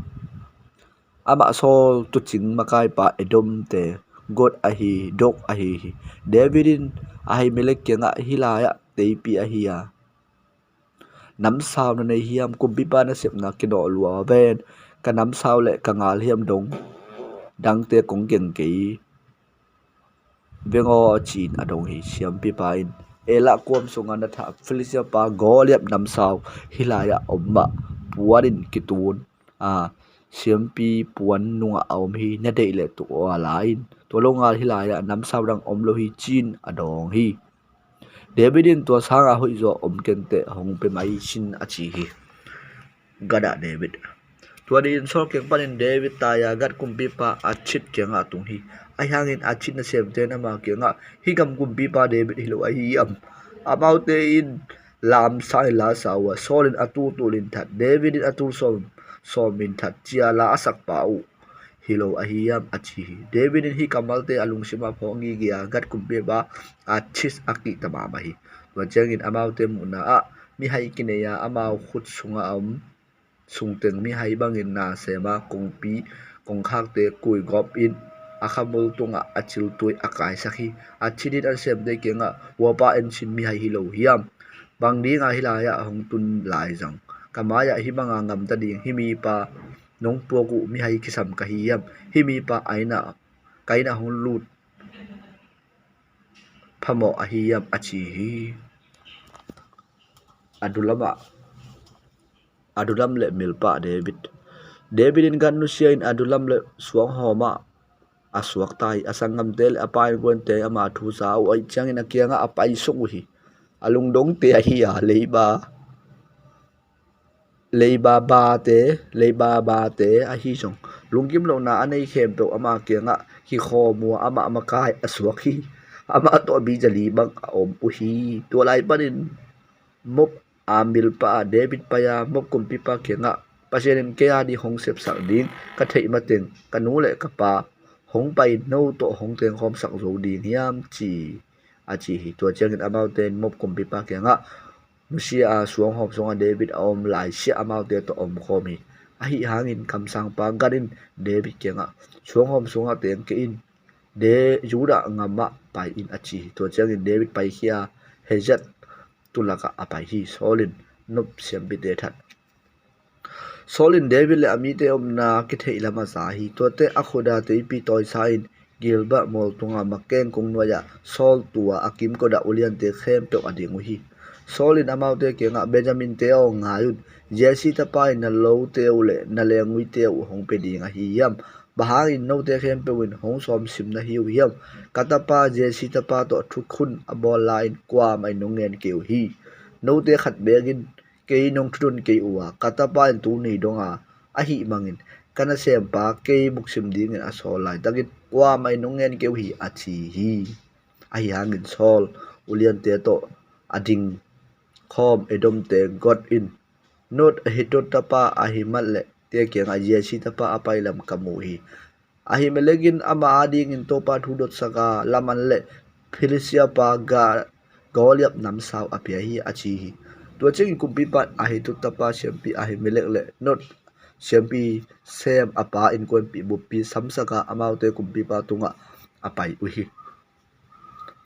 Amah Saul tuucing makaipa Edomte goat ahi, dok ahi hi. David in Ahimelek kiangah, "Hih lai-ah teipi ahi a, namsau na nei hiam? Kumpipa nasepna kinawh lua ven. Ka namsau le ka ngal hiam dong dangte kong gen kei veng aw," ci-in a dong hi. Siampipa in, "Elah kuam sungah na thah Filistia pa Goliath namsau hih lai-ah om mah, puan in kitun a, siampi puan nungah a om hi. Na deih leh tua la in. Tua lo ngal hih lai-ah namsau dang om lo hi," ci-in a dawng hi. David in, "Tua sanga hoih zaw om kenteh, hong pia mai sin," a ci hi. Gad ah David. Tua ni-in Saul kiang panin David tai-a Gad kumpipa Achish kiangah a tung hi. Ahi hangin Achish nasemte in ama kiangah, "Hih gam kumpipa David hi lo ahi hiam? Amaute in lamsang in la sa uh a, Saul in a tul tul in that, David in a tul sawm sawm in that, ci-a la a sakpa uh hi lo ahi hiam?" a ci hi. David in hih kammalte a lungsimah phawk gige a, Gad kumpipa Achish a kihta mahmah hi. Tua ciangin amaute muhna ah mihai kinei a, amau khut sungah a om sungteng mihai bangin na sem a, kongpi kongkhakte kuigawp in a khamul tungah a ciltui a kaisak hi. Achish in a nasemte kiangah, "Huapa en cin mihai hi lo hiam? Bang dinga hih lai-ah hong tun lai zang? Ka mai-ah hih banga gamta ding hih mipa nong puak uh mihai kisam ka hi hiam? Hih mipa a innah, ka innah hong lut phamawh ahi hiam?" a ci hi. Adullam ah, Adullam le milpa David. David in Gad nusia in Adullam le suanghawmah a suakta hi. A sanggamte le a pa innkuante ama thu za uh ahih ciangin a kiangah a paisuk uh hi. A lungdongte ahi a, leiba Leibabate, Leibabate ahi zong, lungkim lohna a nei khempeuh ama kiangah kikhawm uh a, amah makai a suak hi. Amah tawh mi zali bang a om uh hi. Tua lai panin Moab a milpa ah David pai-a Moab kumpipa kiangah, Pasian in kei a ding hong sepsak ding ka theih mateng ka nu le ka pa hong pai-in no tawh hong tengkhawmsak zo ding hiam, ci a ci hi. Tua ciangin amaute in Moab kumpipa kiangah, nusia a suanghawm sungah David a om laisiah amaute tawh omkhawm hi. Ahi hangin kamsangpa Gad in David kiangah, suanghawm sungah teng kei in, De Judah gamah pai in, a ci hi. Tua ciangin David paikhia Hezek tulakah a pai hi. Saul in Nob siampite that. Saul in David le a mite omna kitheih lam a za hi. Tuate a khuta teipi tawisa in Gilboa mual tunga makeng kung nuai-ah Saul tua a kimkotah uliante khempeuh a ding uh hi. Saul in amaute kiangah, Benjamin-te aw, ngai un. Jesse tapa in na lote uh le na lenguite uh hong pia ding ahi hiam? Bang hangin note khempeuh in hong sawmsim na hi uh hiam? Ka tapa Jesse tapa tawh thukhun a bawl lai-in kuamah in nong ngen kei uh hi. Note khat beek in kei nong thudon kei uh a, ka tapa in tuni dong a, ahih mangin ka nasempa kei muksim dingin a sawl laitakin kuamah in nong ngen kei uh hi, a ci hi. Ahi hangin Saul uliante tawh a ding khawm Edomte Gad in Nob Ahitub tapa Ahimelek te kiangah Jesse tapa a pai lam ka mu hi. Ahimelek in ama adingin Topa thu dotsak a, Laman le Filistia pa Ga-, Goliat namsau a pia hi, a ci hi. Tua ciangin kumpipa in Ahitub tapa siampi Ahimelek le Nob siampi Sem a pa innkuanpih buppi samsak a, amaute kumpipa tungah a pai uh hi.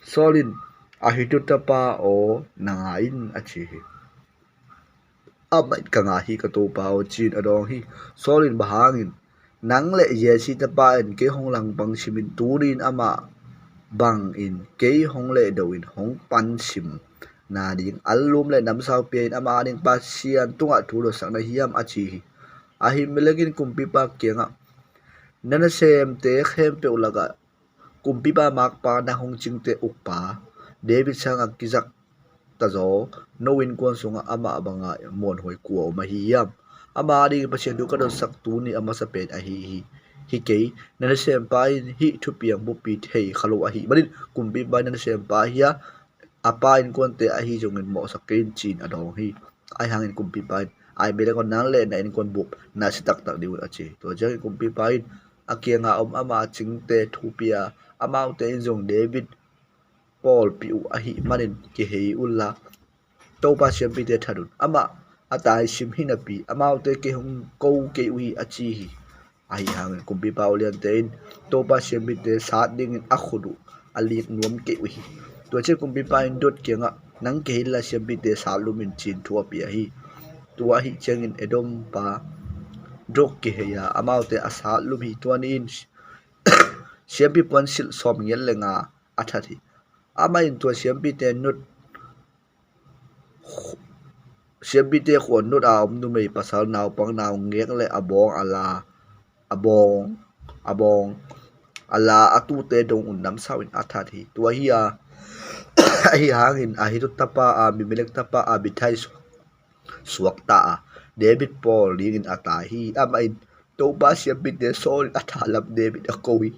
Saul in, Ahitub tapa aw, na ngai in, a ci hi. Amah in, ka ngai hi, ka topa aw, ci-in a dawng hi. Saul in, bang hangin nang le Jesse tapa in kei hong langpang simin tuni in amah bangin kei hong lehdo in hong pansim nading allum le namsau pia-in ama ading Pasian tungah thu dotsak na hiam, a ci hi. Ahimelek in kumpipa kiangah, na nasemte khempeuh lakah kumpipa makpa nang hong cingte ukpa David sangah kizak tazaw no innkuan sungah amah banga muanhuai kua om ahi hiam? Ama adingin Pasian thu ka dotsak tuni a masa pen ahi hi. Hi kei, na nasempa in hih thupiang buppi thei kha lo ahih manin kumpipa in na nasempa hi a, a pa innkuante ahi zongin mawhsak kei in, ci-in a dawng hi. Ahi hangin kumpipa in, Ahimelek aw, nang le na innkuan bup na si taktak ding uh, a ci hi. Tua ciangin kumpipa in a kianga om ama cingte thupia, amaute in zong David pawlpih uh ahih manin kihei unla Topa siampite that un. Amah a tai sim hi napi amaute kei hong ko kei uh hi, a ci hi. Ahi hangin kumpipa uliante in Topa siampite sat dingin a khut uh a lik nuam kei uh hi. Tua ciang kumpipa in Doeg kiangah, nang kihei inla siampite sat lum in, ci-in thu a pia hi. Tua ahih ciangin Edom pa Doeg kihei a, amaute a sat lum hi. Tua ni-in siampi puansilh sawmngiat le nga a that hi. Amah in tua siampite Nob, siampite khua Nob a om numei pasal naupang naungek le a bawng a la, a bawng, a bawng a la a tute dong un namsau in a that hi. Tua hi a, ahi hangin Ahitub tapa Ahimelek tapa Abiathar suak, suakta a, David pawl dingin a tai hi. Amah in Topa siampite sawlin a thalam David a ko hi.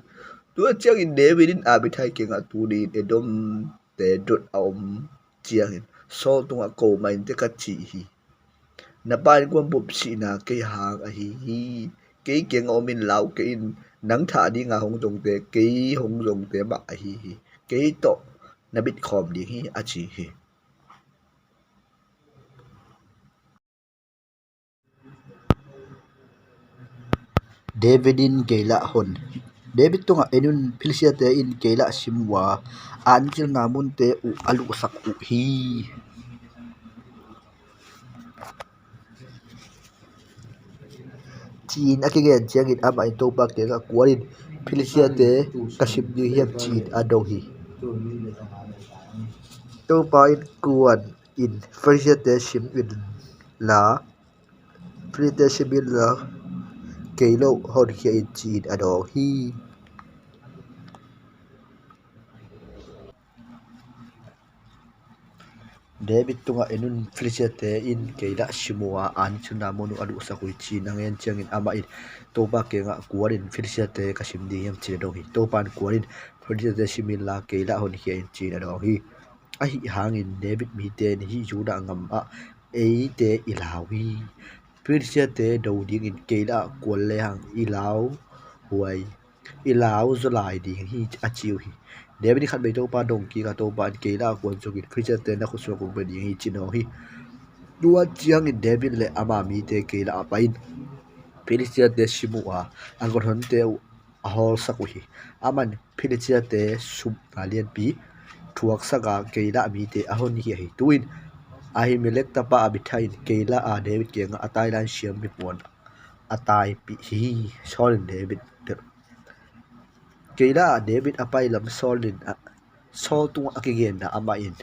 Tua ciangin David in Abiathar kiangah, tuni-in Edomte Doeg a om ciangin Saul tungah ko mah in teh, ka ci hi. Na pa innkuan bup sihna kei hang ahi hi. Kei kiangah omin lau kei in, nang thah dinga hong zongte kei hong zongte mah ahi hi. Kei tawh na bitkhawm ding hi, a ci hi. David in Keilah hon. David tungah, en un, Filistiate in Keilah sim uh a, an kilna munte uh a luhsak uh hi, ci-in a kigen ciangin amah in Topa kiangah, kuanin Filistiate ka sim ding hiam, ci-in a dong hi. Topa in, kuanin Filistiate sim inla, Filistiate sim inla, kei lo honkhia in, ci-in a dong hi. David tungah, "En un, Filistiate in Keilah sim uh a, an sunna mun uh a duhsak uh hi," ci-in a ngen ciangin amah in Topa kiangah, "Kuan in, Filistiate ka sim ding hiam?" ci-in a dong hi. Topa in, "Kuan in, Filistiate sim inla Keilah honkhia in," ci-in a dong hi. Ahi hangin David mite in, "Hih Judah gamah eite i lau hi. Filistiate do dingin Keilah ah kuan lehang i lauhuai, i lauzaw lai ding hi," a ci uh hi. David in khatvei Topa dong kik a, Topa in, "Keilah ah kuan suk in, Filistiate na khut sungah kong pia ding hi," ci-in a dong hi. Tua ciangin David le ama mite Keilah ah pai-in Filistiate sim uh a, a gothonte uh a hawlsak uh hi. Amah in Filistiate supna lianpi thuaksak a, Keilah mite a honkhia hi. Tu-in Ahimelek tapa Abiathar in Keilah a David kiangah a tai lai-in siampi puan a taipih hi. Saul in David delh. Keilah ah David a pai lam Saul in a, Saul tungah a kigenna amah in,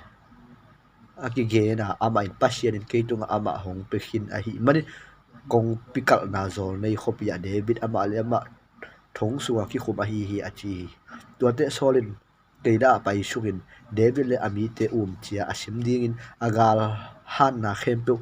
a kigenna amah in, "Pasian in kei tungah amah hong pia khin ahih manin kongpi kalhna zawlnei khuapi ah David amah le amah thong sungah kikhum ahi hi," a ci hi. Tuate Saul in Keilah ah paisukin David le a mite umcia a sim dingin a galhatna khempeuh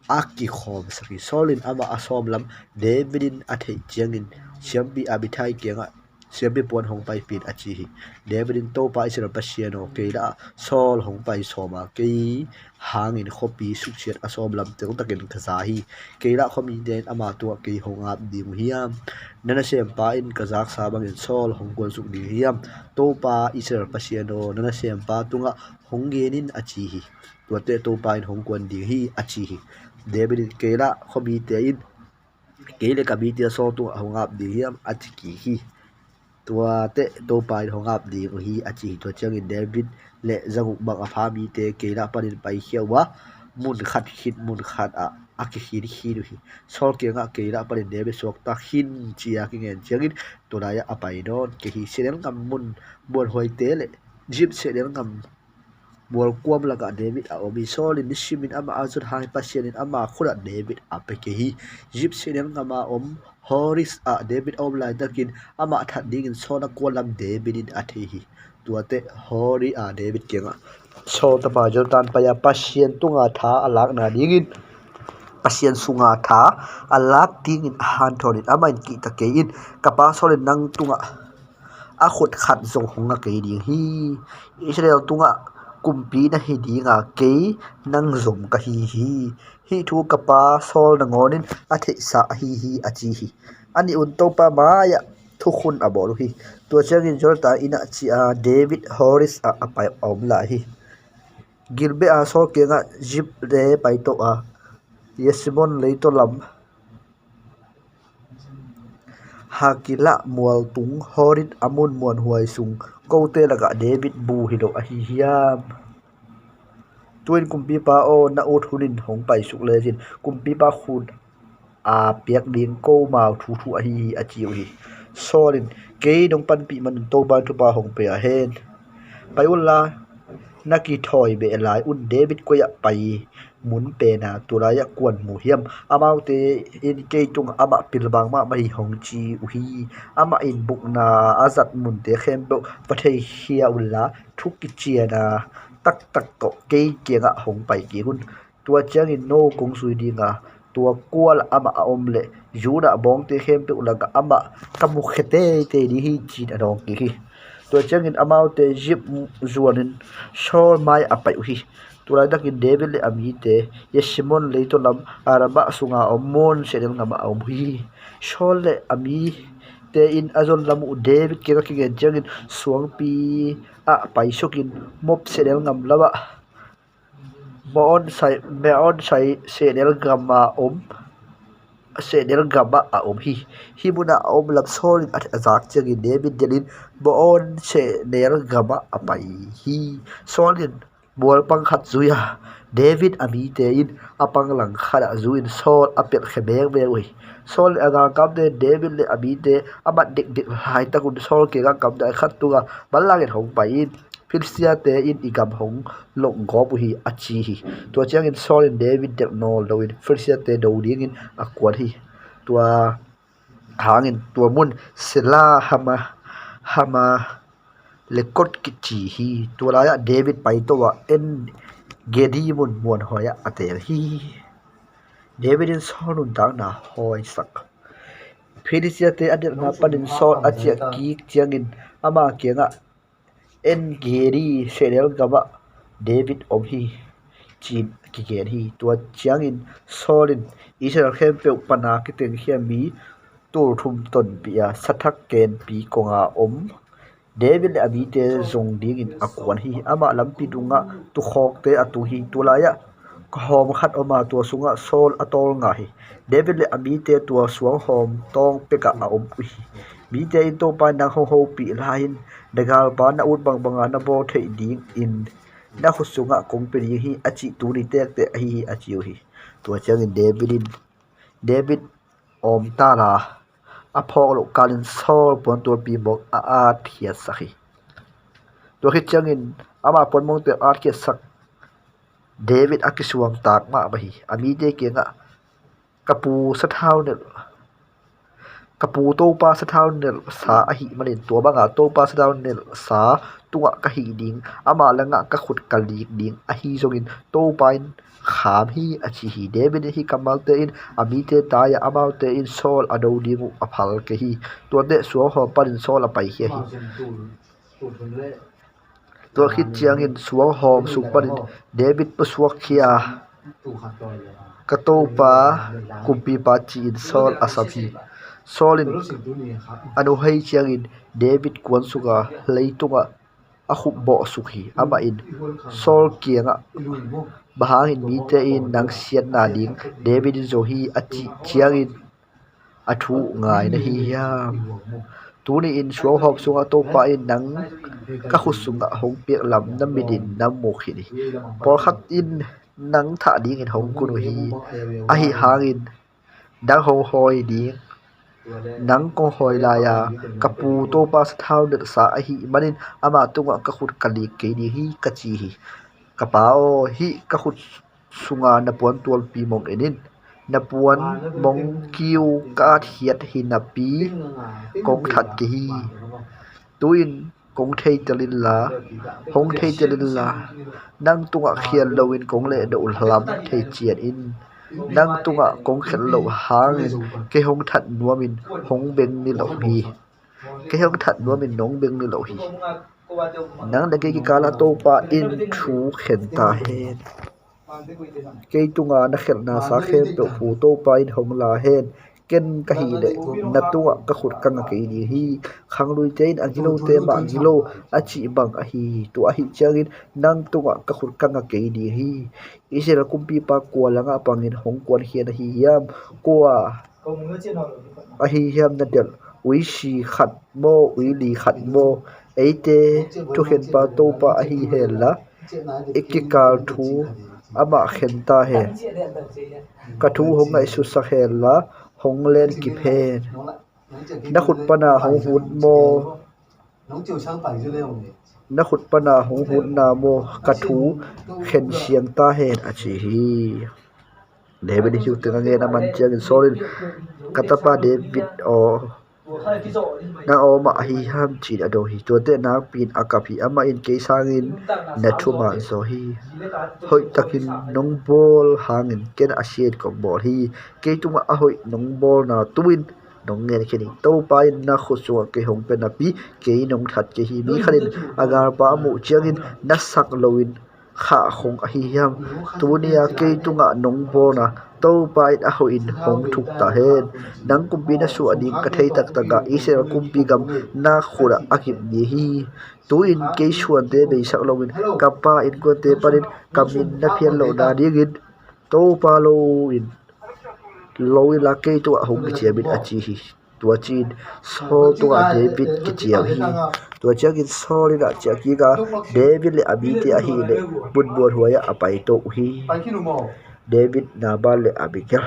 a kikhawmsak hi. Saul in amah a sawm lam David in a theih ciangin siampi Abiathar kiangah siampi puan hong paipih in a ci hi. David in, "Topa Israel Pasian aw, Keilah ah Saul hong pai sawm a, kei hangin khuapi suksiat a sawm lam teltakin ka za hi. Keilah khuamite in ama tungah kei hong ap ding uh hiam? Na nasempa in ka zaksa bangin Saul hong kuansuk ding hiam? Topa Israel Pasian aw, na nasempa tungah hong gen in," a ci hi. Tuate Topa in, "Hong kuan ding hi," a ci hi. David in, "Keilah khuamite in kei le ka mite Saul tungah hong ap ding hiam?" a ci kik hi. Tuate Topa in, "Hong ap ding uh hi," a ci hi. Tua ciangin David le zanguk bang a pha mite Keilah panin paikhia uh a, mun khat khit mun khat ah a kikhinkhin uh hi. Saul kiangah Keilah panin David suakta khin ci-a kingen ciangin tua lai-ah a pai nawn kei hi. Sehnel gam mun muanhuaite le Zip sehnel gam mualkuam lakah David a om hi. Saul in nisimin amah a zot hang hi. Pasian in ama khutah David a pia kei hi. Zip sehnel gam a om Horih ah David a om laitakin amah that dingin Saul a kuan lam David in a thei hi. Tuate Horih ah David kiangah, "Saul tapa Jonathan pai-a Pasian tunga tha a lakna dingin, Pasian sunga tha a lak dingin a hanthawn in amah in kihta kei in. Ka pa Saul in nang tungah a khut khat zong hong nga kei ding hi. Israel tungah kumpi na hi dinga kei nang zom ka hi hi. Hih thu ka pa Saul nangawn in a theihsa ahi hi," a ci hi. A nih un Topa mai-ah thukhun a bawl uh hi. Tua ciangin Jonathan inn ah ci-a David Horih ah a pai a om lai hi. Gibea Saul kiangah, "Zipte paito a, Yesimon leitaw lam Hakilah mualtung Horih a mun muanhuai sung kote lakah David bu hi lo ahi hiam? Tu-in kumpipa aw, na ut hunin hong paisuk lecin kumpipa khut a piak ding komau thuthu ahi hi," a ci uh hi. Saul in, "Kei nong panpih manin Topa in thupha hong pia hen. Pai unla, na kithawi beh lai un, David koi-ah pai mun pena tulai-ah kuan mu hiam? Amaute in kei tungah amah pilvang mahmah hi hong ci uh hi. Amah in bukna a zat munte khempeuh va theikhia unla, thu kiciana taktak tawh kei kiangah hong pai kik un. Tua ciangin no kong zui dinga, tua kualah amah a om leh Judah bawngte khempeuh lakah amah ka mukhia teitei ding hi," ci-in a dawng kik hi. Tua ciangin amaute Zip zuanin Saul mai a pai uh hi. Tulaitakin David le a mite Yesimon leitaw lam Arabah sunga om Maon sehnel gamah a om uh hi. Saul le a mite in a zon lam uh David kiangah kigen ciangin suangpi ah paisukin Moab sehnel gam lamah Maon sai, Maon sai sehnel gama om, sehnel gamah a om hi. Hih munah a om lam Saul in a zak ciangin David delhin Maon sehnel gamah a pai hi. Saul in mualpang khat zui a, David a mite in a pang lang khatah zuin Saul a pelhkhia bekbek uh hi. Saul le a galkapte in David le a mite a mat dekdek laitakun Saul kiangah gamdai khat tungah manlangin hong pai in, "Filistiate in i gam hong lawhgawp uh hi," a ci hi. Tua ciangin Saul in David delh nawn loin Filistiate do dingin a kuan hi. Tua hangin tua mun Sela Hama, Hama Lekot kici hi. Tua lai-ah David paito a, "En, Gedi mun muanhuai-ah a teel hi. David in Saul nuntakna hawisak. Filistia-te a delhna panin Saul a ciah kik ciangin ama kiangah, "En Gedi, sehnel gamah David om hi," ci-in kigen hi. Tua ciangin Saul in, "Israel khempeuh pana kitengkhia mi tulthum tonpih a, sathak kenpi konga om David le a mite zong dingin a kuan hi. Amah lampi dungah tukhawkte a tung hi. Tulai-ah khuahawm khat om a, tua sungah Saul a tawl ngai hi. David le a mite tua suanghawm tawng pekah a om uh hi. Mite in, 'Topa in nang hong hopih lai-in, na galpa na ut bangbanga na bawl theih dingin na khut sungah kong pia ding hi,' a cih tuni tektek ahi hi," a ci uh hi. Tua ciangin David in, David awmta la, a phawk loh kalin Saul puantualpi mong a atkhiatsak hi. Tua khit ciangin ama puanmongte a atkhiatsak David a kisuangtak mahmah hi. A mite kiangah, "Ka pu sathau nelh, ka pu Topa sathau nelhsa ahih manin, tua banga Topa sathau nelhsa tungah ka hih ding, ama langah ka khut ka lik ding. Ahi zongin Topa in kham hi," a ci hi. David in hih kammalte in a mite tai-a, amaute in Saul a do ding uh a phal kei hi. Tuate suanghawm panin Saul a paikhia hi. Tua khit ciangin suanghawm sung panin David pusuakkhia, "Ka Topa kumpipa," ci-in Saul a sam hi. Saul in a nuhei ciangin David kuan sungah leitungah a khupbawh suk hi. Amah in Saul kiangah, "Bang hangin mite in nang siatna ding David in zo hi?" a cih ciangin a thu ngai na hi hiam? Tuni-in suanghawm sungah Topa in nang ka khut sungah hong piak lam na mitin na mu khin hi. Pawlkhat in nang thah dingin hong kun uh hi. Ahi hangin nang hong hawi ding, nang kong hawi lai-a, ka pu Topa sathau nelhsa ahih manin ama tungah ka khut ka lik kei ding hi, ka ci hi. Ka pa aw, hih ka khut sunga na puantualpi mong en in. Na puan mong kiu ka atkhiat hi napi kong that kei hi. Tu-in kong theitel inla, hong theitel inla, nang tungah khial loin kong lehdoh uh hlam thei ciat in. Nang tungah kong khial loh hangin kei hong that nuamin hong beng ni lo hi. Kei hong that nuamin nong beng ni lo hi. Nang le kei kikalah Topa in thu khen ta hen. Kei tunga na khialhna sa khempeuh pu Topa in hong la hen. Ken ka hih leh na tungah ka khut ka nga kei ding hi. Khangluite in a gilote mah gilo a cih bang ahi hi. Tua ahih ciangin nang tungah ka khut ka nga kei ding hi. Israel kumpipa kua langah pangin hong kuankhia na hi hiam? Kua ahi hiam na delh? Uisi khat maw, uili khat maw? Eite thukhenpa Topa ahi henla, i kikal thu amah khen ta hen. Ka thu hong ngaihsutsak henla, hong lenkip hen. Na khut pana hong hut maw? Na khut pana hong hutna maw? Ka thu khen siang ta hen, a ci hi. David in hih thu teng a ngen a man ciangin Saul in, "Ka tapa David aw, nang aw mah ahi hiam?" ci-in a dong hi. Tuate nakpi-in a kap hi. Amah in, "Kei sangin na thuman zaw hi. Hoihtakin nong bawl hangin ken a sia-in kong bawl hi. Kei tungah a hoih nong bawlna tu-in nong ngen khin hi. Topa in na khut sungah kei hong pia napi kei nong that kei hi. Mi khat in a galpa a muh ciangin na sak loin khah khong ahi hiam? Tuni-a kei tungah nong bawlna Topa in a hoihin hong thuk ta hen. Nang kumpi na suah ding ka thei taktakah Israel kumpi gam na khutah a kip ding hi. Tu-in kei suante beisak loin ka pa innkuante panin ka min na phiat loh nadingin Topa lo in, lo inla kei tungah hong kiciam in," a ci hi. Tua ci-in Saul tungah David kiciam hi. Tua ciangin Saul in a ciah kik a, David le a mite ahih leh mun muanhuai-ah a paito uh hi. David, Nabal le Abigail.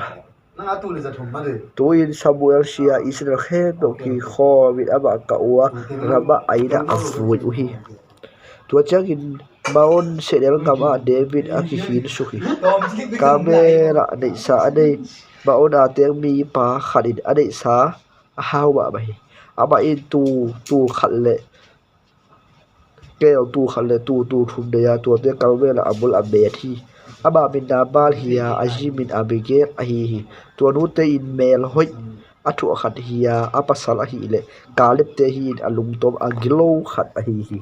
Tu-in Samuel sia Israel khempeuh kikhawmin amah kah uh a, Ramah a inn-ah a vui uh hi. Tua ciangin Maon sehnel gamah David a kikhinsuk hi. Karmel-ah neihsa a nei Maon a teng mipa khat in a neihsa a hau mahmah hi. Amah in tul, tul khat le keltu khat le tuutu thum nei a, tuate Karmel ah a bul a met hi. Amah min Nabal hi a, a zi min Abigail ahi hi. Tua nute in mel hoih a thuah khat hi a, a pasal ahih leh Kaleb-te hi in a lungtom a gilo khat ahi hi.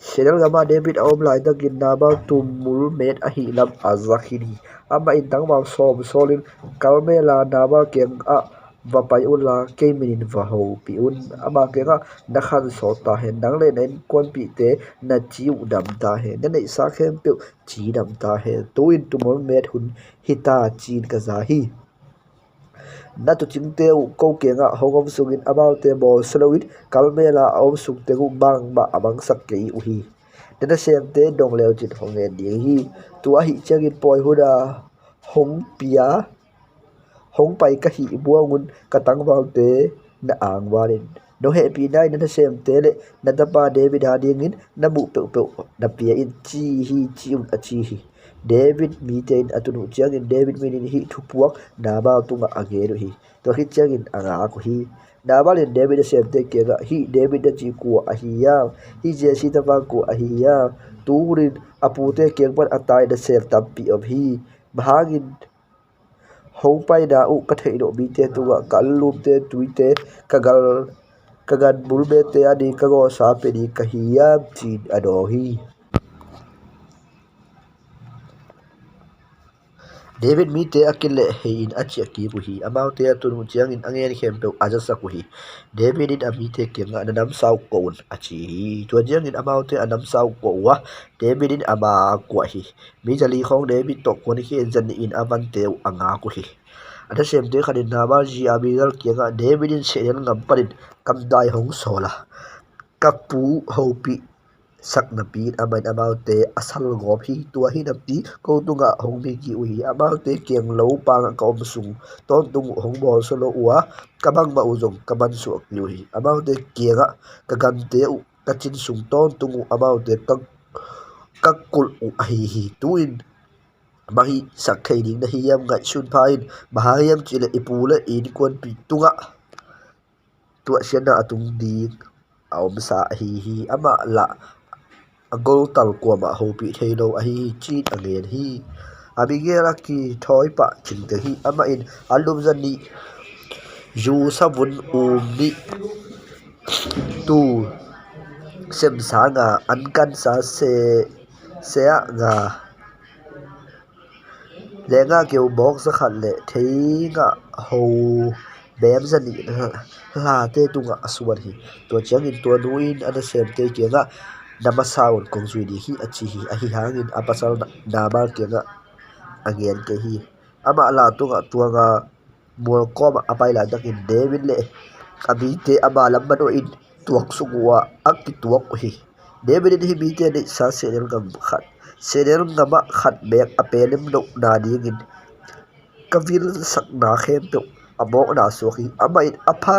Sehnel gamah David a om laitakin Nabal tumul met ahih lam a za khin hi. Amah in tangval sawm sawlin, Karmel ah Nabal kiangah va pai unla, kei minin va hopih un. Ama kiangah, na khan sawt ta hen, nang le na innkuanpihte na ci uh dam ta hen, na neihsa khempeuh cidam ta hen. Tu-in tumul met hun hi ta, ci-in ka za hi. Na tuucingte uh ko kiangah hong om sungin amaute bawlsia loin Karmel ah a om sungteng uh bangmah a mangsak kei uh hi. Na nasemte dong leucin hong ngen ding hi. Tua ahih ciangin pawi hun a hong pia, hong pai ka hih buangun ka tangvalte na angvanin, nong hehpihna in na nasemte le na tapa David adingin na muh peuhpeuh na pia in, ci hi, ci un, a ci hi. David mite in a tun uh ciangin David minin hih thupuak Nabal tungah a gen uh hi. Tua khit ciangin a ngak uh hi. Nabal in David nasemte kiangah, hih David na cih kua ahi hiam? Hih Jesse tapa kua ahi hiam? Tu hunin a pute kiang pan a tai nasem tampi om hi. Bang hangin hong paina uh ka theih loh mite tungah ka anlumte tuite, ka gal, ka gan bulmete ading ka gawhsa pia ding ka hi hiam? Ci-in a dawng hi. David mite a kilehhei in a ciah kik uh hi. Amaute a tun uh ciangin a ngen khempeuh a zasak uh hi. David in a mite kiangah, na namsau kuah un, a ci hi. Tua ciangin amaute a namsau kuah uh a, David in ama kuah hi. Mi zali khawng David tawh kuankhia in zanih in a vante uh a ngak uh hi. A nasemte khat in Nabal zi Abigail kiangah, David in Sehnel gam panin kamdai hong sawl a, ka pu hopih sak napi in amah in amaute a salgawp hi. Tua hi napi ko tungah hong migi uh hi. Amaute kiang lo pangah ka om sung tawntung uh hong bawlsia lo uh a, ka bangmah uh zong ka mansuah kei uh hi. Amaute kiangah ka gante uh ka cin sung tawntung uh amaute ka, ka kulh uh ahi hi. Tu-in bang hih sak thei ding na hi hiam? Ngaihsun pha in, bang hang hiam cihleh i pu le i innkuanpih tungah tuahsiatna a tung ding a omsa ahi hi. Amah lah a goltal kuamah hopih thei lo ahi hi, ci-in a ngen hi. Abigail a kithawi pah cingteng hi. Amah in anlum zanih, zu savun um nih, tuu semsa nga, an kansa se, seah nga, lengah keu bawk zakhat le theingah ho bem zanih hlate tungah a suan hi. Tua ciangin tua nu in a nasemte kiangah, na masa un, kong zui ding hi, a ci hi. Ahi hangin a pasal Na-, Nabal kiangah a ngen kei hi. Amah lah tungah tua nga mual kawmah a pai laitakin David le a mite ama lam manawhin tuaksuk uh a, a kituak uh hi. David in hih mite neihsa sehnel gam khat, sehnel gamah khat beek a pelem lohna dingin ka vilsakna khempeuh a mawkna suak hi. Amah in a pha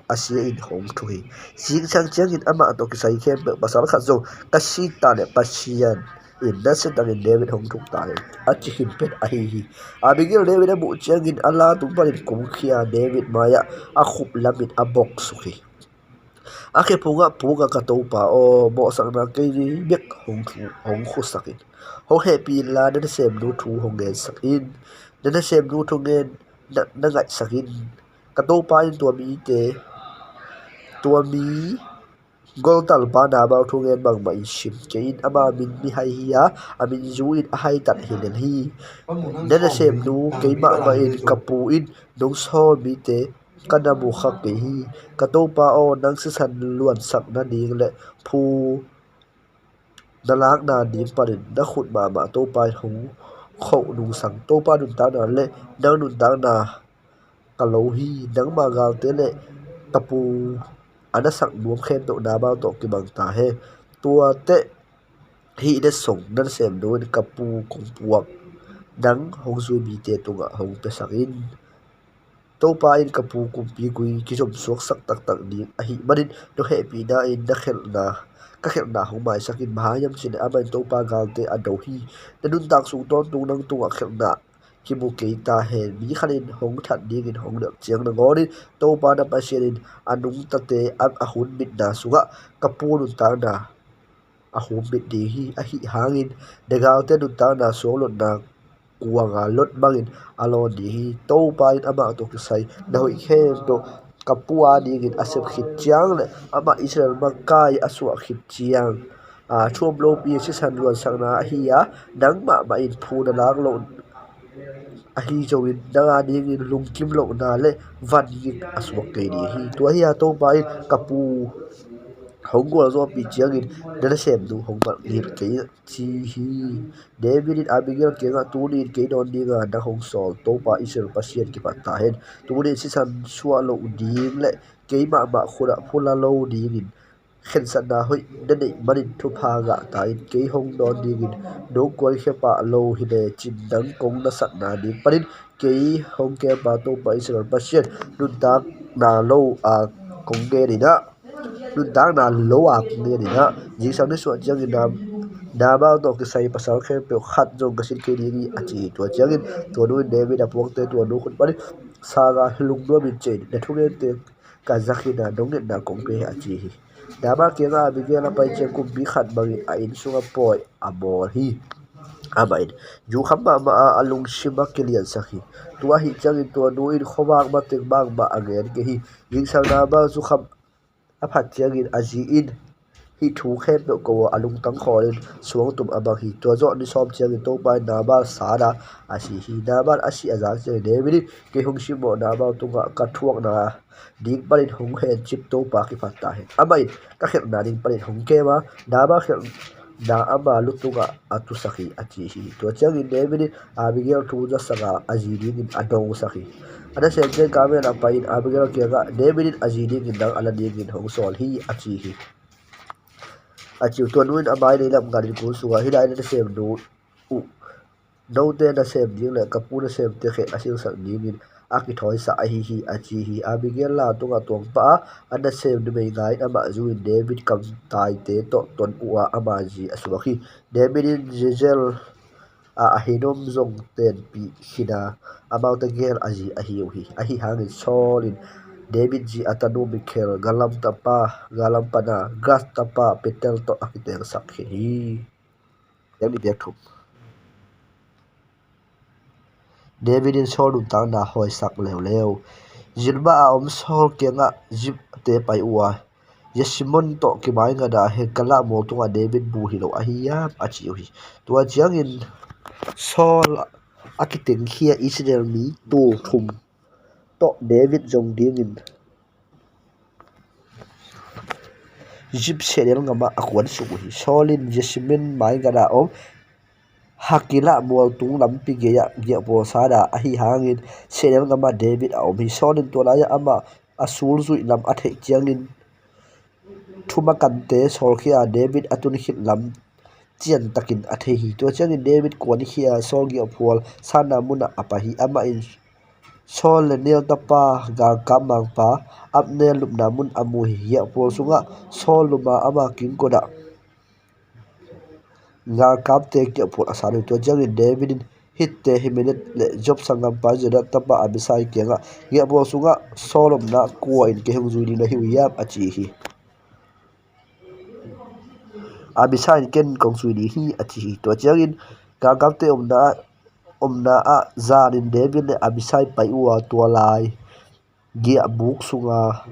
a sia in hong thuk hi. Zingciang ciangin amah tawh kisai khempeuh pasal khat zong ka sik ta leh Pasian in nasia takin David hong thuk ta hen, a ci khin pen ahi hi. Abigail David a muh ciangin a la tung panin kumkhia David mai-ah a khup lamin a boksuk hi. A khe phungah, phungah, ka topa aw, mawhsakna kei bek hong thu, hong khusak in. Hong hehpih inla, na nasemnu thu hong ngensak in. Na nasemnu thungen na, na ngaihsak in. Ka topa in tua mite, tua mi goltalpa Nabal thungen bangmah in sim kei in. Ama min mihai hi a, a min zu in a haitat hi lel hi. Na nasemnu kei mahmah in, ka pu in nong sawl mite ka na mu kha kei hi. Ka topa aw, nang sisan luansak nading le phu na lakna ding panin na khut mahmah Topa in hong khoh nungsang. Topa nuntakna le nang nuntakna ka lo hi. Nangma galte le ka pu a na sak nuam khempeuh Nabal tawh kibang ta hen. Tuate hih na song, na nasemnu in ka pu kong puak, nang hong zui mite tungah hong piasak in. Topa in ka pu kumpi gui kizom suaksak taktak ding ahih manin, nong hehpihna in na khelhna, ka khelhna hong maisak in. Bang hang hiam cihleh amah in Topa galte a do hi. Na nuntak sung tawntung nang tungah khelhna kimu kei ta hen. Mi khat in hong that dingin hong delh ciang nangawnin Topa na Pasian in a nungtate a, a hun mitna sungah ka pu nuntakna a humbit ding hi. Ahi hangin na galte nuntakna suanglawhna kuanga lot bangin a lawn ding hi. Topa in amah tawh kisai na hoih khempeuh ka pu a dingin a sep khit ciang le amah Israel makai a suah khit ciang, a, thu om lopi sisan luansakna ahi a, nangmah mah in phu na lak loh ahi zongin nang a dingin lungkim lohna le vangik a suak kei ding hi. Tua hi a, Topa in ka pu hong gualzawhpih ciangin na nasemnu hong malh ngil kei, a ci hi. David in Abigail kiangah, tuni in kei dawn dinga nang hong sawl Topa Israel Pasian kiphat ta hen. Tuni in sisan suah loh ding le keimah mah khutah phu la lo dingin khensatna hoih na neih manin thupha ngah ta in. Kei hong dawn dingin nong kuankhia pah lo hi lecin nang kong nasatna ding panin kei hong kempa Topa Israel Pasian nuntakna lo a kong ngen in ah, nuntakna lo a kong ngen in ah, zingsang ni suah ciangin Nabal tawh kisai pasal khempeuh khat zong ka sin kei ding hi, a ci hi. Tua ciangin tua nu in David a puangte tua nu khut panin sanga lungnuamin ciah in, na thungente ka za khin a, nong ngetna kong pia hi, a ci hi. Nabal kiangah Abigail a pai ciang kumpi khat bangin a inn sungah pawi a bawl hi. Amah in zu kham mahmah a, a lungsim a kiliansak hi. Tua ahih ciangin tua nu in khuavak mateng bangmah a ngen kei hi. Zingsang Nabal zu kham a phat ciangin a zi in hih thu khempeuh ko a, a lungtang khawlin suangtum a mang hi. Tua zawh ni sawm ciangin Topa in Nabal sat a, a si hi. Nabal a sih a zak ciangin David in, kei hong simmawh Nabal tungah ka thuakna ding panin hong hencip Topa kiphat ta hen. Amah in ka khelhna ding panin hong kem a, Nabal khelhna ama lu tungah a tusak hi, a ci hi. Tua ciangin David in Abigail thu za sak a, a zi dingin a dongsak hi. A nasemte Carmel ah pai-in Abigail kiangah, David in a zi dingin nang a la dingin hong sawl hi, a ci hi, a ci uh. Tua nu in a mai nei lam nganin kul sungah, hih lai na nasemnu uh note nasem ding le ka pu nasemte kheh a silsak dingin a kithawisah ahi hi, a ci hi. Abigail la tungah tuang pah a, a nasem numei nga in amah zu in David kamtaite tawh ton uh a, ama zi a suak hi. David in Jezreel ah Ahinoam zong tenpih khin a, amaute gel a zi ahi uh hi. Ahi hangin Saul in David zi a tanu Michal, gallam tapa, gallam pana Gath tapa Pitel tawh a kitengsak khin hi. David in Saul nuntakna hawisak leuleu. Zilpah a om Saul kiangah Zipte pai uh a, Jesimon tawh kimaingat a, Hakilah mual tungah David bu hi lo ahi hiam, a ci uh hi. Tua ciangin Saul a kitengkhia Israel mi tul thum tawh David zong dingin Zip sehnel ngamah a kuan suk uh hi. Saul in Jesimon maingata om Hakilah mual tung lampi gei-ah giahpual sat a, ahi hangin sehnel ngamah David a om hi. Saul in tua lai-ah amah a sulzuih lam a theih ciangin thumakante sawlkhia a, David a tunkhit lam ciantakin a thei hi. Tua ciangin David kuankhia Saul giahphual satna munah a pai hi. Amah in Saul le Ner tapa galkap mangpa Abner lupna mun a mu hi. Giahphual sungah Saul lum a, ama kingkotah galkapte giahphual a sat uh hi. Tua ciangin David in Hitte Ahimelek le Joab sanggampa Zadok tapa Abisai kiangah, giahphual sungah Saul omna kua in kei hong zui ding na hi uh hiam, a ci hi. Abisai in, ken kong zui ding hi, a ci hi. Tua ciangin galkapte omna, omna ah zanin David le Abisai pai uh a, tua lai giahbuk sunga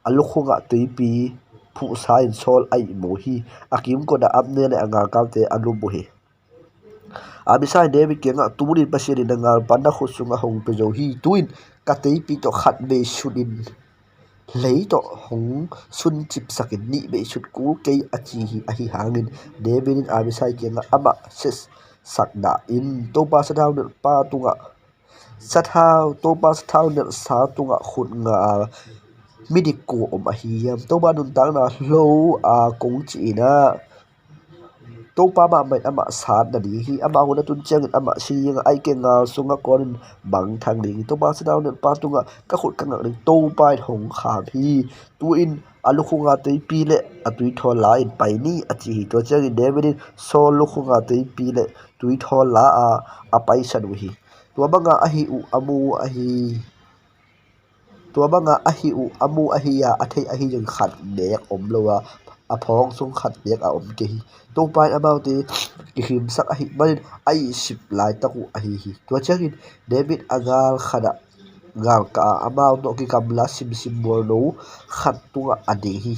a lukhungah tuipi phuhsa in Saul a ihmu hi. A kimkotah Abner le a galkapte a lum uh hi. Abisai in David kiangah, tuni in Pasian in na ngalpa na khut sungah hong pia zo hi. Tu-in ka tuipi tawh khat vei sut in lei tawh hong suncipsak in, nih vei sut kul kei, a ci hi. Ahi hangin David in Abisai kiangah amah siatsak dah in, Topa sathau nelhpa tungah sathau, Topa sathau nelhsa tungah khut ngah a midik kua om ahi hiam? Topa nuntakna hlo a kong cih in ah, Topa mahmah in amah sat nading hi. Amah hun a tun ciangin amah si ding a, ahih kei leh ngal sungah kuanin mangthang ding hi. Topa sathau nelhpa tungah ka khut ka ngak ding, Topa in hong kham hi. Tu-in a lukhunga tuipi le a tuithawl la in pai ni, a ci hi. Tua ciangin David in Saul lukhunga tuipi le tuithawl la a, a paisan uh hi. Tua banga a hih uh a mu ahi, tua banga a hih uh a mu ahi a, a theih ahi zong khat nek om lo a, a phawng sung khat beek a om kei hi. Topa in amaute kihimsak ahih manin a ihsip laitak uh ahi hi. Tua ciangin David a gal khat ah galkah a, amau tawh kigamla simsim mualno khat tungah a ding hi.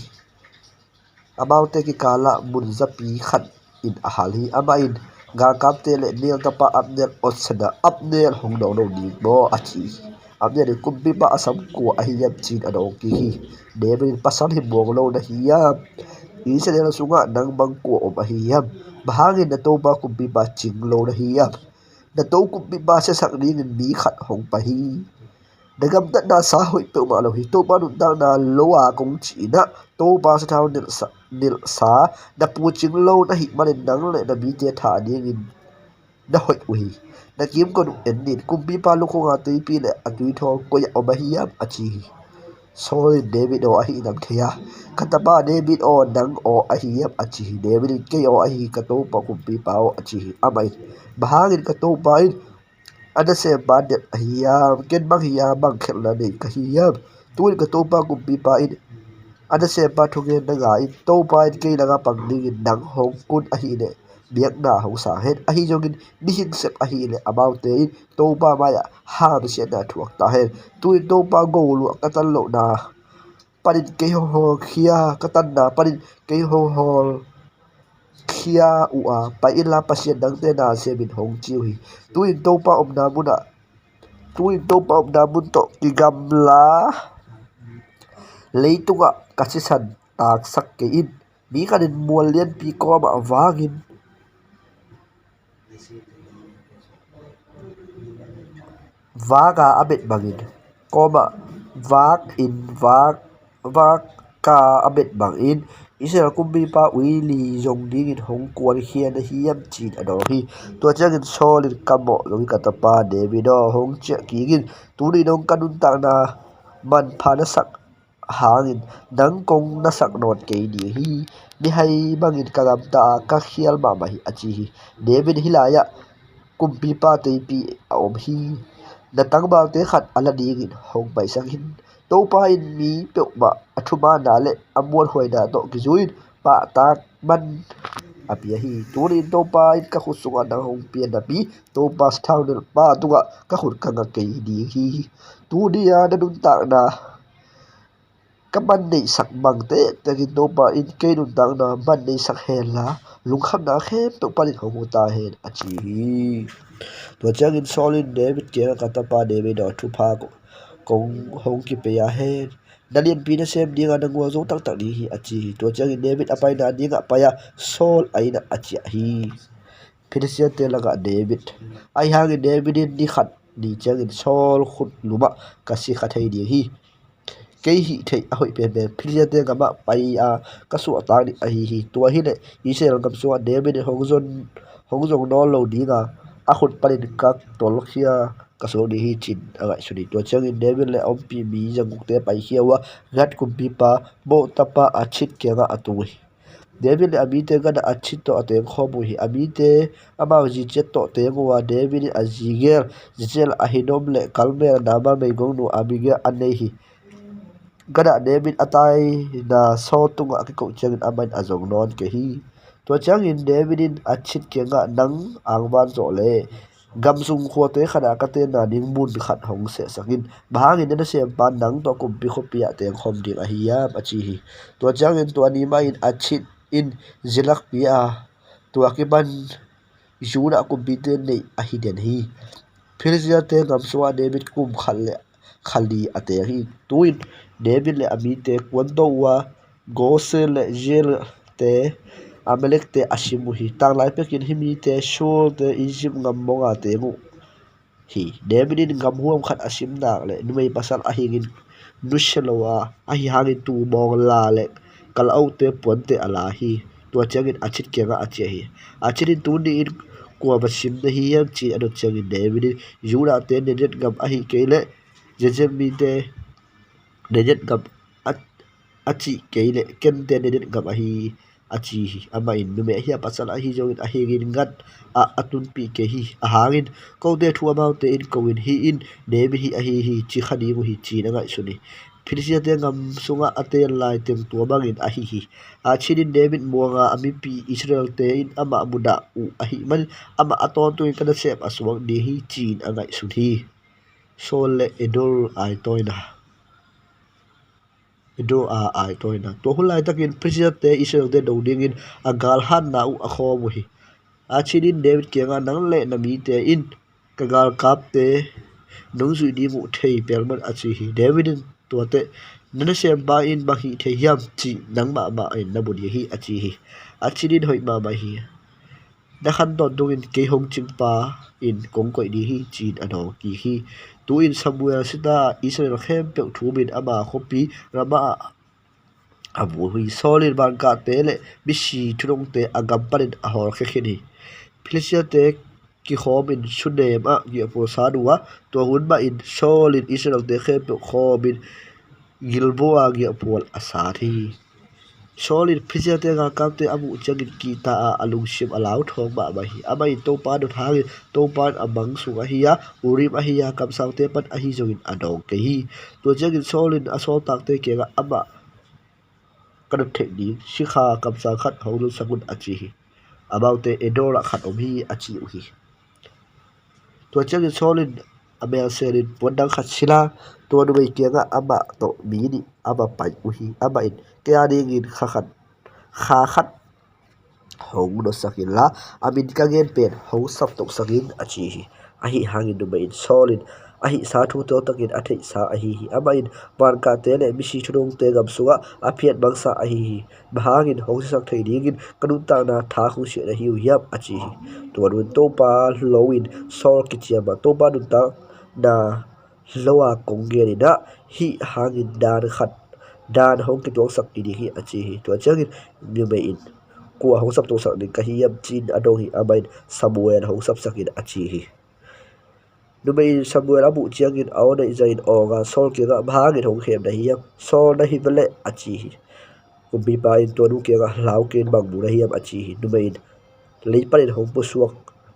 Amaute kikalah mun zapi khat in a hal hi. Amah in galkapte le Ner tapa Abner awtsanah, "Abner hong dawng lo ding maw?" a ci hi. Abner in, "Kumpipa a sam kua ahi hiam?" ci-in a dawng kik hi. David in, "Pasal hi muang lo na hi hiam? Israel sungah nang bang kua om ahi hiam? Bang hangin na topa kumpipa cing lo na hi hiam? Na to kumpipa siasak dingin mi khat hong pai hi. Na gamtatna sa hoih peuhmah lo hi. Topa nuntakna lo a kong cih inah Topa sathau nilhsa, nilhsa na pucing lo na hih manin nang le na mite thah dingin na hoih uh hi. Na kimkot uh en in. Kumpipa lukhunga tuipi le a tuithawl koi-ah om ahi hiam?" a ci hi. Saul in, "David aw ahih nam thei a, ka tapa David aw, nang aw ahi hiam?" a ci hi. David in, "Kei aw ahi hi, ka topa kumpipa aw," a ci hi. Amah in, "Bang hangin ka topa in a nasempa delh ahi hiam? Ken bang hi a bang khelhna nei ka hi hiam? Tu-in ka topa kumpipa in a nasempa thugen na ngai in, Topa in kei lakah pang dingin nang hong kun ahih leh biakna hong sang hen. Ahi zongin mihing sep ahih leh amaute in Topa mai-ah hamsiatna thuak ta hen. Tu-in Topa goluah ka tan lohna panin kei hong hawlkhia, ka tanna panin kei hong hawlkhia uh a, pai inla pasian dangte na sem in," hong ci uh hi. Tu-in Topa omna munah, tu-in Topa omna mun tawh kigamla leitungah ka sisan taksak kei in. Mi khat in mual lianpi kawmah vangin, vak a a bet bangin, kawmah vak in vak, vak a a bet bangin, Israel kumpipa uili zong dingin hong kuankhia na hi hiam, ci-in a dawng hi. Tua ciangin Saul in, "Ka mawh zong hi, ka tapa David aw, hong ciah kik in. Tuni dong ka nuntakna manpha na sak hangin nang kong na sak nawn kei ding hi. Mihai bangin ka gamta a, ka khial mahmah hi," a ci hi. David hih lai-ah kumpipa tuipi a om hi. Na tangvalte khat a la dingin hong paisak in. Topa in mi peuhmah a thumanna le a muanhuaina tawh kizui-in pahtak man a pia hi. Tuni in Topa in ka khut sungah nang hong pia napi, Topa sathau nilhpa tungah ka khut ka nga kei ding hi. Tuni a na nuntakna ka man neihsak bang tektekin Topa in kei nuntakna man neihsak henla, lungkhamna khempeuh panin hong hu ta hen, a ci hi. Tua ciangin Saul in David kiangah, "Ka tapa David aw, thupha kong hong kipia hen. Na lianpi na sem ding a, na gualzo taktak ding hi," a ci hi. Tua ciangin David a paina dingah pai-a Saul a innah a ciah hi. Filistia-te lakah David. Ahi hangin David in ni khat ni ciangin Saul khut lumah ka sikha thei ding hi. Kei hih theih a hoih penpen Filistia-te gamah pai-a ka suahtak ding ahi hi. Tua hileh Israel gam sungah David in hong zong, hong zong nawn lo dinga, a khut panin ka tolkhia ka suak ding hi, ci-in a ngaihsun hi. Tua ciangin David le a ompih mi zangukte paikhia uh a, Gath kumpipa Maok tapa Achish kiangah a tung uh hi. David le a mite Gath ah Achish tawh a tengkhawm uh hi. A mite amau zi ciat tawh teng uh a, David in a zi gel, zi ciat Ahinoam le Karmel ah Nabal meigongnu Abigail a nei hi. Gath ah David a taina Saul tungah a kikoh ciangin amah in a zong nawn kei hi. Tua ciangin David in Achish kiangah, "Nang angvan zawh leh gam sung khuate khatah ka tenna ding mun khat hong sehsak in. Bang hangin na nasempa nang tawh kumpi khuapi ah tengkhawm ding ahi hiam?" a ci hi. Tua ciangin tua ni mahin Achish in Ziklag pi a, tua kipan Judah kumpite neih ahi den hi. Filistia-te gam sungah David kum khat le kha li a teng hi. Tu-in David le a mite kuanto uh a, Gosen le Gilead-te, Amalek-te a sim uh hi. Tanglai pekin hih mite Sur-te Egypt gam mawngah teng uh hi. David in gamhuam khat a sim nak leh numei pasal a hingin nusia lo a, ahi hangin tuubawng la le kalaute puante a la hi. Tua ciangin Achish kiangah a ciah hi. Achish in, "Tuni-in kua va sim na hi hiam?" ci-in a dot ciangin David in, "Judah-te Negev gam ahih kei leh Benjamin mite Negev gam a, a cih kei leh kente Negev gam ahi," a ci hi. Amah in, "Numei ahi a, pasal ahi zongin a hingin ngat ah a tunpih kei hi. A hangin kote thu amaute in ko in, 'Hih in David hih ahi hi,' ci kha ding uh hi," ci-in a ngaihsun hi. Philistia-te gam sungah a ten laiteng tua bangin ahi hi. Achin in David muanga a mipi Israel-te in amah mudah uh ahih manin amah a tawntungin ka nasem a suak ding hi, ci-in a ngaihsun hi. Saul le Endor aitawina. Endor a aitawina. Tua hun laitakin Philistia-te Israel-te do dingin a galhatna uh a khawm uh hi. Achin in David kiangah, nang le na mite in ka galkapte nong zuih ding uh thei pelmawh, a ci hi. David in tuate, na nasempa in bang hih thei hiam cih nang mahmah in na mu ding hi, a ci hi. Achin in hoih mahmah hi. Na khan tawntungin kei hong cingpa in kong koih ding hi, ci-in a dawng kik hi. Tu-in Samuel sita Israel khempeuh thumin ama khuapi Ramah ah a mu hi. Saul in vankahte le misi thunungte a gam panin a hawlkhia khin hi. Philistia-te kikhawmin Shunem ah giahphual sat uh a, tua hun mahin Saul in Israel-te khempeuh khawmin Gilboa giahphual a sat hi. Saul in Philistia-te galkapte a muh ciangin kihta a, a lungsim a lauthawng mahmah hi. Amah in Topa dot hangin Topa in a mang sung ahi a, Urim ahi a, kamsangte pan ahi zongin a dawng kei hi. Tua ciangin Saul in a sawltakte kiangah, amah ka dot theih ding sikha kamsang khat hong dotsak un, a ci hi. Amaute, Endor ah khat om hi, a ci uh hi. Tua ciangin Saul in a melselin, puan dang khat silh a, tua numei kiangah amah tawh mi nih a va pai uh hi. Amah in, kei a dingin kha khat, kha khat hong dotsak inla, a min ka gen pen hong saptohsak in, a ci hi. Ahi hangin numei in Saul in a hihsa thu teltakin a theihsa ahi hi. Amah in vankahte le misi thunungte gam sungah a phiatmangsa ahi hi. Bang hangin hong sisak thei dingin ka nuntakna thak hong siat ahi uh hiam, a ci hi. Tua nun Topa lo in Saul kiciam a, Topa nuntakna lo a kong gen in ah, hih hangin dan khat dan hong kituaksak kei ding hi, a ci hi. Tua ciangin numei in, kua hong saptohsak ding ka hi hiam, ci-in a dong hi. Amah in, Samuel hong sapsak in, a ci hi. Numei in Samuel a muh ciangin a aw naih zahin awng a, Saul kiangah, bang hangin hong khem na hi hiam? Saul na hi ve leh, a ci hi. Kumpipa in tua nu kiangah, hlau kei in, bang mu na hi hiam, a ci hi. Numei in, lei panin hong pusuak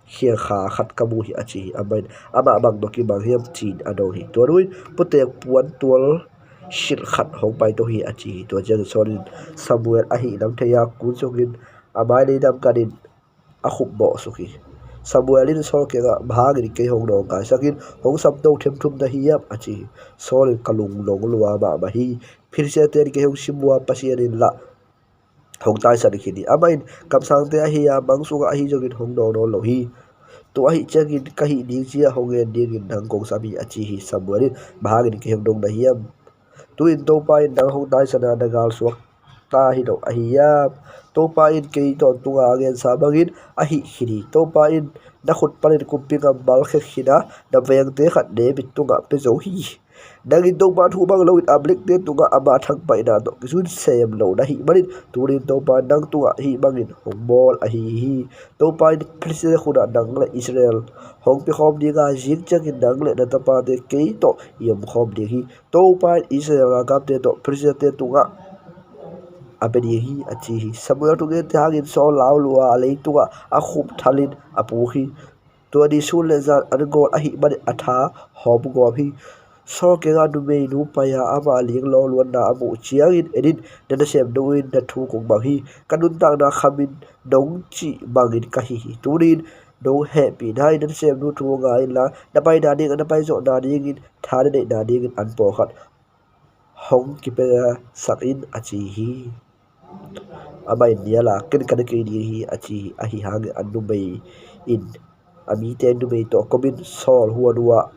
khiangkha khat ka mu hi, a ci hi. Amah in, amah bang tawh kibang hiam, ci-in a dong hi. Tua nu in putek puan tual silh khat hong paito hi, a ci hi. Tua ciangin Saul in Samuel ahih lam thei a, kun sukin a mai leidam kanin a khupbawh suk hi. Samuel in Saul kiangah, bang hangin kei hong nawngkaisakin hong sapto themthum na hi hiam, a ci hi. Saul in, ka lungnong lua mahmah hi. Philistia-te in kei hong sim uh a, Pasian in lah hong taisan khin hi. Amah in kamsangte ahi a, mang sungah ahi zongin hong dawng nawn lo hi. Tua ahih ciangin ka hih ding ci-a hong ngen dingin nang kong sam hi, a ci hi. Samuel in, bang hangin kei hong dong na hi hiam? Tu-in Topa in nang hong taisan a, na galsuak ta hi lo ahi hiam? Topa in kei tawntunga a gensa bangin a hih khin hi. Topa in na khut panin kumpi gammal khia khin a, na vengte khat David tungah pia zo hi. Nang in Topa thu mang loin Amalekte tungah ama thangpaihna tawh kizui sem lo na hih manin, tuni-in Topa in nang tungah hih bangin hong bawl ahi hi. Topa in Philistia khutah nang le Israel hong piakhawm ding a, zing ciangin nang le na tapate kei tawh i omkhawm ding hi. Topa in Israel galkapte tawh Philistia-te tungah a pia ding hi, a ci hi. Samuel thugente hangin Saul lau lua a, leitungah a khum thalin a puk hi. Tua ni sun le zan an gawl ahih manin a tha hawm gawp hi. Saul kiangah numeinu pai a, amah linglawng luatna a muh ciangin, en in, na nasemnu in na thu kong mang hi. Ka nuntakna khamin nong cih bangin ka hi hi. Tuni-in nong hehpihna in na nasemnu thu ngai inla, na paina ding, na paizawhna dingin, tha na neihna dingin an pawlkhat hong kipiasak in, a ci hi. Amah in nial a, ken ka ne kei ding hi, a ci hi. Ahi hangin a numei in a mite numei tawh komin Saul huan uhah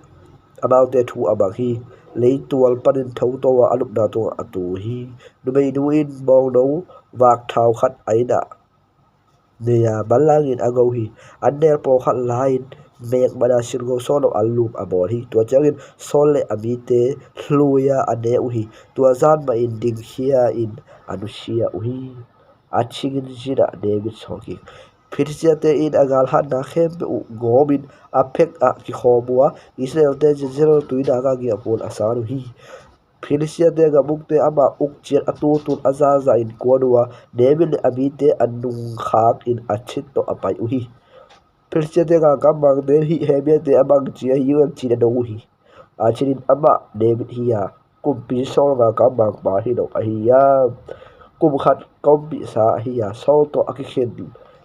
amaute thu a mang hi. Leitual panin thoto a, a lupna tungah a tu hi. Numeinu in bawngno vakthau khat a inn ah nei a, manlangin a ngo hi. An nel pawlkhat la-in mekmana silngo sawt lo an lum a bawl hi. Tua ciangin Saul le a mite hlui a, a ne uh hi. Tua zan mahin dingkhia-in a nusia uh hi. A chingin Zin ah David sawlkik. Philistia-te in a galhatna khempeuh uh gawmin a phek ah kikhawm uh a, Israel-te Jezreel tuinak ah giahphual a san uh hi. Philistia-te gam ukte amah uk ciat a tutun a zahzahin kuan uh a, David le a mite a nungkhakin a chit tawh a pai uh hi. Philistia-te galkap mangte in, hih Hebru-te a bangci ahi uh hiam, ci-in a dong uh hi. A chinin amah David hi a, kumpi Saul galkap mangpa hi lo ahi hiam? Kum khat ka ompihsa ahi a, Saul tawh a kikhen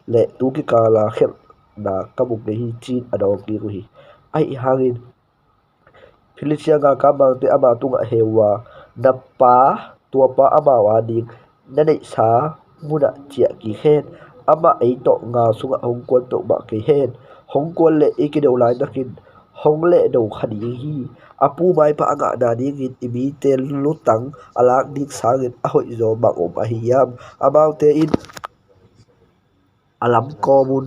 le tu kikala khelhna ka mu kei hi, ci-in a dawng kik uh hi. Ahi hangin Filistia galkap mangte ama tungah heu a, na pa, tua pa amau a ding na neihsa munah ciah kik hen. Amah ei tawh gal sungah hong kuan peuhmah kei hen. Hong kuan leh i kido laitakin hong lehdo kha ding hi. A pu maipha a ngahna dingin i mite lutang a lak ding sangin a hoihzaw bang om ahi hiam? Amaute in a lamkawm un,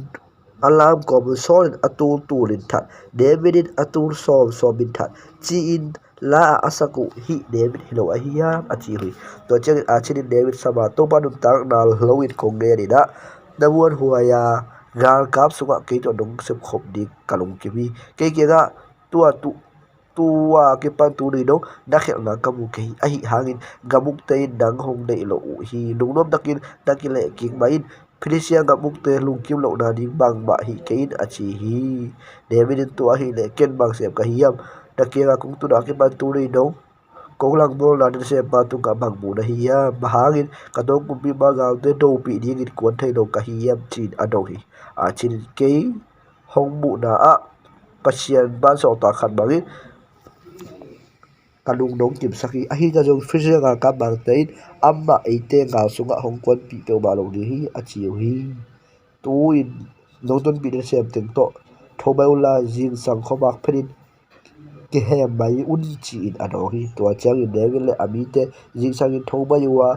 a lamkawm un, Saul in a tul tul in that, David in a tul sawm sawm in that, ci-in la-ah a sak uh hih David hi lo ahi hiam? A ci uh hi. Tua ciangin Achin in David sam a, Topa nuntakna lo in kong ngen in ah, na muanhuai a galkap sungah kei tawh nong sepkhop ding ka lungkim hi. Kei kiangah tua tu tua kipan tuni dong na khelhna ka mu kei hi. Ahi hangin gam ukte in nang hong deih lo uh hi. Lungnuam takin na kileh kik mah in. Filistia gam ukte lungkim lohna ding bangmah hih kei in, a ci hi. David in, Tua ahih leh ken bang sem ka hi hiam? Na kiangah kong tun a kipan tuni dong kong langbawlna ding sempa tungah bang mu na hi hiam? Bang hangin ka tawng kumpipa galte dopih dingin kuan thei lo ka hi hiam? Ci-in a dong hi. Achin in, Kei hong muhna ah Pasian pan sawltak khat bangin ka lung nong kimsak hi. Ahi zongin Filistia galkap mangte in amah eite gal sungah hong kuanpih peuhmah lo ding hi, a ci uh hi. Tu-in nong tonpih ding sem teng tawh tho mai unla, zingsang khuavak phetin kihem mai un, ci-in a dawng hi. Tua ciangin David le a mite zingsangin tho mai uh a,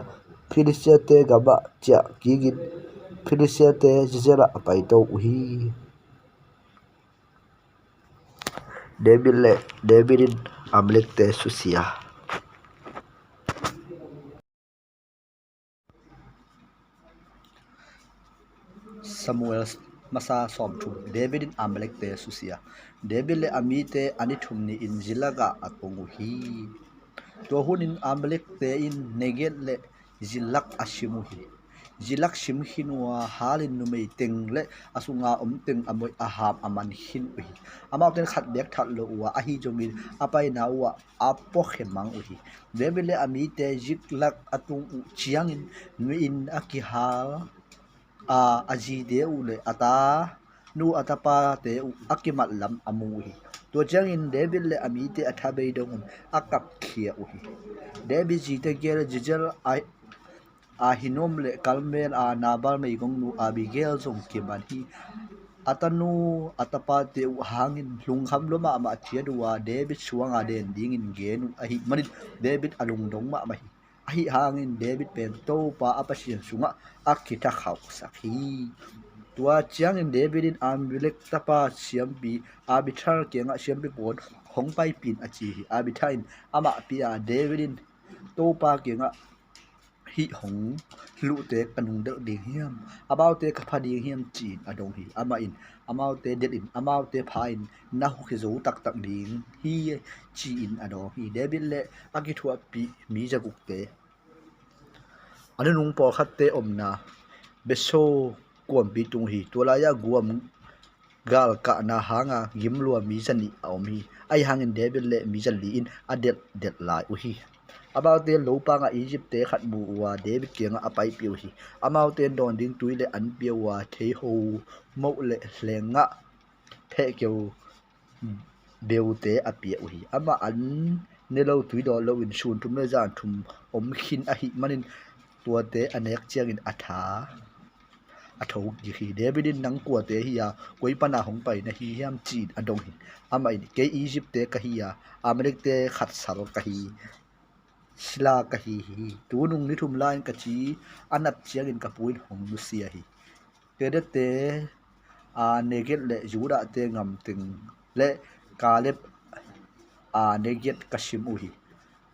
Filistiate gamah ciah kik in Filistiate Jezreel ah a paito uh hi. David le David in Amalekte susia. Samuel masa sawmthum. David in Amalekte susia. David le a mite a ni thum ni-in Ziklag ah a tung uh hi. Tua hunin Amalekte in Negeb le Ziklag a sim uh hi. Ziklag sim khin uh a, halin numei teng le a sunga om teng a moih a ham a man khin uh hi. Amaute in khat beek that lo uh a, ahi zongin a paina uh ah a puakhia mang uh hi. David le a mite Ziklag a tung uh ciangin mi-in a kihal a, a zite uh le a ta nu a tapate uh a kimat lam a mu uh hi. Tua ciangin David le a mite a tha bei dong un a kapkhia uh hi. David zite gel Jezreel a Ahinoam le Karmel a Nabal meigongnu Abigail zong kiman hi. A tanu a tapate uh hangin lungkham lua mahmah ciat uh a, David suanga den dingin gen uh ahih manin David a lungdong mahmah hi. Ahi hangin David pen Topa a Pasian sungah a kithakhauhsak hi. Tua ciangin David in Amalek tapa siampi Abiathar kiangah siampi pawl hong paipih in a ci hi. Abiathar in amah pia a, David in Topa kiangah hih hong luhte ka nungdelh ding hiam? Amaute ka pha ding hiam? Ci-in a dong hi. Amah in amaute delhin amaute pha-in na hukhi zo taktak ding hi, ci-in a dawng hi. David le a kithuahpih mi zagukte a nunung pawlkhatte omna Bethsur kuampi tung uh hi. Tua lai-ah guam galkahna hanga gim lua mi zanih a om hi. Ahi hangin David le mi zali in a delhdelh lai uh hi. Amaute lopangah Egypt-te khat mu uh a, David kiangah a paipih uh hi. Amaute in dawn ding tui le an pia uh a, theiho moh le hlengah phehkeu beute a pia uh hi. Amah an ne lo, tui dawn loin sun thum le zan thum om khin ahih manin tuate a nek ciangin a tha a tho kik hi. David in, "Nang kuate hi a, koi pana hong pai na hi hiam?" ci-in a dong hi. Amah in, "Kei Egypt-te ka hi a, Amalek-te khatsal ka hi, sila ka hi hi. Tunung ni thum lai-in ka ci a nat ciangin ka pu in hong nusia hi. Kedar-te a Negeb le Judah-te gam teng le Kaleb a Negeb ka sim uh hi.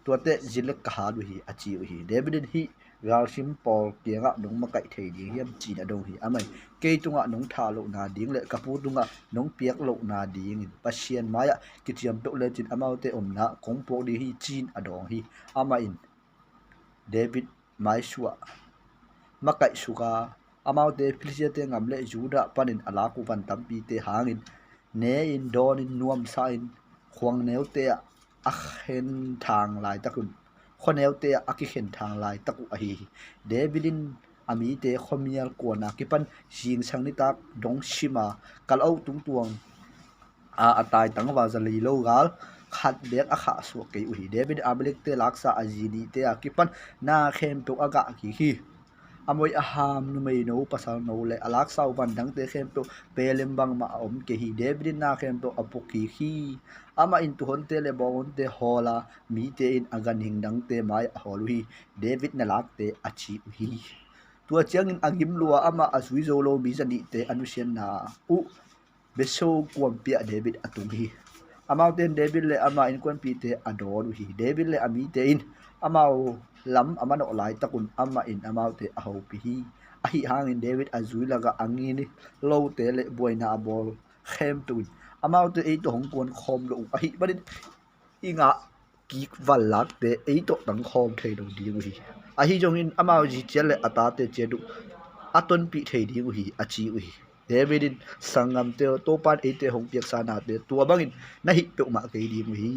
Tuate Ziklag ka hal uh hi," a ci uh hi. David in, "Hih galsim pawl kiangah nong makaih thei ding hiam?" ci-in a dong hi. Amah in, "Kei tungah nong thah lohna ding le ka pu tungah nong piak lohna dingin Pasian mai-ah kiciam peuh lecin amaute omna kong puak ding hi," ci-in a dong hi. Amah in David maisuah makaih suk a, amaute Filistiate gam le Judah panin a lak uh van tampite hangin ne-in, dawn-in, nuamsa-in, khuangneute ah a khenthang laitak un, khuaneute ah a kikhenthang laitak uh ahi hi. David in a mite khuamial kuan a kipan zingsang nitak dong sim a, kal-oh tungtuang a, a tai tangval za lei lo gal khat bek a khahsuah kei uh hi. David in Amalekte laksa a zi nihte a kipan na khempeuh a gah kik hi. A moi a ham numeino, pasalno le a laksa uh van dangte khempeuh pelem bangmah a om kei hi. David in na khempeuh a pukik hi. Amah in tuuhonte le bawnghonte hawl a, mite in a ganhing dangte mai a hawl uh hi. David na lakte a ci uh hi. Tua ciangin a gim lua amah a zui zo lo mi za nihte a nusiatna uh Beso kuampi ah David a tung hi. Amaute in David le ama innkuanpihte a dawn uh hi. David le a mite in amau lam a manawh laitak un amah in amaute a hopih hi. Ahi hangin David a zui lakah a ngini lote le buaina a bawl khempeuh in amaute ei tawh hong kuan khawm lo uh ahih manin i ngah kik vanlakte ei tawh tangkhawm thei lo ding uh hi. Ahi zongin amau zi ciat le a tate ciat uh a tonpih thei ding uh hi, a ci uh hi. David in, sanggamte aw, Topa in eite hong piaksa nate tua bangin na hih peuhmah kei ding uh hi.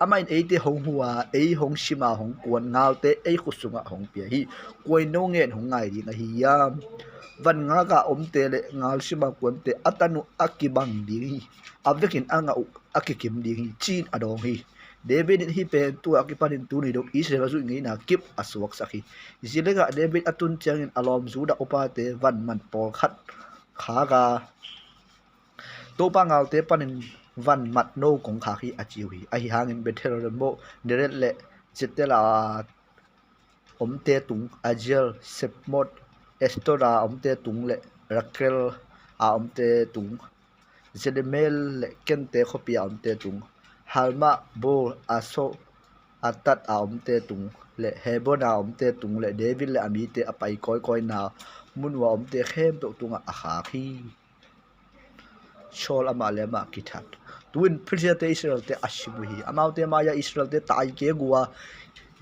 Amah in eite hong hu a, ei hong sim a hong kuan ngalte ei khut sungah hong pia hi. Kua in no ngen hong ngai ding ahi hiam? Van ngak a omte le ngal sim a kuante a tan uh a kibang ding hi. A vekin a ngah uh a kikim ding hi, ci-in a dawng hi. David in hih pen tu-a kipanin tuni dong Israel a zuih ngeina kip a suaksak hi. Ziklag ah David a tun ciangin a lawm Judah upate van mat pawlkhat khak a, Topa ngalte panin van mat no kong khak hi, a ci uh hi. Ahi hangin Bethel, Ramot, Gilead le Jezreel a omte tung, Jazer, Sibmot, Ashtaroth a omte tung le Rakal a omte tung, Jezreel le Ken-te khuapi a omte tung, Hormah, Bor, Asor, Ashdod a omte tung le Hebron a omte tung le David le a mite a pai kawikawina mun uh a omte khempeuh tungah a khak hi. Saul amah le amah kithat. Tu-in Filistiate Israelte a sim uh hi. Amaute mai-ah Israelte taikek uh a,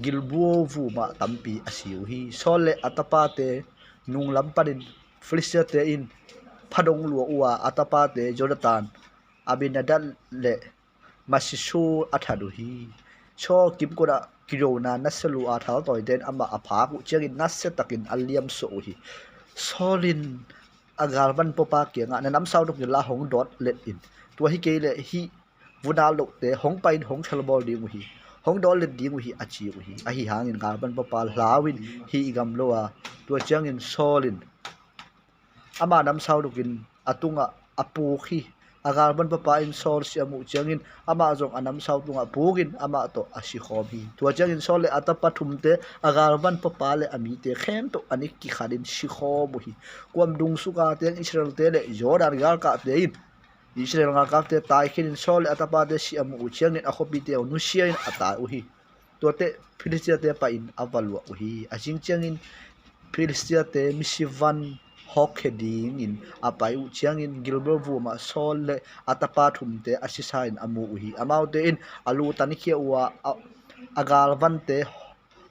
Gilboa vumah tampi a si uh hi. Saul le a tapate nunglam panin Filistiate in phadong luah uh a, a tapate Jonathan, Abinadab le Malkisua a that uh hi. Saul kimkot ah kidona nasia lua a, thaltawite in amah a phak uh ciangin nasiatakin a liamsuah uh hi. Saul in a galvan puapa kiangah, na namsau dongin la hong dawt let in. Tua hi kei leh hih vunal lohte hong pai-in hong khelbawl ding uh hi. Hong dawt let ding uh hi, a ci uh hi. Ahi hangin galvan puapa lau-in hih i gamlo a, tua ciangin Saul in ama namsau dongin a tungah a puk hi. A galvan puapa in Saul si a muh ciangin amah zong a namsau tungah pukin amah tawh a sikhawm hi. Tua ciangin Saul le a tapa thumte, a galvan puapa le a mite khempeuh a ni kikhatin sikhawm uh hi. Kuam dungsuka teng Israelte le Jordan galkapte in Israel galkapte taikhiatin Saul le a tapate si a muh uh ciangin a khuapite uh nusia-in a tai uh hi. Tuate Filistiate pai-in a va luah uh hi. A zing ciangin Filistiate misi van hawkkhia dingin a pai uh ciangin Gilboa vumah Saul le a tapa thumte a sisa-in a mu uh hi. Amaute in a lu tankhia uh a, a galvante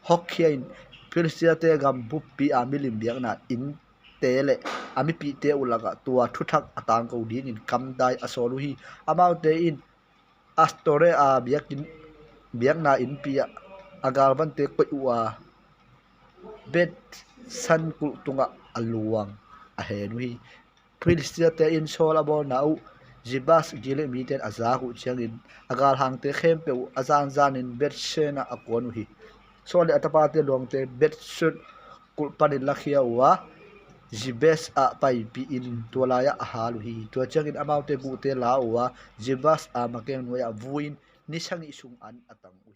hawkkhia-in Filistiate gam buppi a milim biakna innte le a mipihte uh lakah tua thuthak a tangko dingin kamdai a sawl uh hi. Amaute in Ashtoreth a biakinn, biakna innpi ah a galvante koih uh a, Beth-sean kulh tungah a luang a hen uh hi. Filistiate in Saul a bawlna uh Jabes Gilead mite in a zak uh ciangin a galhangte khempeuh a zanzanin Beth-sean ah a kuan uh hi. Saul le a tapate luangte Beth-sean kulh panin lakhia uh a, Jabes ah paipihin tua lai-ah a hal uh hi. Tua ciangin amaute guhte la uh a, Jabes a makeng nuai-ah vui-in ni sagih sung an a tang uh.